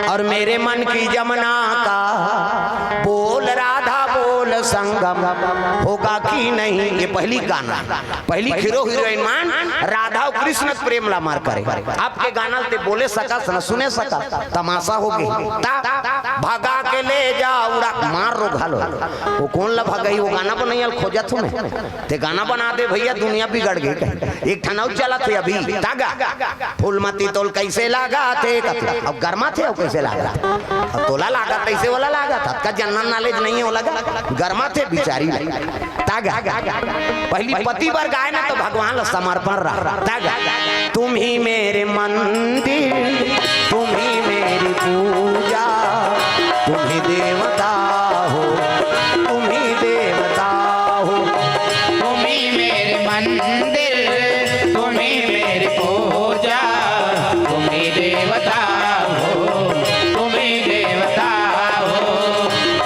और मेरे मन की जमुना का बोल राधा बोल संगम होगा कि नहीं, ये पहली गाना। पहली हीरो हीरोइन मन राधा अउ कृष्ण के प्रेम ला मार करे। आपके गाना ल ते बोले सकस न सुने सकस, तमाशा हो गे। ता भगा के ले जा उड़ा मार घलो। वो कोन ला भगाही, वो गाना बनइया ल खोजत हूँ मैं। ते गाना बना दे भइया, दुनिया बिगड़ गे कहीं। एक ठन अउ चलत हे अभी, तागा। फूलमती तोल कइसे लागथे कथे। अब गरमाथे अउ कइसे लागथे। अब तोला लागथे, तइसे ओला लागथे। अतका जनरल नॉलेज नइ हे ओला गा। गरमाथे बिचारी ला। तागा। पहिली पति बर गाय ना तो भगवान ला समर्पण रहा। तागा। तुम ही मेरे मंदिर, तुम ही मेरी पूजा, तुम ही देवता हो, तुम ही देवता हो। तुम ही मेरे मंदिर, तुम ही मेरी पूजा, तुम ही देवता हो, तुम ही देवता हो।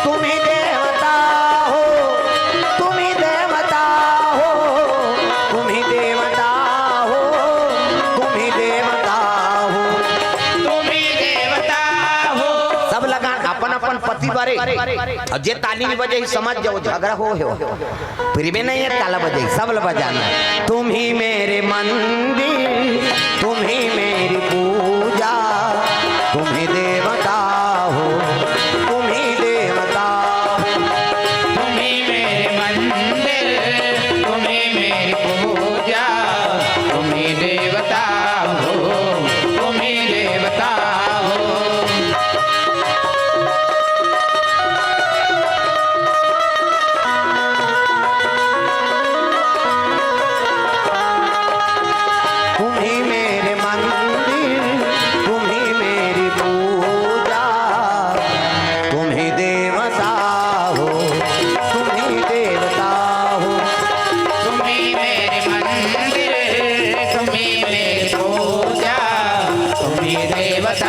तुम ही देवता हो, तुम ही देवता हो, तुम ही देवता हो, तुम ही देवता हो। तुम ही देवता हो। सब लगा अपन अपन पति बारे। अउ जे ताली नइ बजे, समझ जाओ झगड़ा हो, हो। फिर भी नइ हे, ताला बजे, सब ल बजाना। तुम ही मेरे मंदिर, तुम ही मेरी पूजा, तुम ही देवता हो, तुम ही देवता। तुम ही मेरे मंदिर, तुम ही मेरी पूजा, तुम ही देवता हो, तुम ही देवता हो। तुम ही मेरे मंदिर, तुम ही मेरी पूजा, तुम ही देवता हो, तुम ही देवता हो। तुम ही मेरे मंदिर, तुम ही मेरी पूजा, तुम ही देवता हो,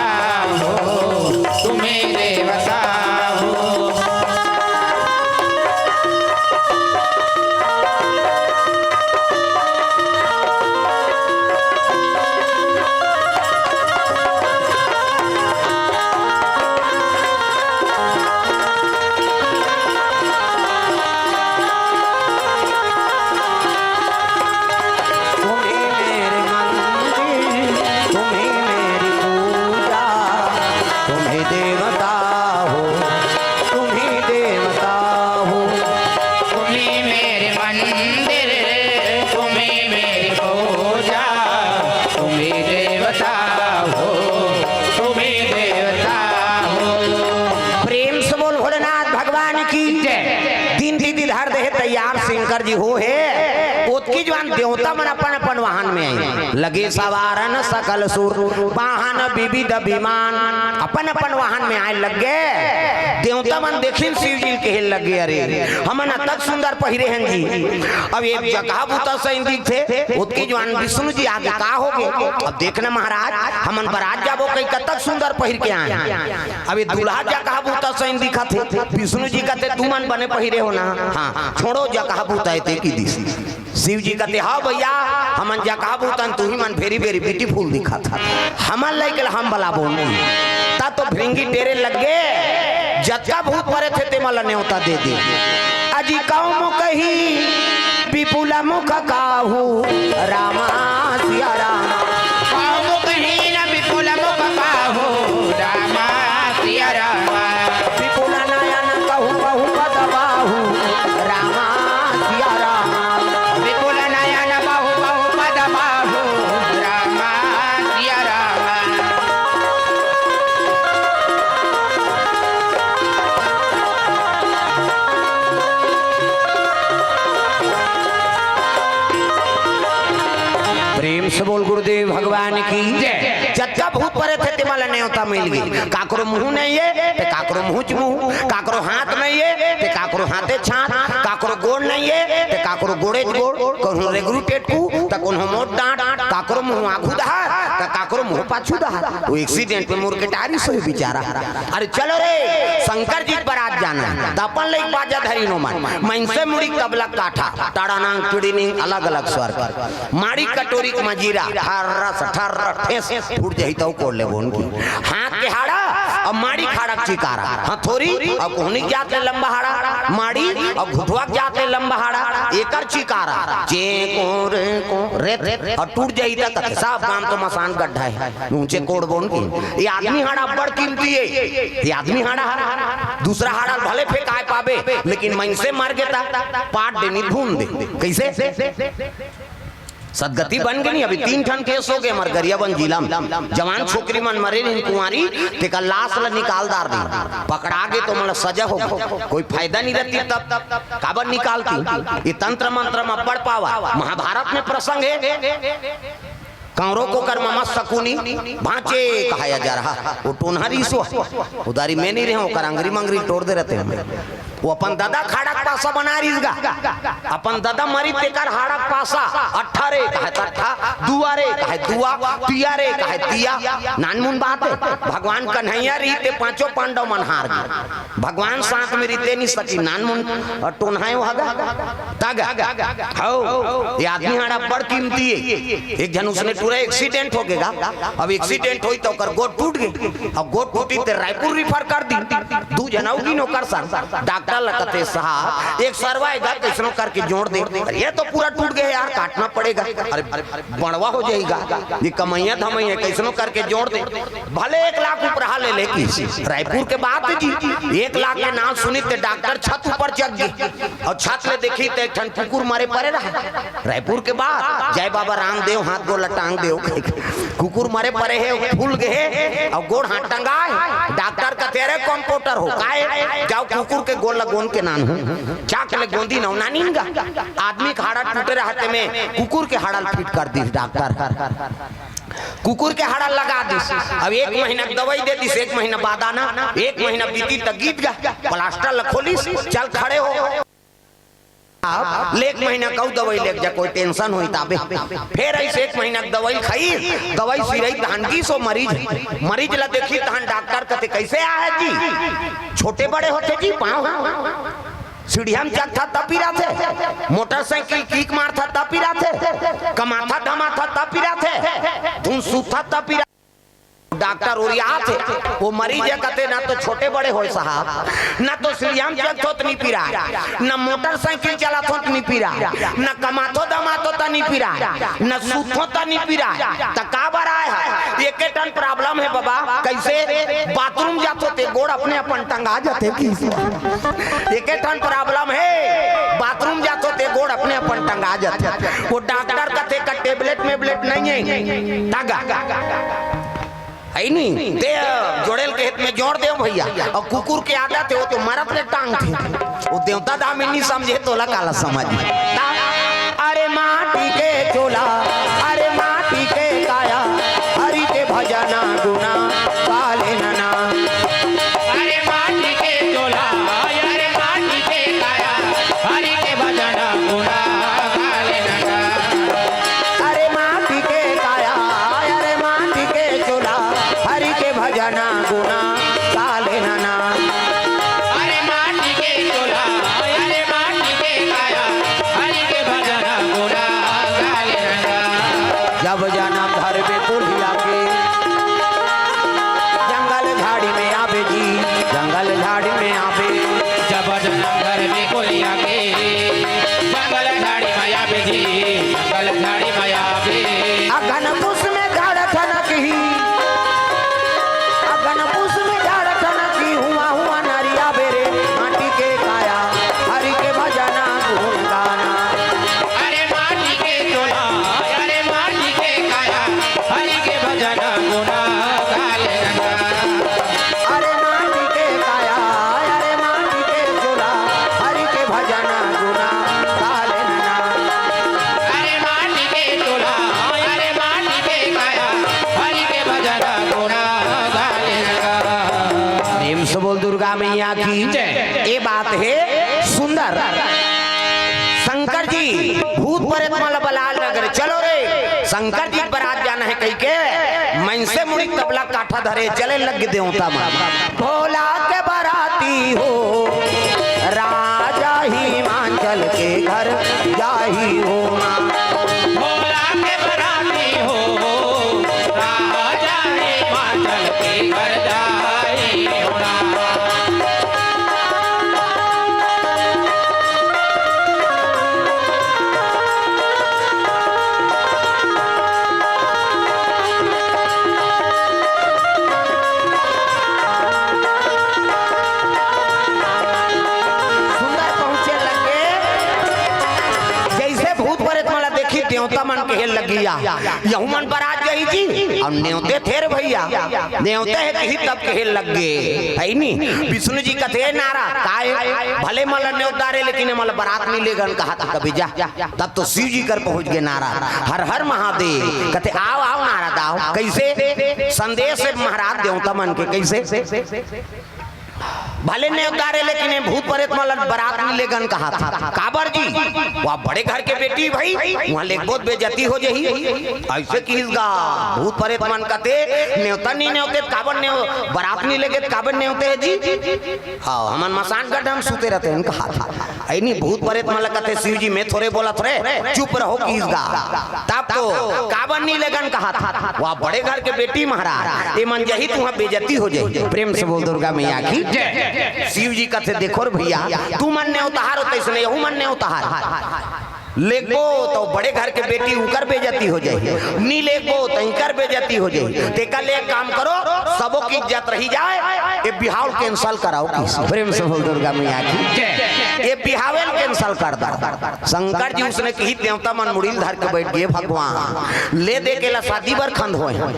तुम ही देवता हो। तुम ही मेरे मंदिर, तुम ही मेरी पूजा, तुम ही देवता हो, तुम ही देवता हो। तुम ही मेरे मंदिर, तुम ही मेरी पूजा, तुम ही देवता हो, तुम ही देवता हो। प्रेम से बोल भोलेनाथ भगवान की जय। दिन दीदी धर दे हे तैयार शंकर जी हो हे। ओतकी जुवान देवता मन अपन अपन वाहन में आइन लगे, सवारन सकल सुर, वाहन विविध विमान, अपन अपन वाहन में आए लग गे। देवता मन देखिन शिव जी ल कहे लग गे, अरे हमन अतक सुंदर पहिरे हन जी, अब एक जगह बुता सही दिखथे। ओतकी जुवान विष्णु जी आगे, का हो गे? अब देखना महाराज, हमन बरात जाबो कहि कतक सुंदर पहिर के आए हन। अब ये दूल्हा जगह बुता सही दिखत हे। विष्णु जी कथे, तुमन बने पहिरे हो ना? हाँ, छोड़ो जगह बुता हे ते की दिस। शिव जी कथे, "हाँ भइया, हमन जगह बुतन, तुही मन very, very beautiful दिखत हव। हमन लइके ल हम बलाबो।" ता तो भृंगी डेरे लग गे, जतका भूत परेत हे तेमन ल नेवता दे दे। अजी कौ मुखहीन विपुल मुख काहू, रामा सिया रामा। कौ मुखहीन विपुल मुख काहू, रामा सिया रामा। विपुल नयन कहु बहु पद बाहु, रामा सिया रामा। विपुल नयन बहु बहु पद बाहु, रामा सिया रामा। प्रेम से बोल गुरुदेव भगवान की जय। जतका भूत परेत हे तेमन ल नेवता मिल गे। काकरो मुंह नइ हे ते काकरो मुंहच मुंह, काकरो हाथ नइ हे ते काकरो हाथेच हाथ, काकरो गोड़ नइ हे ते काकरो गोड़ेच गोड़, कहूं रेगरू टेटकू त कहूं मोट डांट, काकरो मुंह आघू डहर त काकरो मुंह पाछू डहर। वो accident में मुड़ के टारिस होही बिचारा। अरे चलो रे, शंकर जी के बरात जाना हे, त अपन लइके बाजा धरिन ओमन। मइनसे मुड़ी तबला काठा, टाड़ा नांग, टिड़ी निंग, अलग-अलग स्वर। माड़ी कटोरी के मजीरा, ठर्रस, ठर्र, ठेस, फूट जाही तौ कोड़ लेबो ओनकी। हाथ के हाड़ा, अब माड़ी खाड़ा के चिकारा, हथोरी, अब कोहनी के जात ले लंबा हाड़ा, माड़ी, अब घुटवा के जात ले लंबा हाड़ा, एकर चिकारा, चे को रे को रे, रे, और टूट जाई त कथे, "साहब, गांव तो मसान गड्ढा है, ऊंचे कोड़ बोन की।" ये आदमी हाड़ा बड़ कीमती है, ये आदमी हाड़ा है। दूसरा हाड़ा भले फेंकाए पाबे, लेकिन मइनसे मर गे त पाट देनी भून दे। कैसे? सदगति बन गे नहीं, अभी तीन ठन केस हो गे हमर गरियाबंद जिला में। जवान छोकरी मन मरे रहिन कुंवारी, तेकर लाश ल निकाल डार दे। पकड़ा गे तो मतलब सजा हो गे, कोई फायदा नहीं रहती तब, काबर निकालती? ये तंत्र मंत्र में अब्बड़ पावर। महाभारत में प्रसंग है, कौरव कोकर ममा शकुनी, भांचे कहाया जा रहा, वो टोनहा रिसो, उधारी में नहीं रहे, ओकर अंगरी मंगरी तोड़ दे रहते हैं। वो अपन ददा खाड़ा के पासा बना रिस गा। अपन ददा मरी तेकर हाड़ा के पासा, अट्ठा रे कहे तट्ठा, दुआ रे कहे दुआ, तिया रे कहे तिया। नानमुन बात है, भगवान कन्हैया रही ते पांचों पांडव मन हार गे। भगवान साथ में रहिते नहीं सकी, नानमुन और टोनहाए हो गा। तग, हौ, ये आदमी हाड़ा बड़ कीमती है। एक झन उसने पूरा एक्सीडेंट हो गेगा। अब एक्सीडेंट होई तो ओकर गोड़ टूट गे। अब गोड़ टूटी ते रायपुर रिफर कर दी। दू झन अउ गिन ओकर संग। डॉक्टर ल कथे, "साहब, एक सरवा आएगा, कैसनो करके जोड़ दे।" "अरे, ये तो पूरा टूट गया यार, काटना पड़ेगा।" "अरे, बड़वा हो जाएगा, ये कमैया धमैया, कैसनो करके जोड़ दे।" भले एक लाख उपराहा ले ले कि रायपुर के बात है जी, एक लाख के नाम सुनी ते डॉक्टर छत ऊपर चढ़ गे और छत ले देखी ते एक ठन कुकुर मरे परे रहा। रायपुर के बात, जय बाबा रामदेव, हाथ गोड़ ल टांग देव। कुकुर मरे परे है, फूल गे है और गोड़ हाथ टंगा है। डॉक्टर कथे, "अरे कंपाउंडर हो, काहे? जाओ कुकुर के गोड़ ल गोंद के नान हो, चाक ले गोंदी नौ नानिन गा।" आदमी के हाड़ा टूटे रहते में कुकुर के हाड़ा ल फिट कर दिस डॉक्टर। कुकुर के हाड़ा लगा दिस। अब एक महीना के दवाई दे दिस, एक महीना बाद आना, एक महीना बीती त गीत गा, प्लास्टर ल खोलिस, "चल खड़े हो।" अब ले एक महीना कऊ दवाई लेके जा, कोई टेंशन होई ताबे। फिर ऐसे एक महीना के दवाई खाई, दवाई सिरई तहन की सो मरीज, मरीज ला देखी तहन डॉक्टर कथे, "कैसे आहे जी? छोटे बड़े होथे जी पाँव?" सीढ़िया में चढ़था तब पिराथे, मोटरसाइकिल किक मारथा तब पिराथे, कमाथा धमाथा तब पिराथे, धुन सूथा तब पिरा। डॉक्टर ओरियाथे, वो मरीज हे कथे, "ना तो छोटे बड़े होय साहब, ना तो सीढ़िया में चढ़थो त नी पिराय, ना मोटरसाइकिल चलाथो त नी पिराय, ना कमाथो धमाथो त नी पिराय, ना सूथो त नी पिराय, त का बर आय हे?" एके ठन प्रॉब्लम हे बाबा। कैसे? बाथरूम जाथो ते गोड़ अपने अपन टंगा जाथे कि। एके ठन प्रॉब्लम हे, बाथरूम जाथो ते गोड़ अपने अपन टंगा जाथे। वो डॉक्टर कथे का टेबलेट मेबलेट नहीं है, टंगा। है नहीं? ते जोड़ेल के हित में जोड़ देव भैया। और कुकुर के आदत हे, वो तो मरत ले टांगथे। वो देवता दामिनी समझे तोला काला समझ। अरे माटी के चोला, अरे माटी के काया, हरि के भजना गुना गाले नना। अरे माटी के चोला, अरे माटी के काया, हरि के भजना गुना गाले नना। अरे माटी के काया, अरे माटी के चोला, हरि के भजना गुना गाले नना। अरे माटी के चोला, अरे माटी के काया, हरि के भजना गुना गाले नना। जब जनम धरबे कुलिया के, जंगल झाड़ी में आबे जी, जंगल झाड़ी में आबे। जब जनम धरबे कुलिया के, जंगल झाड़ी में आबे जी, जंगल झाड़ी में आबे। अगन पुस में झाड़ थनक ही, अगन पुस में झाड़ थनक ही, हुआ हुआ नरिया बेरे, माटी के काया, हरि के भजना गुण गाना। अरे माटी के चोला, अरे माटी के काया, हरि के भजना गुना गाले नना। अरे माटी के काया, अरे माटी के चोला, हरि के भजना गुना गाले नना। अरे माटी के चोला, अरे माटी के काया, हरि के भजना गुना गाले नना। प्रेम से बोल दुर्गा मैया की जय। ये बात हे सुंदर। शंकर जी भूत प्रेत मन ला बलाल नगर, चलो रे, शंकर जी के बरात जाना हे कहिके, मनसे मुड़ी तबला काठा धरे चले लग देवता मन। भोला के बराती हो, राजा हिमांचल के घर जाही हो माँ। भोला के बराती हो, राजा हिमांचल के घर जाही नेवता मन कहे लगिया, यहू मन बरात जाही जी। अउ नेवते थे रे भइया, नेवते हे कही तब कहे लग गे, हइ नी? विष्णु जी कथे नारद, काय? भले मला नेवता रे, लेकिन मला बरात नइ लेगन कहा था कभी जा। तब तो शिव जी कर पहुंच गे नारद, हर हर महादेव। कथे, "आव, आव नारद, आव।" कइसे? संदेश हे महाराज देवता मन के, कइसे? भले नेवता रे, लेकिन ये भूत परेत मन ला बरात नइ लेगन कहा था। काबर जी? वह बड़े घर के बेटी भई, वहाँ लेगबो त बेइज्जती हो जाही। अइसे किहिस गा, भूत परेत मन कथे, "नेवता नइ नेवते, काबर नेव-, बरात नइ लेगे, काबर नेवते हे जी?" हाँ, हमन मसान गड्ढ हम सुते रहते हैं, कहा था। अइ नी, भूत परेत मन ला कथे, "शिव जी, मैं थोरे बोलत रे, चुप रहो," किहिस गा। तब तो काबर नइ लेगन कहा था, वह बड़े घर के बेटी महाराज, ये मन जाही तुहाँ बेइज्जती हो जाही। प्रेम से बोल दुर्गा मैया की जय। शिव जी कथे, "देखो रे भइया, तुमन नेवतहार हो तइसने यहू मन नेवतहार।" लेगबो त बड़े घर के बेटी उंकर बेइज्जती हो जाही, नी लेगबो त इंकर बेइज्जती हो जाही। तेकर ले एक काम करो, सबो की इज्जत रही जाए, ये बिहाव ल cancel कराओ किहिस। प्रेम से बोल दुर्गा मैया की जय। ये बिहावे ल cancel कर दो। शंकर जी उसने किहिस, देवता मन मुड़ी ल धर के बइठ गे, "भगवान, ले दे के ला शादी बर खंद होय हे,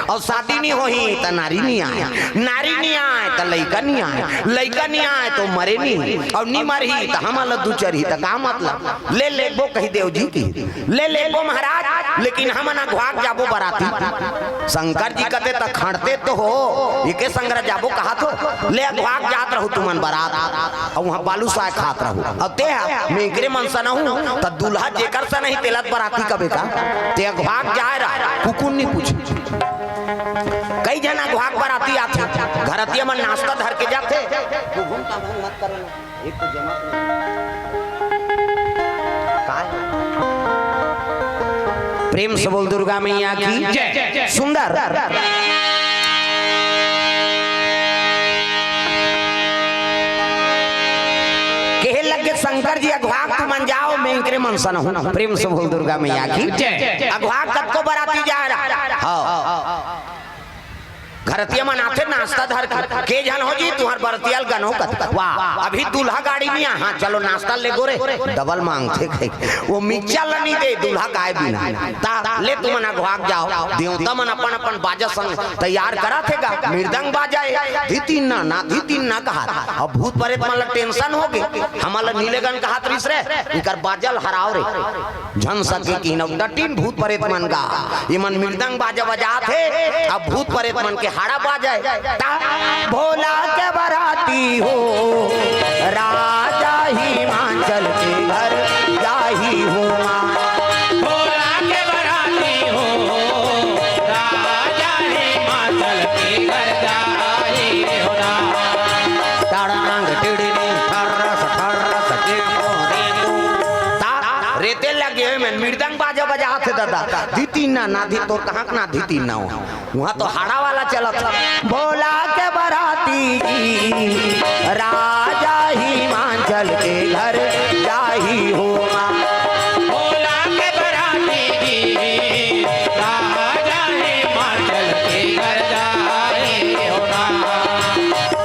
अउ शादी नइ होही त नारी नइ आय, नारी नइ आय त लइका नइ आय, लइका नइ आय त मरे नइ, अउ नइ मरही त हमन ला दुचरही त का मतलब?" "ले लेगबो," कहि देव जी की, "ले लेगबो महाराज, लेकिन हमन अघवाक जाबो बराती।" शंकर जी कथे, "त खंड़ते तो हो, एके संघरा जाबो कहा थो, ले अघवाक जात रहू तुमन बरात।" अउ वहाँ बालूसाय खात रहू। अउ ते ह मेंकरे मन सन हूँ, त दूल्हा जेकर सन ही तेला त बराती कबे का। ते अघवाक जाय रहा, कुकुर नइ पूछे। कई झन अघवाक बराती आथे, घरतिया मन नाश्ता धर के जाथे। तू घूम ता भंग मत करो ना, एक तो जमा नहीं। काय? प्रेम से बोल दुर्गा मैया की जय। सुंदर। कहे लगे शंकर जी, "अघवाक तुमन जाओ, मेंकरे मन सन हूँ।" प्रेम से बोल दुर्गा मैया की जय। अघवाक कतको बराती जाय रहा। हाँ। घरतिया मन आथे नाश्ता धर के, "के झन हो जी तुँहर बरतिया ल गनो कथे?" "वाह, अभी दूल्हा गाड़ी नइ आय।" "हाँ, चलो नाश्ता लेगो रे।" डबल मांगथे खाई। वो मिक्चर ल नइ दे, दूल्हा गाय बिना। ता ले तुमन अघवाक जाओ। देवता मन अपन अपन बाजा संग तैयार करत हे गा, मृदंग बाजा हे, धितिन्ना ना, धितिन्ना कहा। अब भूत परेत मन ला tension हो गे, हमन ला नइ लेगन कहत रिहिस रे, इंकर बाजा ल हराव रे। झन सके किहिन, डटिन भूत परेत मन गा, ये मन मृदंग बाजा बजात हे, अब भूत परेत मन के हाड़ा बाजे। ता भोला के बराती हो, राजा हिमाचल के घर जाही हो माँ। भोला के बराती हो, राजा हिमाचल के घर जाही हो ना। तड़ांग टिड़नी ठर्रस ठर्रस के मोरे को। ता रेते लगे में मृदंग बाजा बजात हे दादा। धितिन्ना ना धी, तोर कहाँ के ना धितिन्ना हो? उहाँ तो हाड़ा वाला चलत हे। भोला के बराती जी, राजा हिमाचल के घर जाही हो माँ। भोला के बराती जी, राजा हिमाचल के घर जाही हो ना।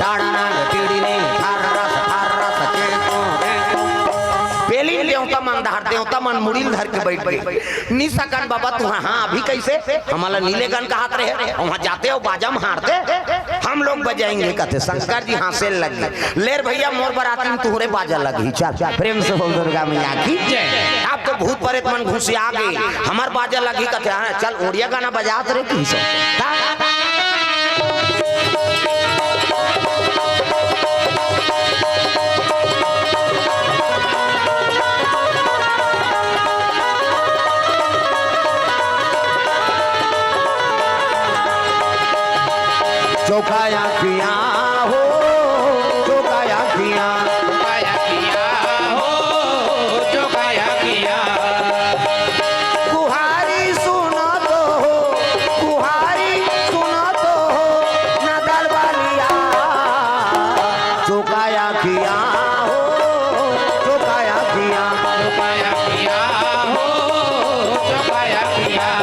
टाड़ा नाग टिड़नी, ठार रस, ठार रस, चेंको, बेंको। पेलिन देवता मन, दहार देवता मन मुड़ी ल धर के बइठ गे। नइ सकन बाबा तुँहर, हाँ, अभी कइसे? हमन ला नइ लेगन कहत रहे, उहाँ जाते अउ बाजा म हारते, हम लोग बजाएंगे कथे। शंकर जी हाँसे लगे, ले रे भइया, मोर बराती म तुँहरे बाजा लगही, चल। प्रेम से बोल दुर्गा मैया की जय। अब तो भूत परेत मन घुसिया गे, हमर बाजा लगही कथे, हाँ, चल, ओड़िया गाना बजात रहे, की सब। चौका आँखियाँ हो, चौका आँखियाँ। चौका आँखियाँ हो, चौका आँखियाँ। कुहारी सुनत हो, कुहारी सुनत हो, ना दलबलिया। चौका आँखियाँ हो, चौका आँखियाँ। चौका आँखियाँ हो, चौका आँखियाँ।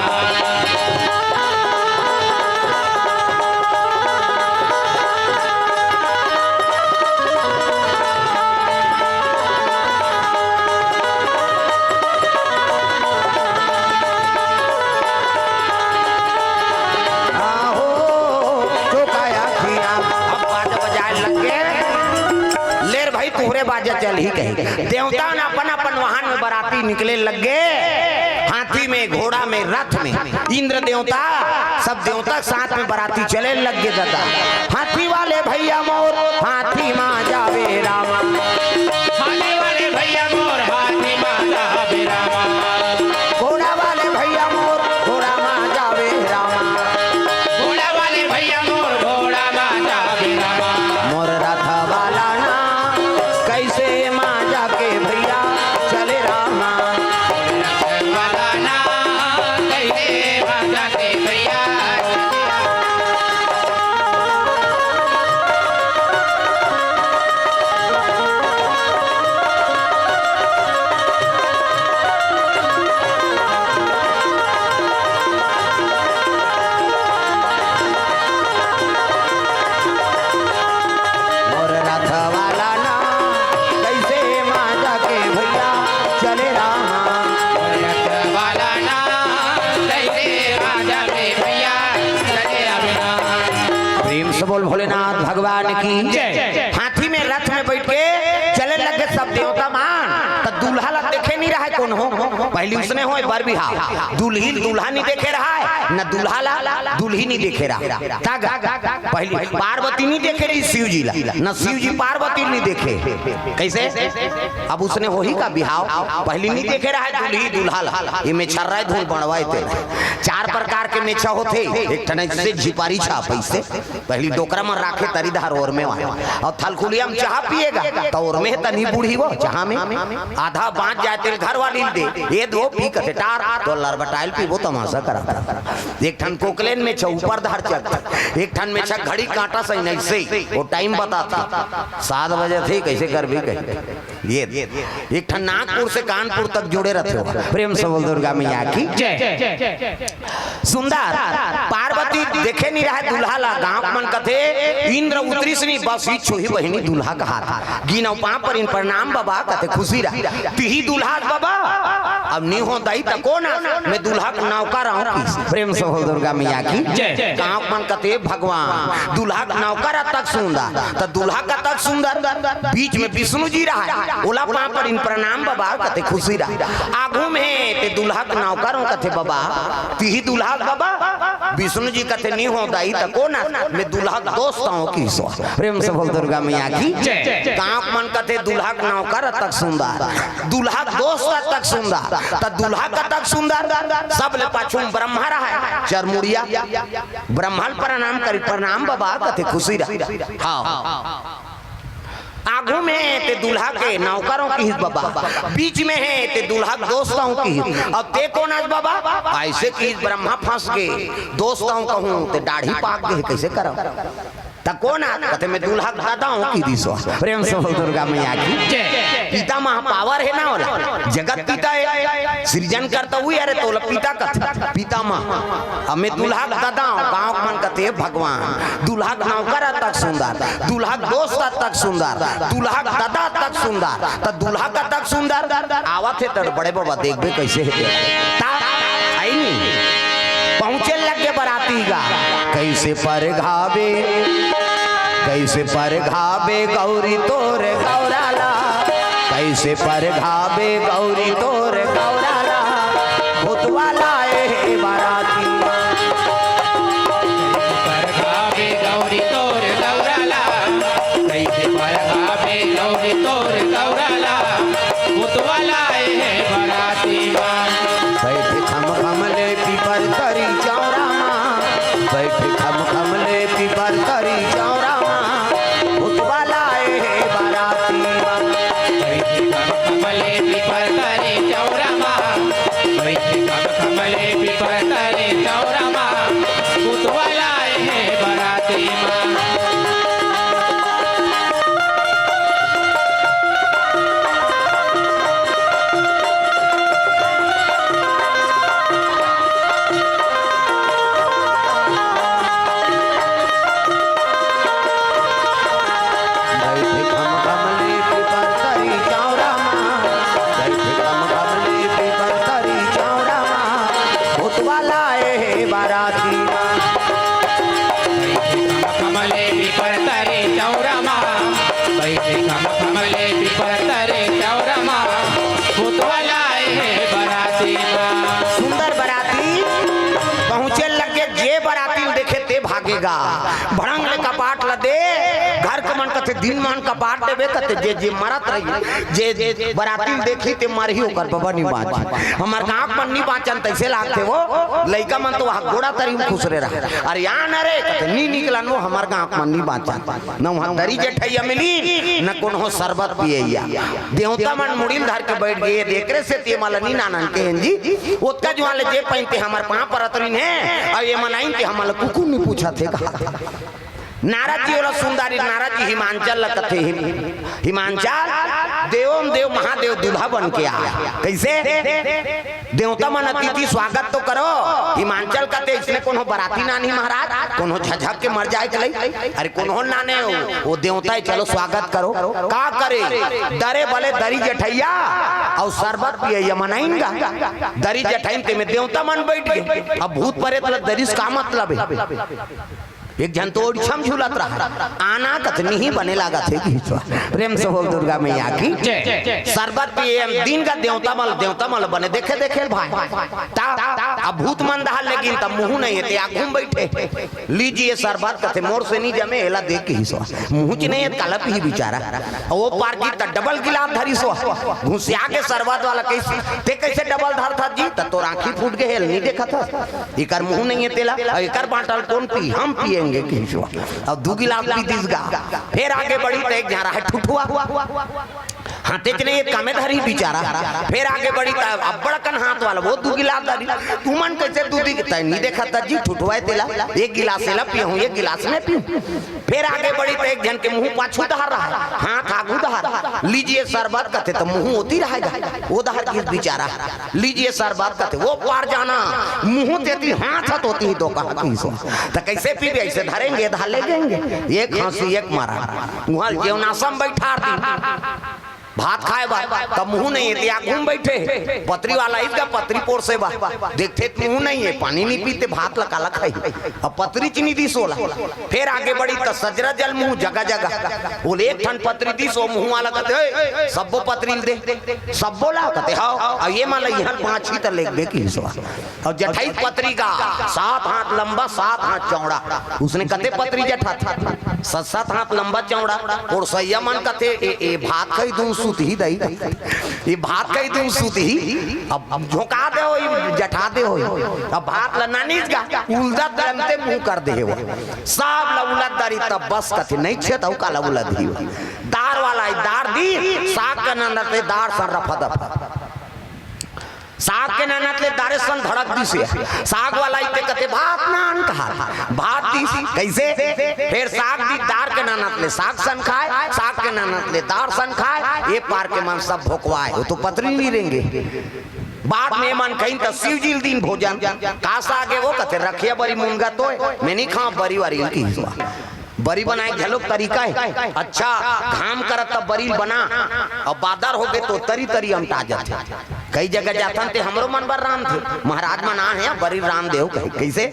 भाई, तुहरे बाजा चलही कहे। देवता न अपन अपन वाहन में बराती निकले लग गे, हाथी में, घोड़ा में, रथ में। इंद्र देवता, सब देवता के साथ में बराती चले लग गे दादा। हाथी वाले भैया मोर, हाथी मा जावे रामा। हाथी वाले भैया मोर, हाथी मा जावे रामा। घोड़ा वाले भैया मोर, घोड़ा मा जावे रामा। घोड़ा वाले भैया मोर, घोड़ा मा जावे रामा। मोर रथ वाला ना कैसे मा जाके भैया चले रामा। मोर रथ वाला ना कैसे मा जाके भैया चले रामा। मोर रथ वाला ना, कैसे मा जाके भैया चले रामा। मोर रथ वाला ना, कैसे मा जाके भैया चले रामा। प्रेम से बोल भोलेनाथ भगवान की जय। हाथी में, रथ में बैठ के चले लगे सब देवता मान। त दूल्हा ला देखे नहीं रहा है कौन हो, पहली उसने हो बर बिहाव। दुल्ही दूल्हा नहीं देखे रहा है, न दूल्हा ला दुल्ही नहीं देखे रहा। तग पहली पार्वती नहीं देखे रही शिव जी ला, न शिव जी पार्वती नहीं देखे। कैसे? अब उसने वही का बिहाव पहली नहीं देखे रहा है दुल्ही दूल्हा ला। ये मेछर्रा धूल बड़वाए ते चार प्रकार के मेछा होते, एक ठन से झिपारी छाप ऐसे। पहली डोकरा में राखे तरी धार ओर में वाला। और थलकुलिया में चाह पिएगा, तो ओर में तनी बूढ़ी वो चाह में। आधा बाँच जाए तेल घर वाली दे, ये दो पी कथे टार, तो लरबटाइल पीबो तमाशा कराता। एक ठन कोकलेन मेछा ऊपर धार चलता, एक ठन मेछा घड़ी काँटा सही नहीं सही, वो टाइम बताता। सात बजे थे, कैसे कर भी कही। ये एक ठन नागपुर से कानपुर तक जुड़े रहते हो। प्रेम से बोल दुर्गा मैया की जय। सुंदर पार्वती देखे नहीं रहा दूल्हा ला, गाँव मन कथे इंद्र उतरिस नहीं, बस इच्छो ही बहिनी दूल्हा का हाथ। गिनव पाँव पर इन प्रणाम बाबा, कथे खुशी रहा। तिही दूल्हा बाबा, अब नहीं हो दाई त कौन आ? मैं दूल्हा का नौकर रहूं की। प्रेम से बोल दुर्गा मैया की जय। गाँव मन कथे भगवान दूल्हा का नौकर आ तक सुंदर, त दूल्हा का तक सुंदर, बीच में विष्णु जी रहा, ओला पाँव पर इन प्रणाम बाबा, कथे खुशी रहा। आगू में ते दूल्हा का नौकर हूँ, कथे बाबा, तिही दूल्हा बाबा। विष्णु जी कथे, "नहीं हो दाई, त कौन आ? मैं दूल्हा का दोस्त हूँ," किहिस। प्रेम से बोल दुर्गा मैया की जय। गाँव मन कथे, "दूल्हा का नौकर तक सुंदर, दूल्हा का दोस्त तक सुंदर, त दूल्हा का तक सुंदर।" सब ले पाछू में ब्रह्मा रहा है, चरमुड़िया। ब्रह्मा ल प्रणाम करी, "प्रणाम बाबा," कथे खुशी रहा। हाँ। आगू में ते दूल्हा के नौकर हूँ किहिस बाबा, बीच में है ते दूल्हा के दोस्त हूँ किहिस, अब ते कौन आस बाबा? ऐसे किहिस ब्रह्मा फंस के, दोस्त हूँ कहूँ ते दाढ़ी पाक गे, कैसे करव? त कौन आ? कथे, "मैं दूल्हा के दादा हूँ," किहिस। प्रेम से बोल दुर्गा मैया की जय। पितामह पावर है ना होला, जगत पिता है, सृजन करता हुई, अरे तोला पिता कथे, पितामह। अब मैं दूल्हा के दादा हूँ, गाँव मन कथे भगवान। दूल्हा के नौकर आ तक सुंदर, दूल्हा के दोस्त आ तक सुंदर, दूल्हा के दादा तक सुंदर, त दूल्हा का तक सुंदर आवत हे त बड़े बाबा देखबे कैसे हे। ता आई नहीं पहुँचे लग गे बराती गा। कैसे परघाबे, कैसे परघाबे गौरी तोर गौरा ला, कैसे परघाबे गौरी तोर गौरा ला, भूतवा लाए हे बराती। परघाबे गौरी तोर गौरा ला, कैसे परघाबे गौरी तोर गौरा ला, भूतवा लाए हे बराती मा। बैठ खम खम ले पीपर तरी चौरा मा, बैठ खम खम ले पीपर तरी चौरा मा, भूतवा लाए हे बराती मा। बैठ खम खम ले पीपर तरी चौरा मा, बैठ खम खम ले पीपर तरी चौरा मा, भूतवा लाए हे बराती मा। कमले पिपतर चौरा मा, पुतवा लाए हे बराती मा। सुंदर बराती पहुंचे लगे, जे बराती ल देखे ते भागेगा। भड़ंग ले कपाट ल दे, घर के मन कथे दिन मान कपाट देबे कथे, जे जे मरत रही, जे जे बराती ल देखी ते मरही, ओकर बबा नी बांची। हमर गांव के मन नी बांचन तइसे लागथे वो। लइका मन तो वहां गोड़ा तरी म खुसरे रहा। अरे या न रे कथे नी निकलन वो, हमर गांव के मन नी बांचन। न वहां दरी जेठैया मिली, न कोनो सरबत पियैया। देवता मन मुड़ी ल धर के बइठ गे, एकरे सेती एमन ल नी नानन केहेन जी। ओतका जुवार ले जे पहिन ते हमर पांव परत रिहिन हे, अउ एमन आइन ते हमन ल कुकु नी पूछत हे कहा। नारद जी ओला सुंदरी, नारद जी हिमांचल ल कथे, हिम-, हिमांचल, देवों देव महादेव दूल्हा बन के आय। कइसे? देवता मन अतिथि स्वागत तो करो। हिमांचल कथे, इसने कोनो बराती नानही महाराज, कोनो झझक के मर जाय के लई। अरे कोनो नाने हो, वो देवता हे, चलो स्वागत करो। का करे? दरे बले दरी जेठैया अउ सरबत पियैया मन आइन गा। दरी जेठइन ते में देवता मन बइठ गे। अब भूत परेत ल दरी से का मतलब हे? एक झन तो ओड़छम झूलत रहा, आना कथनी ही बने लागत हे कि हिचवा। प्रेम से बोल दुर्गा मैया की। जय। सरबत पिए हम दिन का देवता मल, देवता मल बने देखे देखे भाई। ता, अब भूत मन दहा लेकिन तब मुंह नहीं हे ते आगू म बइठे। लीजिए सरबत कथे मोर से नहीं जमे, एला देख के हिचवा। मुंह च नहीं हे, काला पीही बेचारा। अउ वो पार की त डबल गिलास धरिस वो। घुसिया के सरबत वाला कइसे, ते कइसे डबल धरथस जी? त तोर आंखी फूट गे हे, नहीं देखथस। एकर मुंह नहीं हे तेला, अउ एकर बांटल कोन पी? हम पिएंगे किहिस वो। अउ दू गिलास पी दिस गा। फेर आगे बढ़ी त एक झन रहा ठुठुआ। हाथे च नहीं हे, कमे धरी बेचारा। फेर आगे बढ़ी त अब्बड़ कन हाथ वाला, वो दू गिलास धरी। तुमन कइसे दू दी-, तैं नहीं देखत जी, ठुठुआ हे तेला। एक गिलास एला पीहूं, एक गिलास मैं पीहूं। फेर आगे बढ़ी त एक झन के मुंह पाछू डहर रहा, हाथ आगू डहर। लीजिए सरबत कथे त मुंह ओती रहेगा, वो डहर गिस बेचारा। लीजिए सरबत कथे, वो पार जाना, मुंह तेती हाथ हथ होती ही तो कहा किहिस वो। त कइसे पीबे? अइसे धरेंगे, धार ले जाएंगे। एक खांसी, एक मारा। उहां जेवनासम बइठार दी। भात खाय बर, त मुंह नहीं हे, ते आगू म बइठे हे। पतरी वाला आइस गा पतरी पोरसे बर। देखथे त मुंह नहीं हे, पानी नहीं पीथे, भात ल काला खाही। अब पतरी च नी दिस ओला। फेर आगे बढ़ी त सजरा जल मुंह जगह जगह। ओले एक ठन पतरी दिस, ओ मुंह वाला कथे, "ए, सब्बो पतरी ल दे।" सब्बो ला कथे, "हव।" अउ एमन ल इहां बांचही त लेगबे किहिस वो। अउ जेठई पतरी गा, सात हाथ लंबा, सात हाथ चौड़ा। उसने कथे पतरी जेठा था, सात, सात हाथ लंबा चौड़ा। पोरसइया मन कथे, "ए, ए भात खाही दूं सूतही दाई, ए भात खाही दूं सूतही।" अब, अब झोंका दे हो, जेठा दे हो। अब भात ल नानिस गा, उलदत गनते मुंह कर दे हे वो। सब ल उलद डारी तब बस कथे, "नहीं छे त अउ काला उलदही वो।" दार वाला हे, दार दी, साग के ननत ले दार सन रफा दफा। साग के ननत ले दारे सन धड़क दिस हे। साग वाला आइस ते कथे, "भात नान," कहा, भात दिस। कइसे? फेर साग दी, दार के ननत ले साग सन खाय, साग के ननत ले दार सन खाय, ए पार के मन सब भोकवाय, वो तो पतरी नहीं रेंगे। बाद में एमन कहिन त शिव जी ल दिन भोजन, "का साग हे वो?" कथे, "रखिया बरी मुनगा तो हे, मैं नहीं खांव बरी वारी ल," किहिस वो। बरी बनाय के घलोक तरीका हे। अच्छा, घाम करत त बरी ल बना, अउ बादर होगे तो तरी तरी अमटा जाथे। कई जगह जाथन ते हमरो मन बर रांधथे, महाराज मन आ हे, बरी रांध देव कहे। कइसे?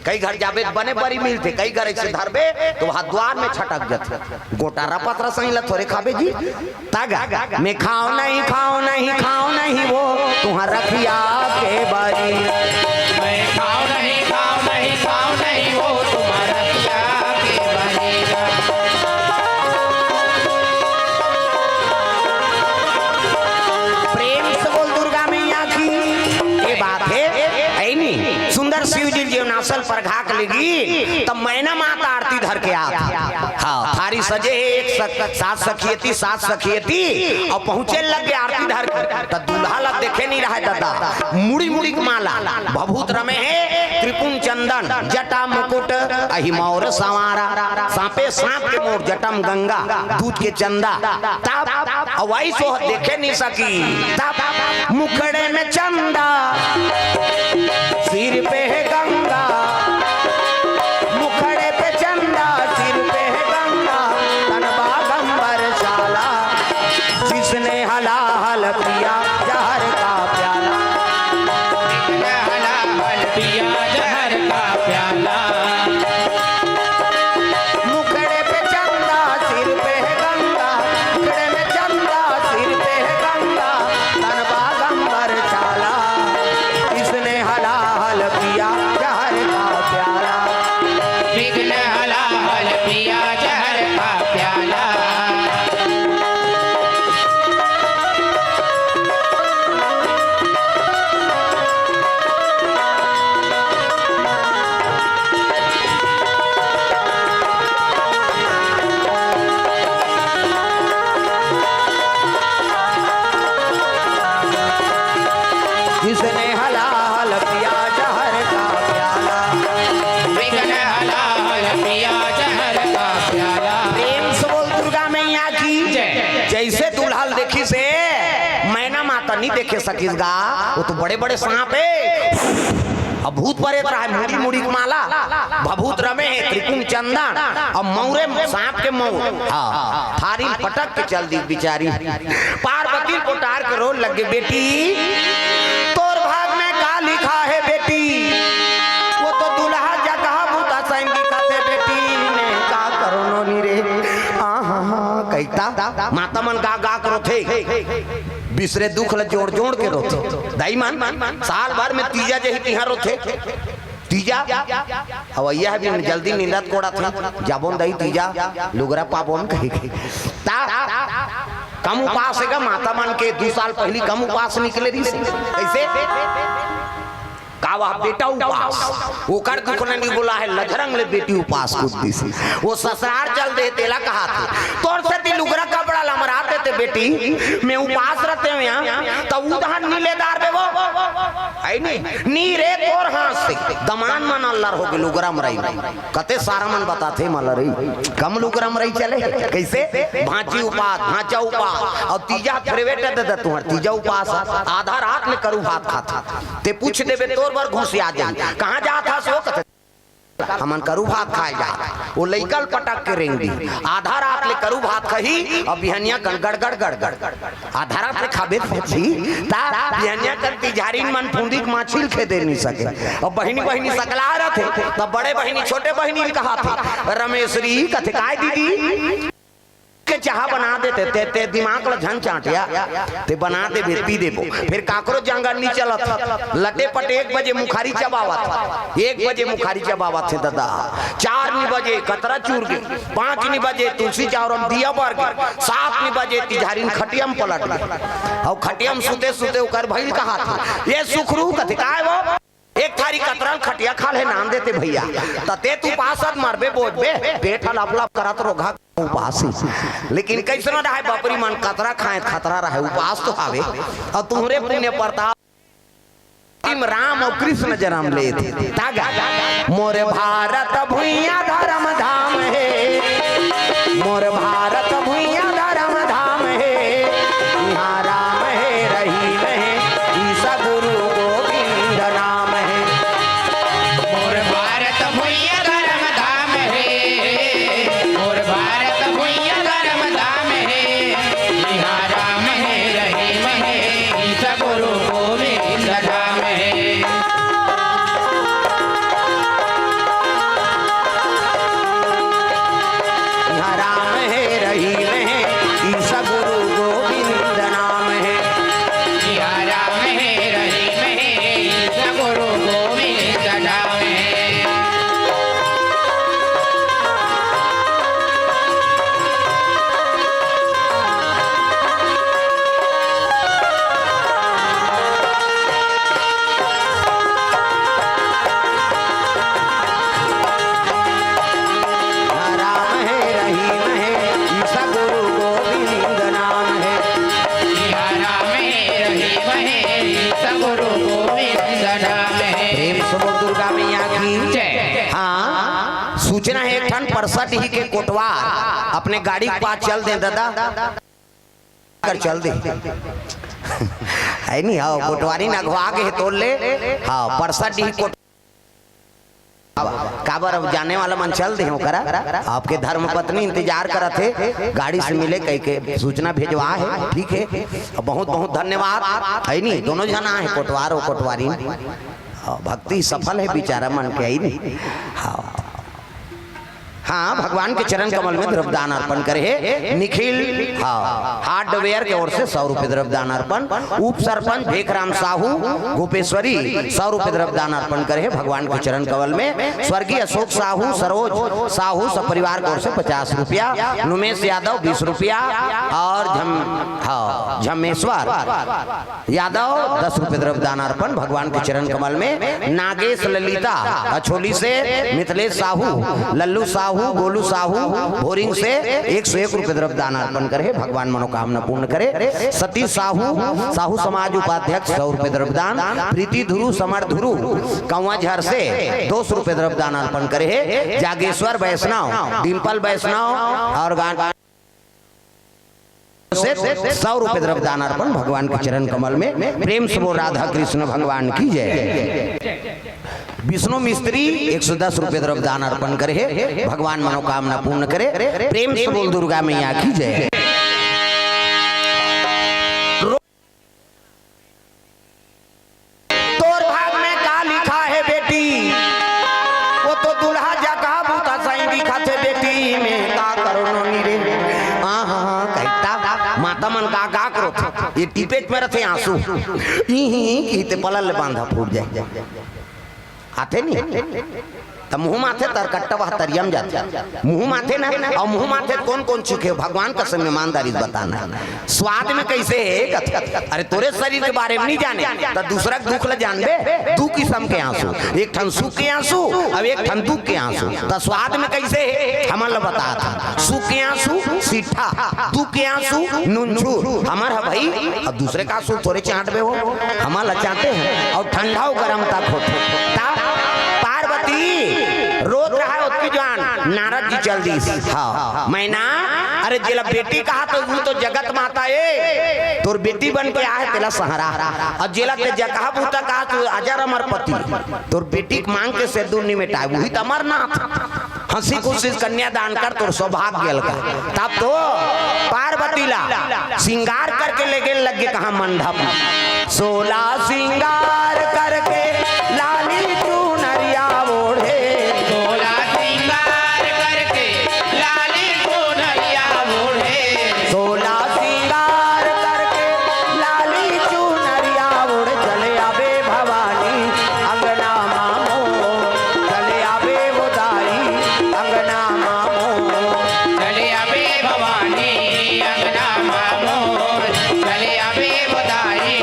कई घर जाबे त बने बरी मिलथे, कई घर अइसे धरबे त वहां दुवार में छटक जाथे। गोटा रपत रसई ल थोरे खाबे जी। तगा, मैं खांव नहीं, खांव नहीं, खांव नहीं वो, तुहां रखिया के बरी। मैं खांव नहीं, खांव नहीं, खांव नहीं वो, तुहां रखिया के बरी। प्रेम से बोल दुर्गा मैया की। ये बात हे, हे नी? सुंदर शिव जी जेवनास ल परघा के लेगी, त मैना माता आरती धर के आत। हां, थारी सजे हे एक सख-, सात सखियती, सात सखियती, अउ पहुंचे लगे आरती धर के, त दूल्हा ला देखे नहीं रहा हे दादा। मुड़ी मुड़ी के माला, भभूत रमे हे, त्रिपुन चंदन, जटा मुकुट, अहि मौर संवारा, सांपे सांप के मोर, जटा म गंगा, दूध के चंदा, तब अवई सो देखे नहीं सकी, तब मुखड़े में चंदा, सिर पे है गंगा, मुखड़े पे चंदा, सिर पे है गंगा, तन बागंबर साला, जिसने हलाहल पिया जहर का प्याला। जिसने हलाहल पिया जहर का प्याला। मुखड़े पे चंदा, सिर पे है गंगा, जइसे दूल्हा ल देखिस हे, मैना माता नइ देखे सकिस गा, ओ तो बड़े-बड़े सांप हे। अब भूत परेत रहय, मुड़ी-मुड़ी के माला, भभूत रमे हे, त्रिकुंड चंदन, अब मउर हे सांप के मउर। हाँ, थारी ल पटक के चल दिस बिचारी। पार्वती ल पोटार के रोए लगे, "बेटी, तोर भाग में का लिखा हे बेटी? ओ तो दूल्हा जगह बुता संगी खाथे बेटी, मैं का करों नोनी रे।" आहा, कहिथे माता मन गा गा के रोथे। बिसरे दुख ल जोड़ जोड़ के रोथे। दाई मन, साल भर में तीजा जही तिहार रोथे। तीजा, अवइया हे बिन जल्दी नींदत कोड़त हे, "जाबोन दाई तीजा, लुगरा पाबोन," कहिके। ता कम उपास हे गा माता मन के, दू साल पहिली कम उपास निकले रहिस हे। कइसे? का वह बेटा उपास, ओकर दुख ल नइ बोला हे, लझरंग ले बेटी उपास कूद दिस। ओ ससरार चल दे, तेला कहाथे, "तोर सेती लुगरा कपड़ा ल मरा देते बेटी, मैं उपास रहते हूँ यहाँ, त उधार नी ले दार देबो।" हे नी? नी रे, तोर हाथ से दमान मन अल्लर होगे लुगरा मरई। कते सारा मन बताथे मलरई, कम लुगरा मरई चले। कइसे? भांची उपास, भांचा उपास, अउ तीजा फेरवेट दे दे तुंहर तीजा उपास, आधा रात ले करू भात खात। ते पूछ देबे, तोर बर घुसिया जाही। "कहाँ जात हस ओ?" कथे, "हमन करू भात खाए जात।" ओ लइका ल पटक के रेंग दिही। आधा रात ले करू भात खाही, अउ बिहनिया कन गड़गड़, गड़गड़। आधा रात ले खाबे त पची, ता बिहनिया कन तिजहारिन मन फूंदी के माछी ल खेदे नइ सके। अउ बहिनी, बहिनी सकला रथे, त बड़े बहिनी छोटे बहिनी ल कहाथे, "रमेसरी," कथे, "काय दीदी?" के चाहा बना देते, ते, ते दिमाग ल झन चांटिया, ते बना देबे, पी देबो। फेर काकरो जांगर नी चलत, लटे पटे एक बजे मुखारी चबावत, एक बजे मुखारी चबावत हे ददा, चार नी बजे कतरा चूर गे, पांच नी बजे तुलसी चौरा म दिया बर गे, सात नी बजे तिजहारिन खटिया म पलट गे। अउ खटिया म सुते सुते ओकर भइल कहाथे, "ए सुखरू," कथे, "काय वो?" "एक थारी कतरा ल खटिया खाल्हे नान देते भइया, त ते त उपास अस मरबे बोजबे, पेट ह लप लप करत रोगहा उपास ही।" लेकिन कइसनो रहय बपरी मन कतरा खाए खतरा रहय, उपास तो हावे। अउ तुंहरे पुण्य परताप म राम अउ कृष्ण जनम लेथे। ता गा, "मोर भारत भुइयां धरम धाम हे, मोर भारत भुइयां धरम धाम हे, इहां राम हे रहीम हे, ईसा गुरु गोविंद नाम हे।" मोर भारत भुइयां धरम धाम हे, मोर भारत भुइयां धरम धाम हे, इहां राम हे रहीम हे, ईसा गुरु गोविंद नाम हे। इहां राम हे रहीम हे, ईसा गुरु गोविंद नाम हे। इहां राम हे रहीम हे, ईसा गुरु गोविंद नाम हे। राम हे, रहीम हे, ईसा गुरु गोविंद नाम हे। राम हे, रहीम हे, ईसा गुरु गोविंद नाम हे। प्रेम से बोल दुर्गा मैया की जय। हाँ, सूचना हे एक ठन परसत ही के कोटवार अपने गाड़ी के पास चल दे ददा। कर चल दे। हे नी, हाँ, कोटवारी न अघवा गे हे तोर ले। हाँ, परसत ही कोट-, काबर अब जाने वाला मन चल दे ओकरा। आपके धर्म पत्नी इंतजार करत हे, गाड़ी से मिले कहिके सूचना भेजवा हे। ठीक हे, बहुत बहुत धन्यवाद। हे नी, दोनों झना हे, कोटवार अउ कोटवारी। हाँ, भक्ति सफल हे बिचारा मन के, हे नी। हाँ। हाँ, भगवान के चरण कमल में द्रव्यदान अर्पण करे हे निखिल, हाँ, हार्डवेयर के ओर से सौ रुपये द्रव्यदान अर्पण। उप सरपंच भेखराम साहू गोपेश्वरी सौ रुपये द्रव्यदान अर्पण करे हे भगवान के चरण कमल में। स्वर्गीय अशोक साहू, सरोज साहू सपरिवार के ओर से पचास रुपया, नुमेश यादव बीस रुपया अउ झम-, हाँ, झमेश्वर यादव दस रुपये द्रव्यदान अर्पण भगवान के चरण कमल में। नागेश ललिता अछोली से, मिथिलेश साहू, लल्लू साहू, गोलू साहू भोरिंग से एक सौ एक रुपये द्रव्यदान अर्पण करे हे, भगवान मनोकामना पूर्ण करे। सतीश साहू, साहू समाज उपाध्यक्ष सौ रुपये द्रव्यदान, प्रीति धुरू, समर धुरू कौवा झर से दो सौ रुपये द्रव्यदान अर्पण करे हे। जागेश्वर वैष्णव, डिम्पल वैष्णव अउ गा-, सौ रुपये द्रव्य दान अर्पण भगवान के चरण कमल में। प्रेम से बोल राधा कृष्ण भगवान की जय। विष्णु मिस्त्री एक सौ दस रुपये द्रव्य दान अर्पण करे हे, भगवान मनोकामना पूर्ण करे। प्रेम से बोल दुर्गा मैया की जय। तोर भाग में का लिखा हे बेटी? वो तो दुल्हा जका बूता सही दिखत हे बेटी, में का करो नोनी रे। हाँ, हाँ, हाँ, कहता, माता मन का, का करो? ये टिपेट में रथे आंसू। ई ही, ई ते पलल ले बांधा फूट जाए। आथे नी? त मुंह माथे तर कट्टा वह तरियम जाथे। मुंह माथे ना, अउ मुंह माथे कोन कोन चीखे? भगवान कसम ईमानदारी से बताना। स्वाद में कैसे हे? अरे तोरे शरीर के बारे में नहीं जाने, त दूसरा के दुख ल जानबे। दू किसम के आंसू, एक ठन सुख के आंसू, अउ एक ठन दुख के आंसू। त स्वाद में कैसे हे? हमन ल बता था। सुख के आंसू सीठा, दुख के आंसू नुनछू। हमर ह भाई, अब दूसरे का आंसू थोरे चांटबे हो, हमन ल चांटे हे। अउ ठंडा अउ गरम तक होथे। त पार्वती रोत रहा ओतकी जुआन, नारद जी चल दीस। हाँ, मैना, अरे जेला बेटी कहा तो वो तो जगत माता ए, तोर बेटी बन के आहे तेला सहारा। अब जेला ते जकहा बूता कहा तू अजर अमर पति, तोर बेटी के मांग के सेदूर नहीं मिटाए, वही तो अमरनाथ। हंसी खुशी कन्यादान कर, तोर सौभाग्य गेल का। तब तो पार्वती ला सिंगार करके ले गेल लगे कहाँ मंडप। सोला सिंगार करके लाली चुनरिया ओढ़े। सोला सिंगार करके लाली चुनरिया ओढ़े। सोला सिंगार करके लाली चुनरिया ओढ़ चले आवे भवानी अंगना मामो। चले आवे वो दाई अंगना मामो। चले आवे भवानी अंगना मामो। चले आवे वो दाई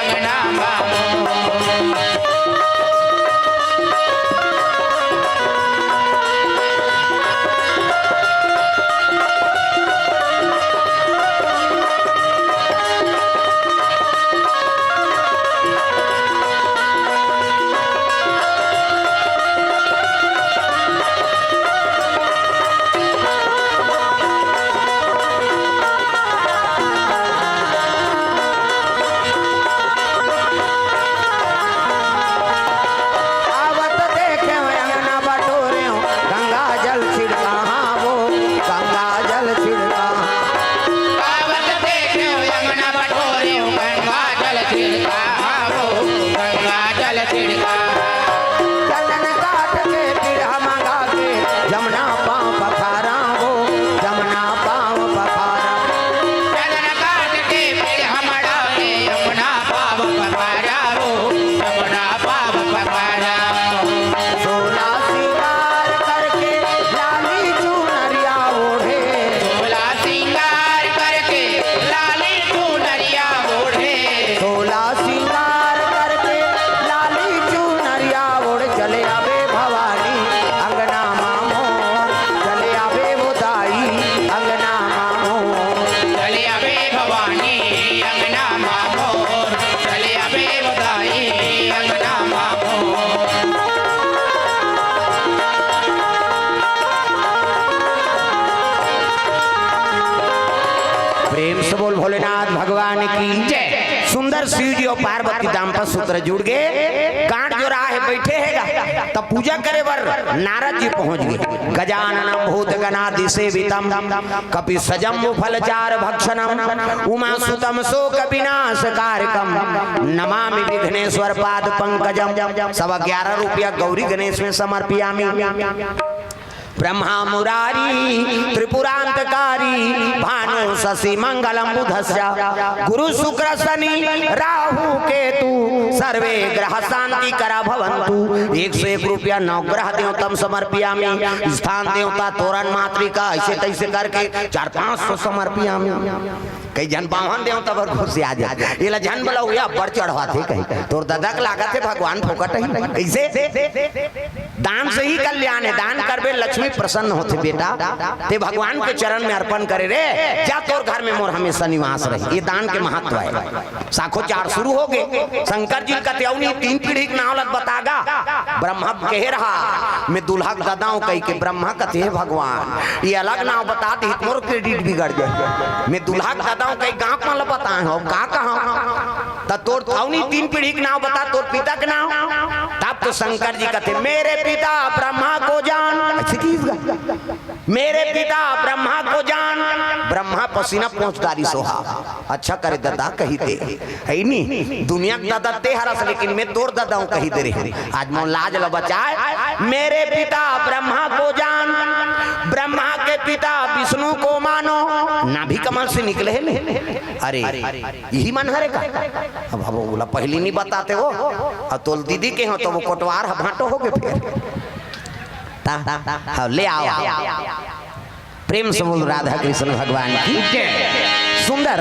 अंगना मामो। आवत देखे अंगना बटोरे, गंगा जल छिड़का, हाँ वो गंगा जल छिड़का। आवत देखे अंगना बटोरे, गंगा जल छिड़का, हाँ वो गंगा जल छिड़का। चंदन काठ के पीढ़ा मंगा के, जमुना पाँव पखारा वो, जमुना पाँव पखारा। चंदन काठ के पीढ़ा मंगा के, जमुना पाँव पखारा वो, जमुना पाँव पखारा। सोला सिंगार करके लाली चुनरिया ओढ़े। सोला सिंगार करके लाली चुनरिया ओढ़े। सोला सिंगार करके लाली चुनरिया ओढ़ चले आवे भवानी अंगना मामो। चले आवे वो दाई अंगना मामो। चले आवे भवानी अंगना मामो। चले आवे वो दाई अंगना मामो। प्रेम से बोल भोलेनाथ भगवान की जय। सुंदर शिव जी अउ पार्वती दाम्पत्य सूत्र जुड़ गे। कांट जो रहा हे, बैठे हे गा, तब पूजा करे बर नारद जी पहुंच गे। गजाननम भूत गणादि सेवितम कपि सजम्बु फल चार भक्षणम उमा सुतम शोक विनाश कारकम नमामि विघ्नेश्वर पाद पंकजम। सवा ग्यारह रुपया गौरी गणेश में समर्पियामि। ब्रह्मा मुरारी त्रिपुरांतकारी भानु शशि मंगलम बुधस्य गुरु शुक्र शनि राहु केतु सर्वे ग्रह शांति करा भवंतु। एक सौ एक रुपया नवग्रह देवतम समर्पियामि। स्थान देवता तोरण मातृका ऐसे तैसे करके चार पांच सौ समर्पियामि। कई झन बावन देवता बर खुशी आ जाए, एला झन बला हुआ बड़ चढ़वाथे कही। तोर ददा के लागत हे भगवान फोकट ही कैसे। दान से ही कल्याण हे, दान करबे लक्ष्मी प्रसन्न होथे बेटा। ते भगवान के चरण में अर्पण करे रे, जा तोर घर में मोर हमेशा निवास रहे। ये दान के महत्व हे। साखोचार शुरू होगे। शंकर जी कथे, "अउ नी तीन पीढ़ी के नाव ल बता गा।" ब्रह्मा कहे रहा, "मैं दूल्हा के ददा हूं," कहिके ब्रह्मा कथे, "हे भगवान, ये अलग नाव बता दिही त मोर credit बिगड़ जाही। मैं दूल्हा के ददा हूं कहिके गांव मन ल बताए हंव, का कहंव? त तोर अउ नी तीन पीढ़ी के नाव बता, तोर पिता के नाव।" तब तो शंकर जी कथे, "मेरे पिता ब्रह्मा को जान।" अइसे किहिस गा। "मेरे पिता ब्रह्मा को जान।" ब्रह्मा पसीना पोंछ डारिस ओ हा। "अच्छा करे ददा," कहिथे, हे नी? "दुनिया के ददा ते हरस, लेकिन मैं तोर ददा हूं," कहि दे रहे। आज मोर लाज ल बचाए। "मेरे पिता ब्रह्मा को जान, ब्रह्मा के पिता विष्णु को मानो।" नाभि कमल से निकले हे नी। अरे, इही मन हरे का? अब, अब ओला पहिली नी बताते हो, अउ तोर दीदी के हो त ओ कोटवार ह भांटो होगे फेर। ता, ता, ता, हाँ, ले आव। प्रेम से बोल राधा कृष्ण भगवान की जय। सुंदर,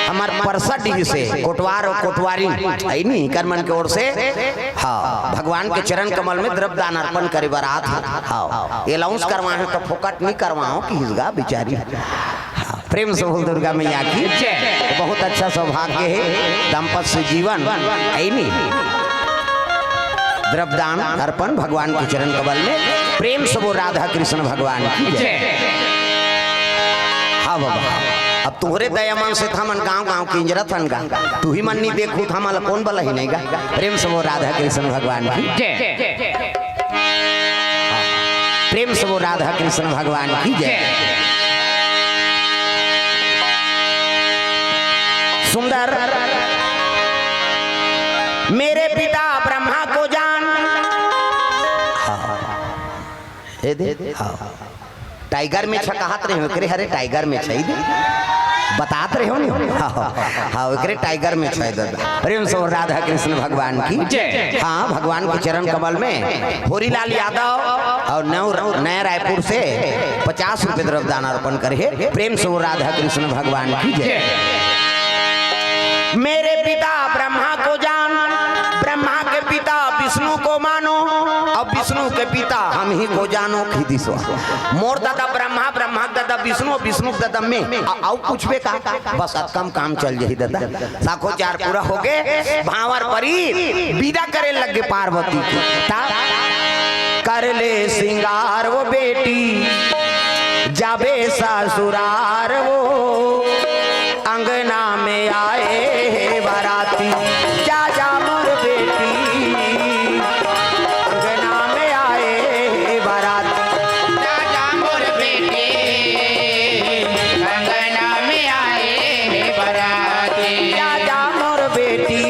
हमर परसा डीह से कोटवार अउ कोटवारिन, हे नी, इकर मन के ओर से, हाँ, भगवान के चरण कमल में द्रव्य दान अर्पण करे बर आत हे। हाँ, announce करवाए हंव त फोकट नी करवावंव, किहिस गा बिचारी। हाँ, प्रेम से बोल दुर्गा मैया की जय। बहुत अच्छा सौभाग्य हे, दाम्पत्य जीवन, हे नी? द्रव्यदान अर्पण भगवान के चरण कमल में। प्रेम से बोल राधा कृष्ण भगवान की जय। जय। हाँ बाबा, अब तुंहरे दया मन से त हमन गांव गांव किंजरत हन गा, तुही मन नी देखहू त हमन ला कोन बलाही, नहीं गा? प्रेम से बोल राधा कृष्ण भगवान की जय। प्रेम से बोल राधा कृष्ण भगवान की जय। सुंदर, मेरे पिता ब्रह्मा को जान। हाँ। ए दे, हाँ। टाइगर में छकाहत रहे हो, एकरे हरे टाइगर में छई दे। बतात रहे हो नी? हाँ, हाँ, हाँ, एकरे टाइगर में छई दे। प्रेम से बोल राधा कृष्ण भगवान की जय। हाँ, भगवान के चरण कमल में होरीलाल यादव अउ नव-, नया रायपुर से पचास रुपए द्रव्य दान अर्पण करे हे। प्रेम से बोल राधा कृष्ण भगवान की जय। मेरे पिता ब्रह्मा को जान, ब्रह्मा के पिता विष्णु को मानो, अउ विष्णु के पिता हमही को जानो, किहिस ओ हा। मोर ददा ब्रह्मा, ब्रह्मा के ददा विष्णु, विष्णु के ददा मैं, अउ, अउ पूछबे का? बस अतका म काम चल जाही ददा। साखोचार पूरा होगे, भांवर परी बिदा करे लगे पार्वती के। ता कर ले सिंगार वो बेटी, जाबे ससुरार वो, अंगना में आए हे बराती, जा जा मोर बेटी, अंगना में आए हे बराती। जा जा मोर बेटी, अंगना में आए हे बराती। जा जा मोर बेटी,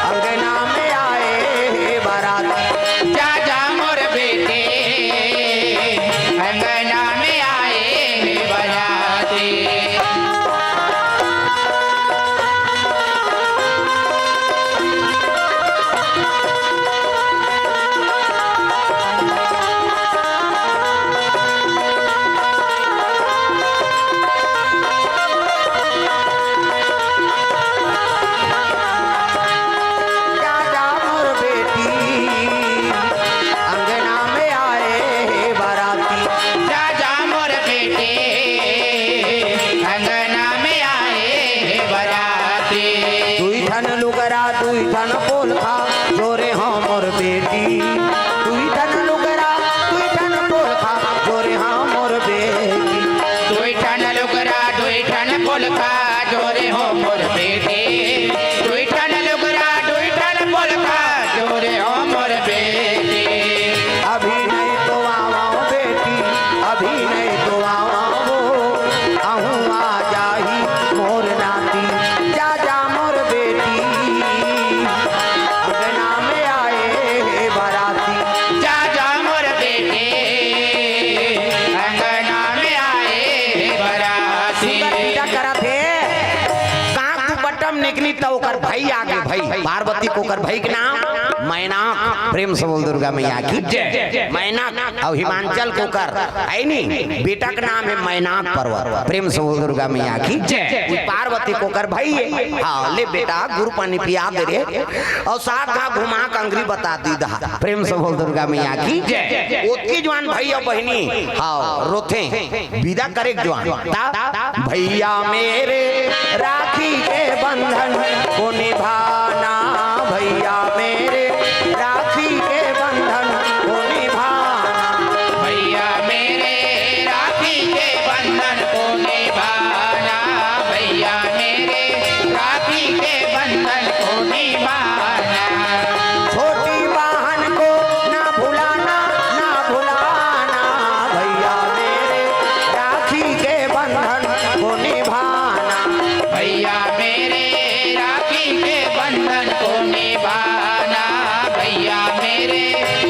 अंगना में आए हे बराती। जा जा मोर बेटी, अंगना में आए हे बराती। जा जा मोर बेटी, अंगना में आए हे बराती। जा जा मोर बेटी, अंगना में आए हे बराती। दुई ठन लुगरा, दुई ठन पोलखा, जोरे हो मोर बेटी। दुई ठन लुगरा, दुई ठन पोलखा, जोरे हो मोर बेटी। दुई ठन लुगरा, दुई ठन पोलखा, जोरे हो मोर बेटी। दुई ठन लुगरा, दुई ठन पोलखा, जोरे हो मोर बेटी। अभी नहीं तो आवा बेटी, अभी नहीं तो आवा वो, अहूँ आ जाही मोर नाती। जा जा मोर बेटी, अंगना में आए हे बराती। जा जा मोर बेटी, अंगना में आए हे बराती। सुंदर बिदा करत हे, कांख दुपट्टा निकली त ओकर भाई आगे, भाई पार्वती के ओकर भाई के नाम मैनाक। प्रेम से बोल दुर्गा मैया की जय। मैनाक अउ हिमांचल के ओकर है नी बेटा के नाम है मैनाक पर्वत। प्रेम से बोल दुर्गा मैया की जय। उ पार्वती के ओकर भाई है। हाँ, ले बेटा गुड़ पानी पिया दे रे। अउ सात घा घुमा के अंगरी बता दी दहा। प्रेम से बोल दुर्गा मैया की जय। ओतकी जुवान भाई अउ बहिनी हाँ रोथे। विदा करे के जुवान। ता भैया मेरे राखी के बंधन को निभाना, भैया मेरे राखी के बंधन को निभाना। भैया मेरे राखी के बंधन को निभाना, भैया मेरे राखी के बंधन को निभाना। छोटी बहन को ना भुलाना, ना भुलाना, भैया मेरे राखी के बंधन को निभाना। भैया मेरे राखी के बंधन को निभाना, भैया मेरे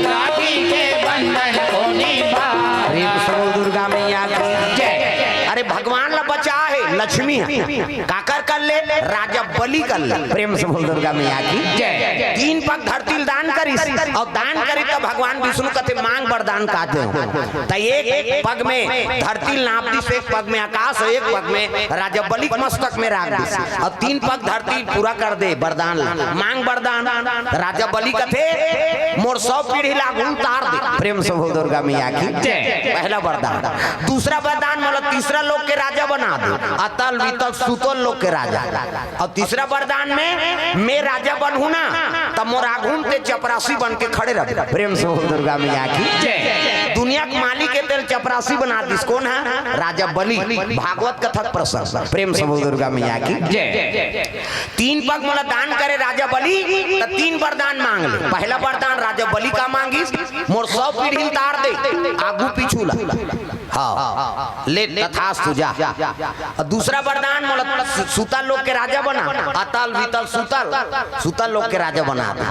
राखी के बंधन को निभाना। प्रेम से बोल दुर्गा मैया की जय। अरे भगवान ला बचा है लक्ष्मी है। काकर कर ले? राजा बलि कर ले। प्रेम से बोल दुर्गा मैया की जय। तीन पग धरती ल दान करिस अउ दान करी त भगवान विष्णु कथे मांग वरदान का दे। त एक पग में धरती ल नाप दिस, एक पग में आकाश अउ एक पग में राजा बलि के मस्तक में राख दिस अउ तीन पग धरती पूरा कर दे वरदान ला। मांग वरदान। राजा बलि कथे मोर सौ पीढ़ी ला आगू उतार दे। प्रेम से बोल दुर्गा मैया की जय। पहला वरदान। दूसरा वरदान मोला तीसरा लोक के राजा बना दे, अतल वितल सुतल लोक के राजा। अउ तीसरा वरदान में मैं राजा बनहूं ना त मोर आगू में ते चपरासी बन के खड़े रह। प्रेम से बोल दुर्गा मैया की जय। दुनिया के मालिक के तेल चपरासी बना दिस। कोन है? राजा बलि। भागवत कथा के प्रसंग। प्रेम से बोल दुर्गा मैया की जय। तीन पग मोला दान करे राजा बलि, त तीन वरदान मांग ले। पहला वरदान राजा बलि का मांगिस, मोर सौ पीढ़ी ल तार दे, आगू पीछू ला। हाँ, ले तथास्तु जा। अउ दूसरा वरदान मोला सु-, सुतल लोक के राजा बना, अतल वितल सुतल, सुतल लोक के राजा बना दे।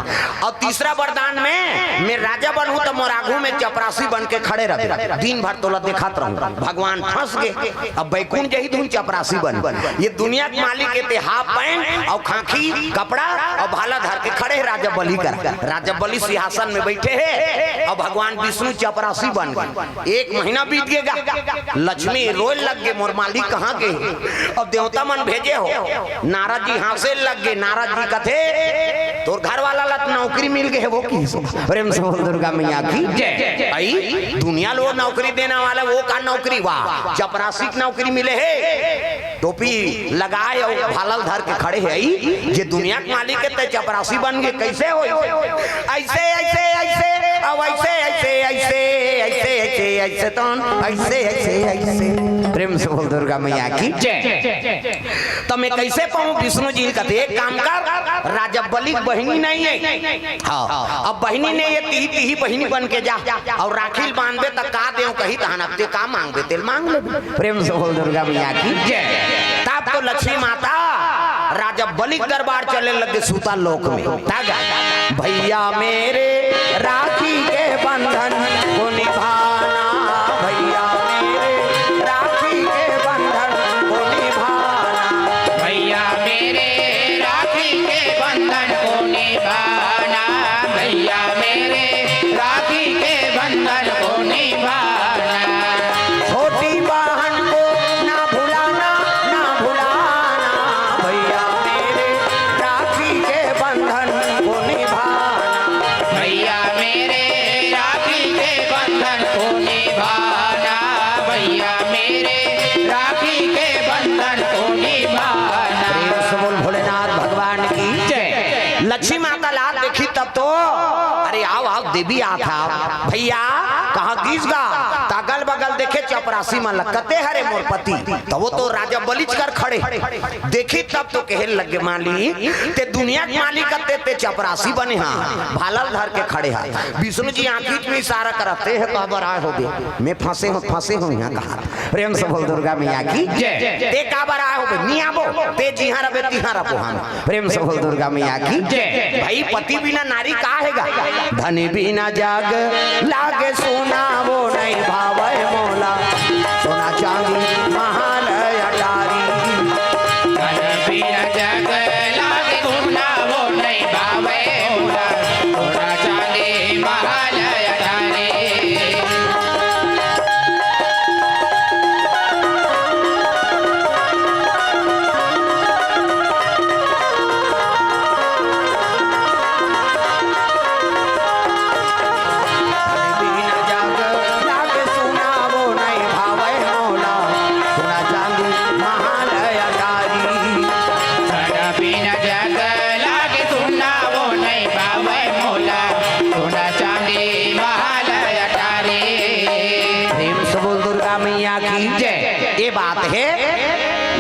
अउ तीसरा वरदान में मैं राजा बनहूं त मोर आगू में चपरासी बन के खड़े रह, दिन भर तोला देखत रहूं। भगवान फंस गे। अब बैकुंठ जही धुन चपरासी बन। ये दुनिया के मालिक के ते हाफ पैंट अउ खांखी कपड़ा अउ भाला धर के खड़े हे राजा बलि कर। राजा बलि सिंहासन में बैठे हे अउ भगवान विष्णु चपरासी बन गए। एक महीना बीत गे गा, लक्ष्मी रोए लग गे, मोर मालिक कहाँ गे? अब देवता मन भेजे हो, नारद जी हाँसे लग गे। नारद जी कथे, तोर घर वाला ला त नौकरी मिल गे हे, वो की? प्रेम से बोल दुर्गा मैया की जय। आई दुनिया लो नौकरी देने वाला वो का नौकरी? वाह, चपरासी की नौकरी मिले हे। टोपी लगाए अउ भाला ल धर के खड़े हे। आई जे दुनिया के मालिक हे ते चपरासी बन गे, कैसे होई? ऐसे ऐसे ऐसे अब ऐसे ऐसे ऐसे ऐसे ऐसे ऐसे तौन ऐसे ऐसे ऐसे। प्रेम से बोल दुर्गा मैया की जय। त मैं कैसे पाऊं? विष्णु जी कथे एक काम कर, राजा बलि के बहिनी नहीं है। हाँ, अब बहिनी नहीं है, तिही तिही बहिनी बन के जा अउ राखी ल बांधबे त का देव कही, तहन अब ते का मांगबे तेल मांग लेबे। प्रेम से बोल दुर्गा मैया की जय। तब तो लक्ष्मी माता राजा बलि के दरबार चले लगे सुतल लोक में। तागा भैया मेरे राखी के बंधन को निभाना, भैया मेरे राखी के बंधन को निभाना। भैया मेरे राखी के बंधन को निभाना, भैया मेरे राखी के बंधन को निभाना। छोटी बहन को ना भुलाना, ना भुलाना, भैया मेरे राखी के बंधन को निभाना। भैया मेरे राखी के बंधन को निभाना, भैया मेरे राखी के बंधन को निभाना। प्रेम से बोल भोलेनाथ भगवान की जय। लक्ष्मी माता लात देखी तब तो, अरे आओ आओ देवी, आ था भैया, कहाँ गिस गा? त अगल बगल देखे चपरासी मन ल, कते हरे मोर पति? त वो तो राजा बलिच कर खड़े। देखी तब तो कहे लगे, मालिक ते दुनिया के मालिक कते, ते चपरासी बने हा, भाला ल धर के खड़े हा। विष्णु जी आंखी में इशारा करते हैं, काबर आए होबे? मैं फंसे हो, फंसे हो यहाँ कहा। प्रेम से बोल दुर्गा मैया की जय। ते काबर आए होबे? नी आबो, ते जिहाँ रबे तिहाँ रबो हम। प्रेम से बोल दुर्गा मैया की जय। भाई पति बिना नारी का हे गा? धनी बिना जग लागे सुना, वो नहीं भावे मोला सोना चांदी महाल अटारी। धन बिना जग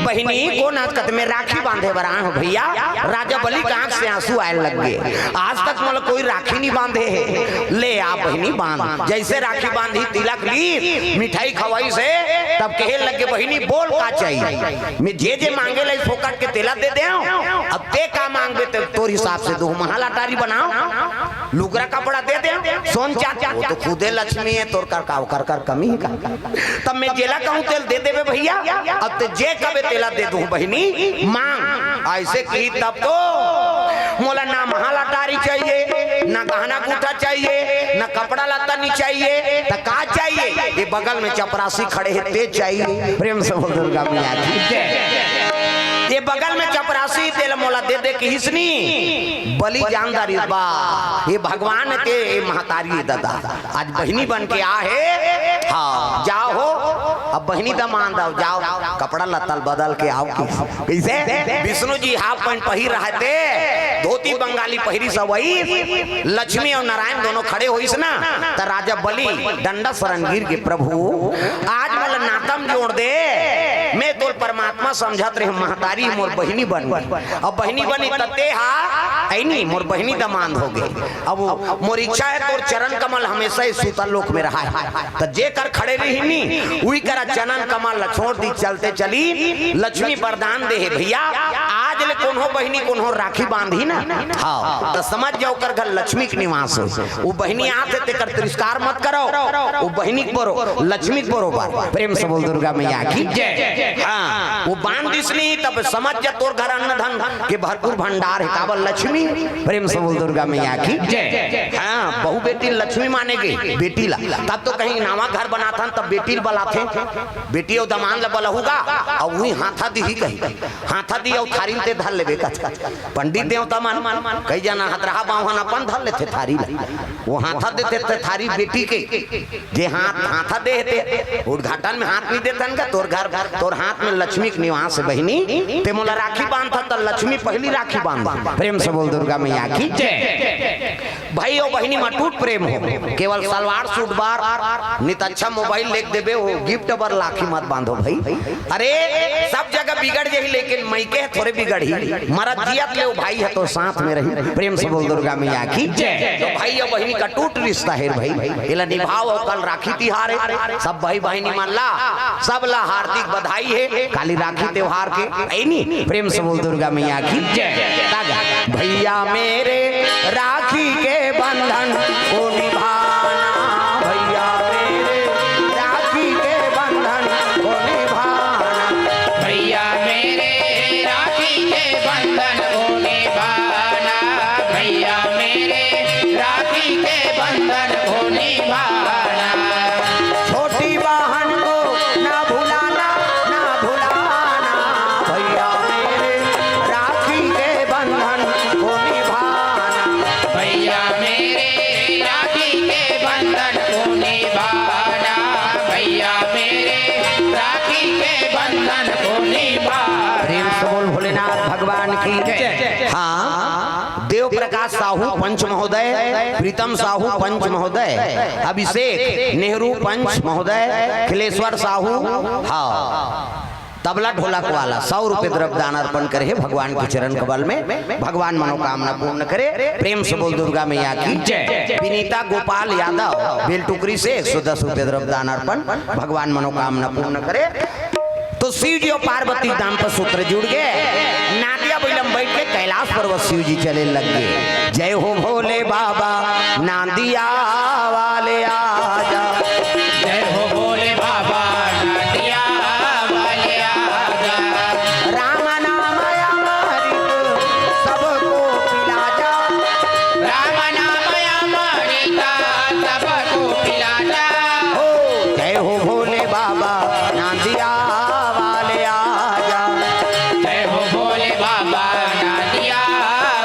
बहिनी, कोन आंच कत में राखी बांधे बर आए हो भैया? राजा बलि के आंख से आंसू आए लग गे। आज तक मोला कोई राखी नहीं बांधे हे। ले आ बहिनी, बांध। जैसे राखी बांधी, तिलक ली, मिठाई खवाई से, तब कहे लग गे, बहिनी बोल का चाहिए? मैं जे जे मांगे ला फोकट के तेला दे दे। अब ते का मांगबे ते तोर हिसाब से दो, महालाटारी बनाओ, लुगरा कपड़ा दे दे, सोन चांदी, वो तो खुदे लक्ष्मी है, तोर कर का, ओकर कर कमी है का? तब मैं जेला कहूँ तेल दे देबे भैया, अब ते जे कबे तेला दे दूँ बहिनी, मांग। ऐसे कही तब तो मोला ना महालाटारी चाहिए, ना गहना गूठा चाहिए, ना कपड़ा लत्ता नहीं चाहिए, त का चाहिए? ये बगल में चपरासी खड़े हैं, ते चाहिए। प्रेम से बोल दुर्गा मैया की जय। ये बगल में चपरासी तेल मोला दे दे किहिसनी, बलि जानदारी बा, ये भगवान के, ये महतारी दादा। आज बहिनी बन के आ हे। हाँ, जाओ हो, अब बहिनी दमांद आओ, जाओ, कपड़ा लत्ता बदल के आओ। किस-, कैसे? विष्णु जी हाफ पैंट पहिर रहते, धोती बंगाली पहिरी सवई, लक्ष्मी और नारायण दोनों खड़े होइस ना, त राजा बलि डंडा शरण गिर के, "प्रभु, आज मोला नातम जोड़ दे, मैं तोर परमात्मा समझत रहे, महतारी मोर बहिनी बन गई, अब बहिनी बनी तते हा, ऐनी मोर बहिनी दमांद हो गई।" अब वो मोर इच्छा है तोर चरण कमल हमेशा ही सूतल लोक में रहा है। त जे कर खड़े रही नी, उही करा चरण कमल ला छोड़ दी, चलते चली। लक्ष्मी वरदान दे हे भैया, आज ले कोनो बहिनी कोनो राखी बांधी ना, हाँ, त समझ जाओ कर घर लक्ष्मी के निवास हो। वो बहिनी आथे तेकर तिरस्कार मत करो, वो बहिनी के बरो, लक्ष्मी के बरोबर। प्रेम से बोल दुर्गा मैया की जय। हाँ, वो बांध दिसनी तब समझ जा तोर घर अन्न धन के भरपूर भंडार है, काबर लक्ष्मी। प्रेम से बोल दुर्गा मैया की जय। हाँ, बहू बेटी लक्ष्मी माने गे, बेटी ला। तब तो कहीं नवा घर बनाथन, तब बेटी ला बलाथे, बेटी अउ दमांद ला बलहूगा, अउ उही हाथा दिही कही, हाथा दी अउ थारी ते धर लेबे कथे। पंडित देवता मन, कई जना हथरहा बांह मन अपन धर लेथे थारी ला, वो हाथा देथे ते थारी बेटी के, जे हाथ, हाथा दे हे ते उद्घाटन में हाथ नहीं देथन का, तोर घर, तोर हाथ में लक्ष्मी के निवास है बहिनी, ते मोला राखी बांधत त लक्ष्मी पहली राखी बांध। प्रेम से बोल दुर्गा मैया की जय। भाई अउ बहिनी म अटूट प्रेम हो, केवल सलवार सूट बार, नित अच्छा मोबाइल लेके देबे हो, गिफ्ट बर राखी मत बांधो भाई। अरे सब जगह बिगड़ जाही, लेकिन मइके ह थोरे बिगड़ही। मरत जियत ले वो भाई ह तो साथ में रही। प्रेम से बोल दुर्गा मैया की जय। तो भाई अउ बहिनी का अटूट रिश्ता हे भाई, एला निभाव। कल राखी तिहार हे, सब भाई बहिनी मन ला, सब ला हार्दिक बधाई हे काली राखी त्योहार के। ऐनी प्रेम से बोल दुर्गा मैया की जय। तागा भैया मेरे राखी के बंधन को निभाना, भैया मेरे राखी के बंधन को निभाना। भैया मेरे राखी के बंधन को निभाना, भैया मेरे राखी के बंधन को निभाना। छोटी बहन को ना भुलाना, ना भुलाना, भैया मेरे राखी के बंधन को निभाना। भैया मेरे राखी के बंधन को निभाना, भैया मेरे राखी के बंधन को निभाना। प्रेम से बोल भोलेनाथ भगवान की जय। हाँ, देव प्रकाश साहू पंच महोदय, प्रीतम साहू पंच महोदय, अभिषेक नेहरू पंच महोदय, खिलेश्वर साहू, हाँ, तबला ढोलक वाला सौ रुपये द्रव्य दान अर्पण करे हे भगवान के चरण कमल में, भगवान मनोकामना पूर्ण करे। प्रेम से बोल दुर्गा मैया की जय। विनीता गोपाल यादव बेलटुकरी से एक सौ दस रुपये द्रव्य दान अर्पण, भगवान मनोकामना पूर्ण करे। तो शिव जी और पार्वती दाम्पत्य सूत्र जुड़ गए। नादिया बैलम बैठ के कैलाश पर्वत शिव जी चले लग गए। जय हो भोले बाबा, नादिया वाले आजा। जय हो भोले बाबा, नादिया वाले आजा। राम नाम अमृत सबको पिला जा। राम नाम अमृत सबको पिला जा। हो, जय हो भोले बाबा, नांदिया वाले आजा। जय हो भोले बाबा, नांदिया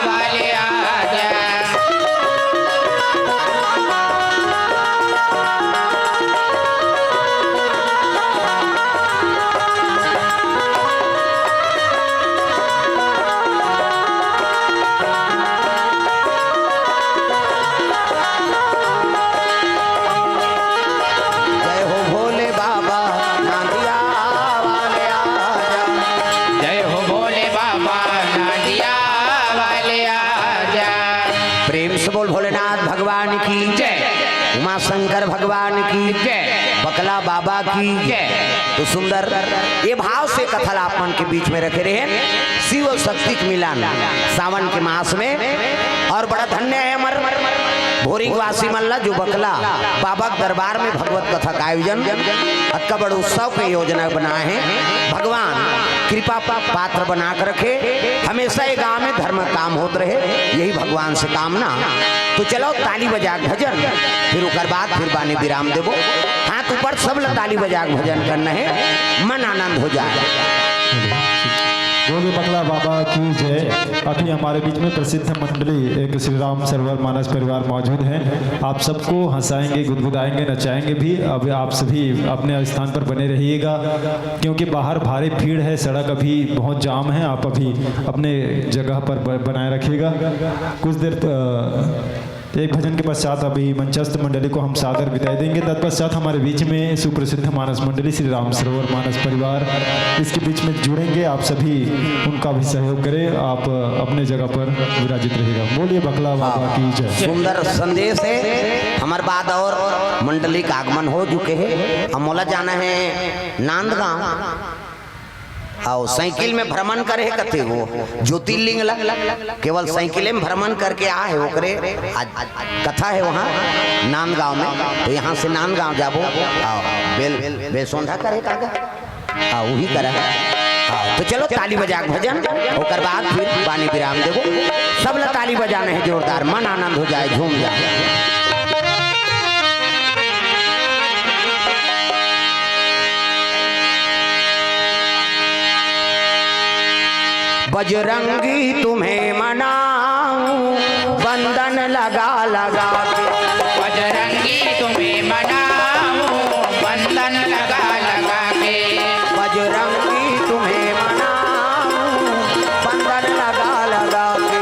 वाले आजा। शंकर भगवान की जय। बकला बाबा की जय। तो सुंदर ये भाव से कथा ला आप मन के बीच में रखे रहे। शिव शक्ति के मिलन सावन के मास में, और बड़ा धन्य है हमर भोरी वासी मन ला जो बकला बाबा के दरबार में भगवत कथा का आयोजन अतका बड़ उत्सव के योजना बनाए हैं। भगवान कृपा पा-, पात्र बना के रखे, हमेशा ये गांव में धर्म काम होत रहे, यही भगवान से कामना। तो चलो ताली बजा के भजन, फिर ओकर बाद फिर बानी विराम देबो। हाथ ऊपर, सब ला ताली बजा के भजन करना है, मन आनंद हो जाए। बोले बकला बाबा की जय। अभी हमारे बीच में प्रसिद्ध मंडली एक श्री राम सरोवर मानस परिवार मौजूद है। आप सबको हंसाएंगे, गुदगुदाएंगे, नचाएंगे भी। अब आप सभी अपने स्थान पर बने रहिएगा, क्योंकि बाहर भारी भीड़ है, सड़क अभी बहुत जाम है। आप अभी अपने जगह पर ब-, बनाए रखिएगा। कुछ देर, अ, एक भजन के पश्चात अभी मंचस्थ मंडली को हम सादर विदाई देंगे। तत्पश्चात हमारे बीच में सुप्रसिद्ध मानस मंडली श्री राम सरोवर मानस परिवार इसके बीच में जुड़ेंगे। आप सभी उनका भी सहयोग करें। आप अपने जगह पर विराजित रहिएगा। बोलिए बकला बाबा की जय। सुंदर संदेश है। हमारे बाद और मंडली का आगमन हो चुके हैं। हम मोला जाना है नांदगांव। आओ, साइकिल में भ्रमण करे हे कथे वो ज्योतिर्लिंग ला, केवल साइकिल में भ्रमण करके आ हे, ओकरे आज कथा हे वहाँ नांदगांव में। तो यहाँ से नांदगांव जाबो। आओ, बेल, बेलसोंधा करे काका? हाँ, वही करा। हाँ, तो चलो ताली बजा के भजन, ओकर बाद फिर बानी विराम देबो। सब ला ताली बजाना है जोरदार, मन आनंद हो जाए, झूम जाए। बजरंगी तुम्हें मनाऊं वंदन लगा लगा के। बजरंगी तुम्हें मनाऊं वंदन लगा लगा के। बजरंगी तुम्हें मनाऊं वंदन लगा लगा के।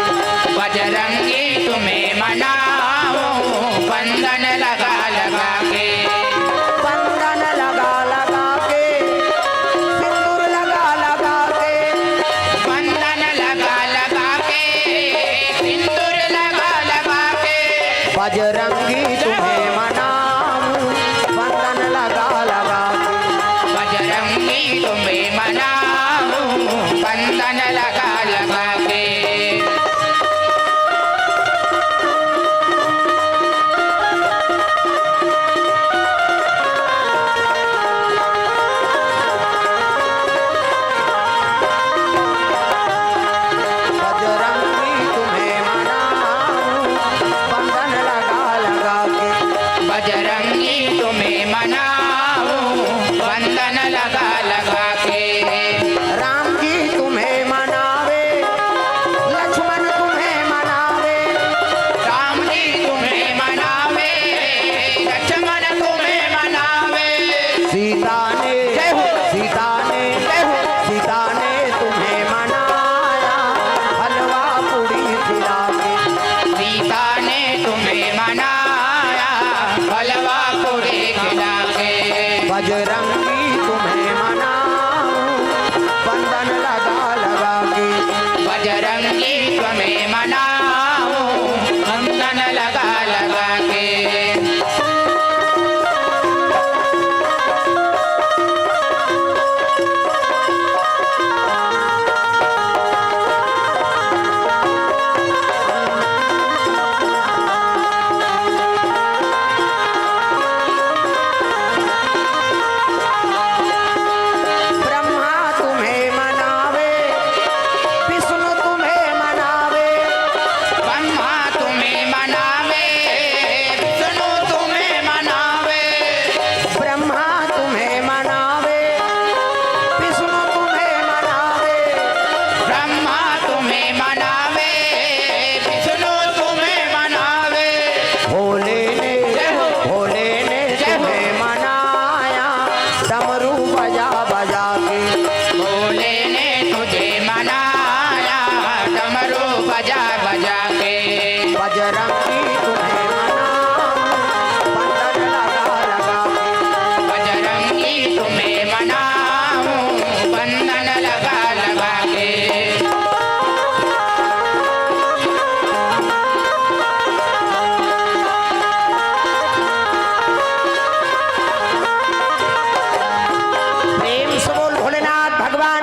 बजरंगी तुम्हें मनाऊं वंदन लगा लगा के। वंदन लगा लगा के, सिंदूर लगा लगा के। वंदन लगा लगा के, सिंदूर लगा लगा के। बजरंगी तुम्हें मनाऊं, वंदन लगा लगा के। बजरंगी तुम्हें मनाऊं, वंदन लगा लगा के। बजरंगी तुम्हें मनाऊं, बंधन लगा लगा के। बजरंगी तुम्हें मनाऊं, बंधन लगा लगा के। राम जी तुम्हें मनावे,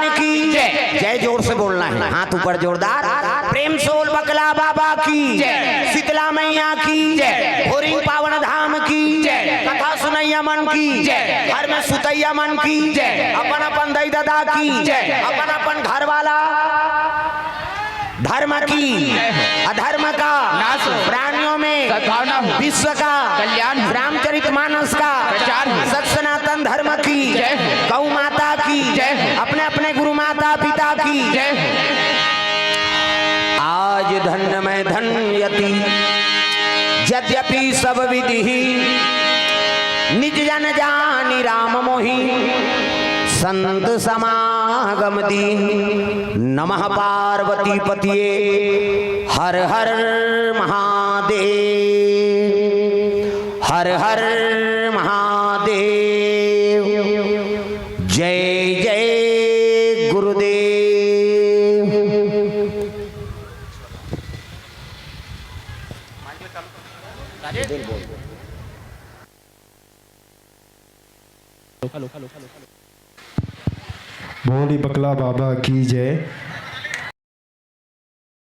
की जय। जय जोर से बोलना है, हाथ ऊपर जोरदार। प्रेम से बोल बकला बाबा की जय। शीतला मैया की जय। भोरिंग पावन धाम की जय। कथा सुनैया मन की जय। घर में सुतैया मन की जय। अपन अपन दई ददा की जय। अपन अपन घर वाला धर्म की, अधर्म का नाश हो। प्राणियों में सद्भावना हो। विश्व का कल्याण हो। रामचरित मानस का प्रचार हो। सत सनातन धर्म की जय हो। गौ माता की जय हो। अपने अपने गुरु माता पिता की जय हो। आज धन्य मैं धन्य यति, यद्यपि सब विधि निज जन जानि राम मोहि संत समागम दीन। नमः पार्वती पतिये हर हर महादेव, हर हर महादेव। जय जय गुरुदेव। भोली बकला बाबा की जय।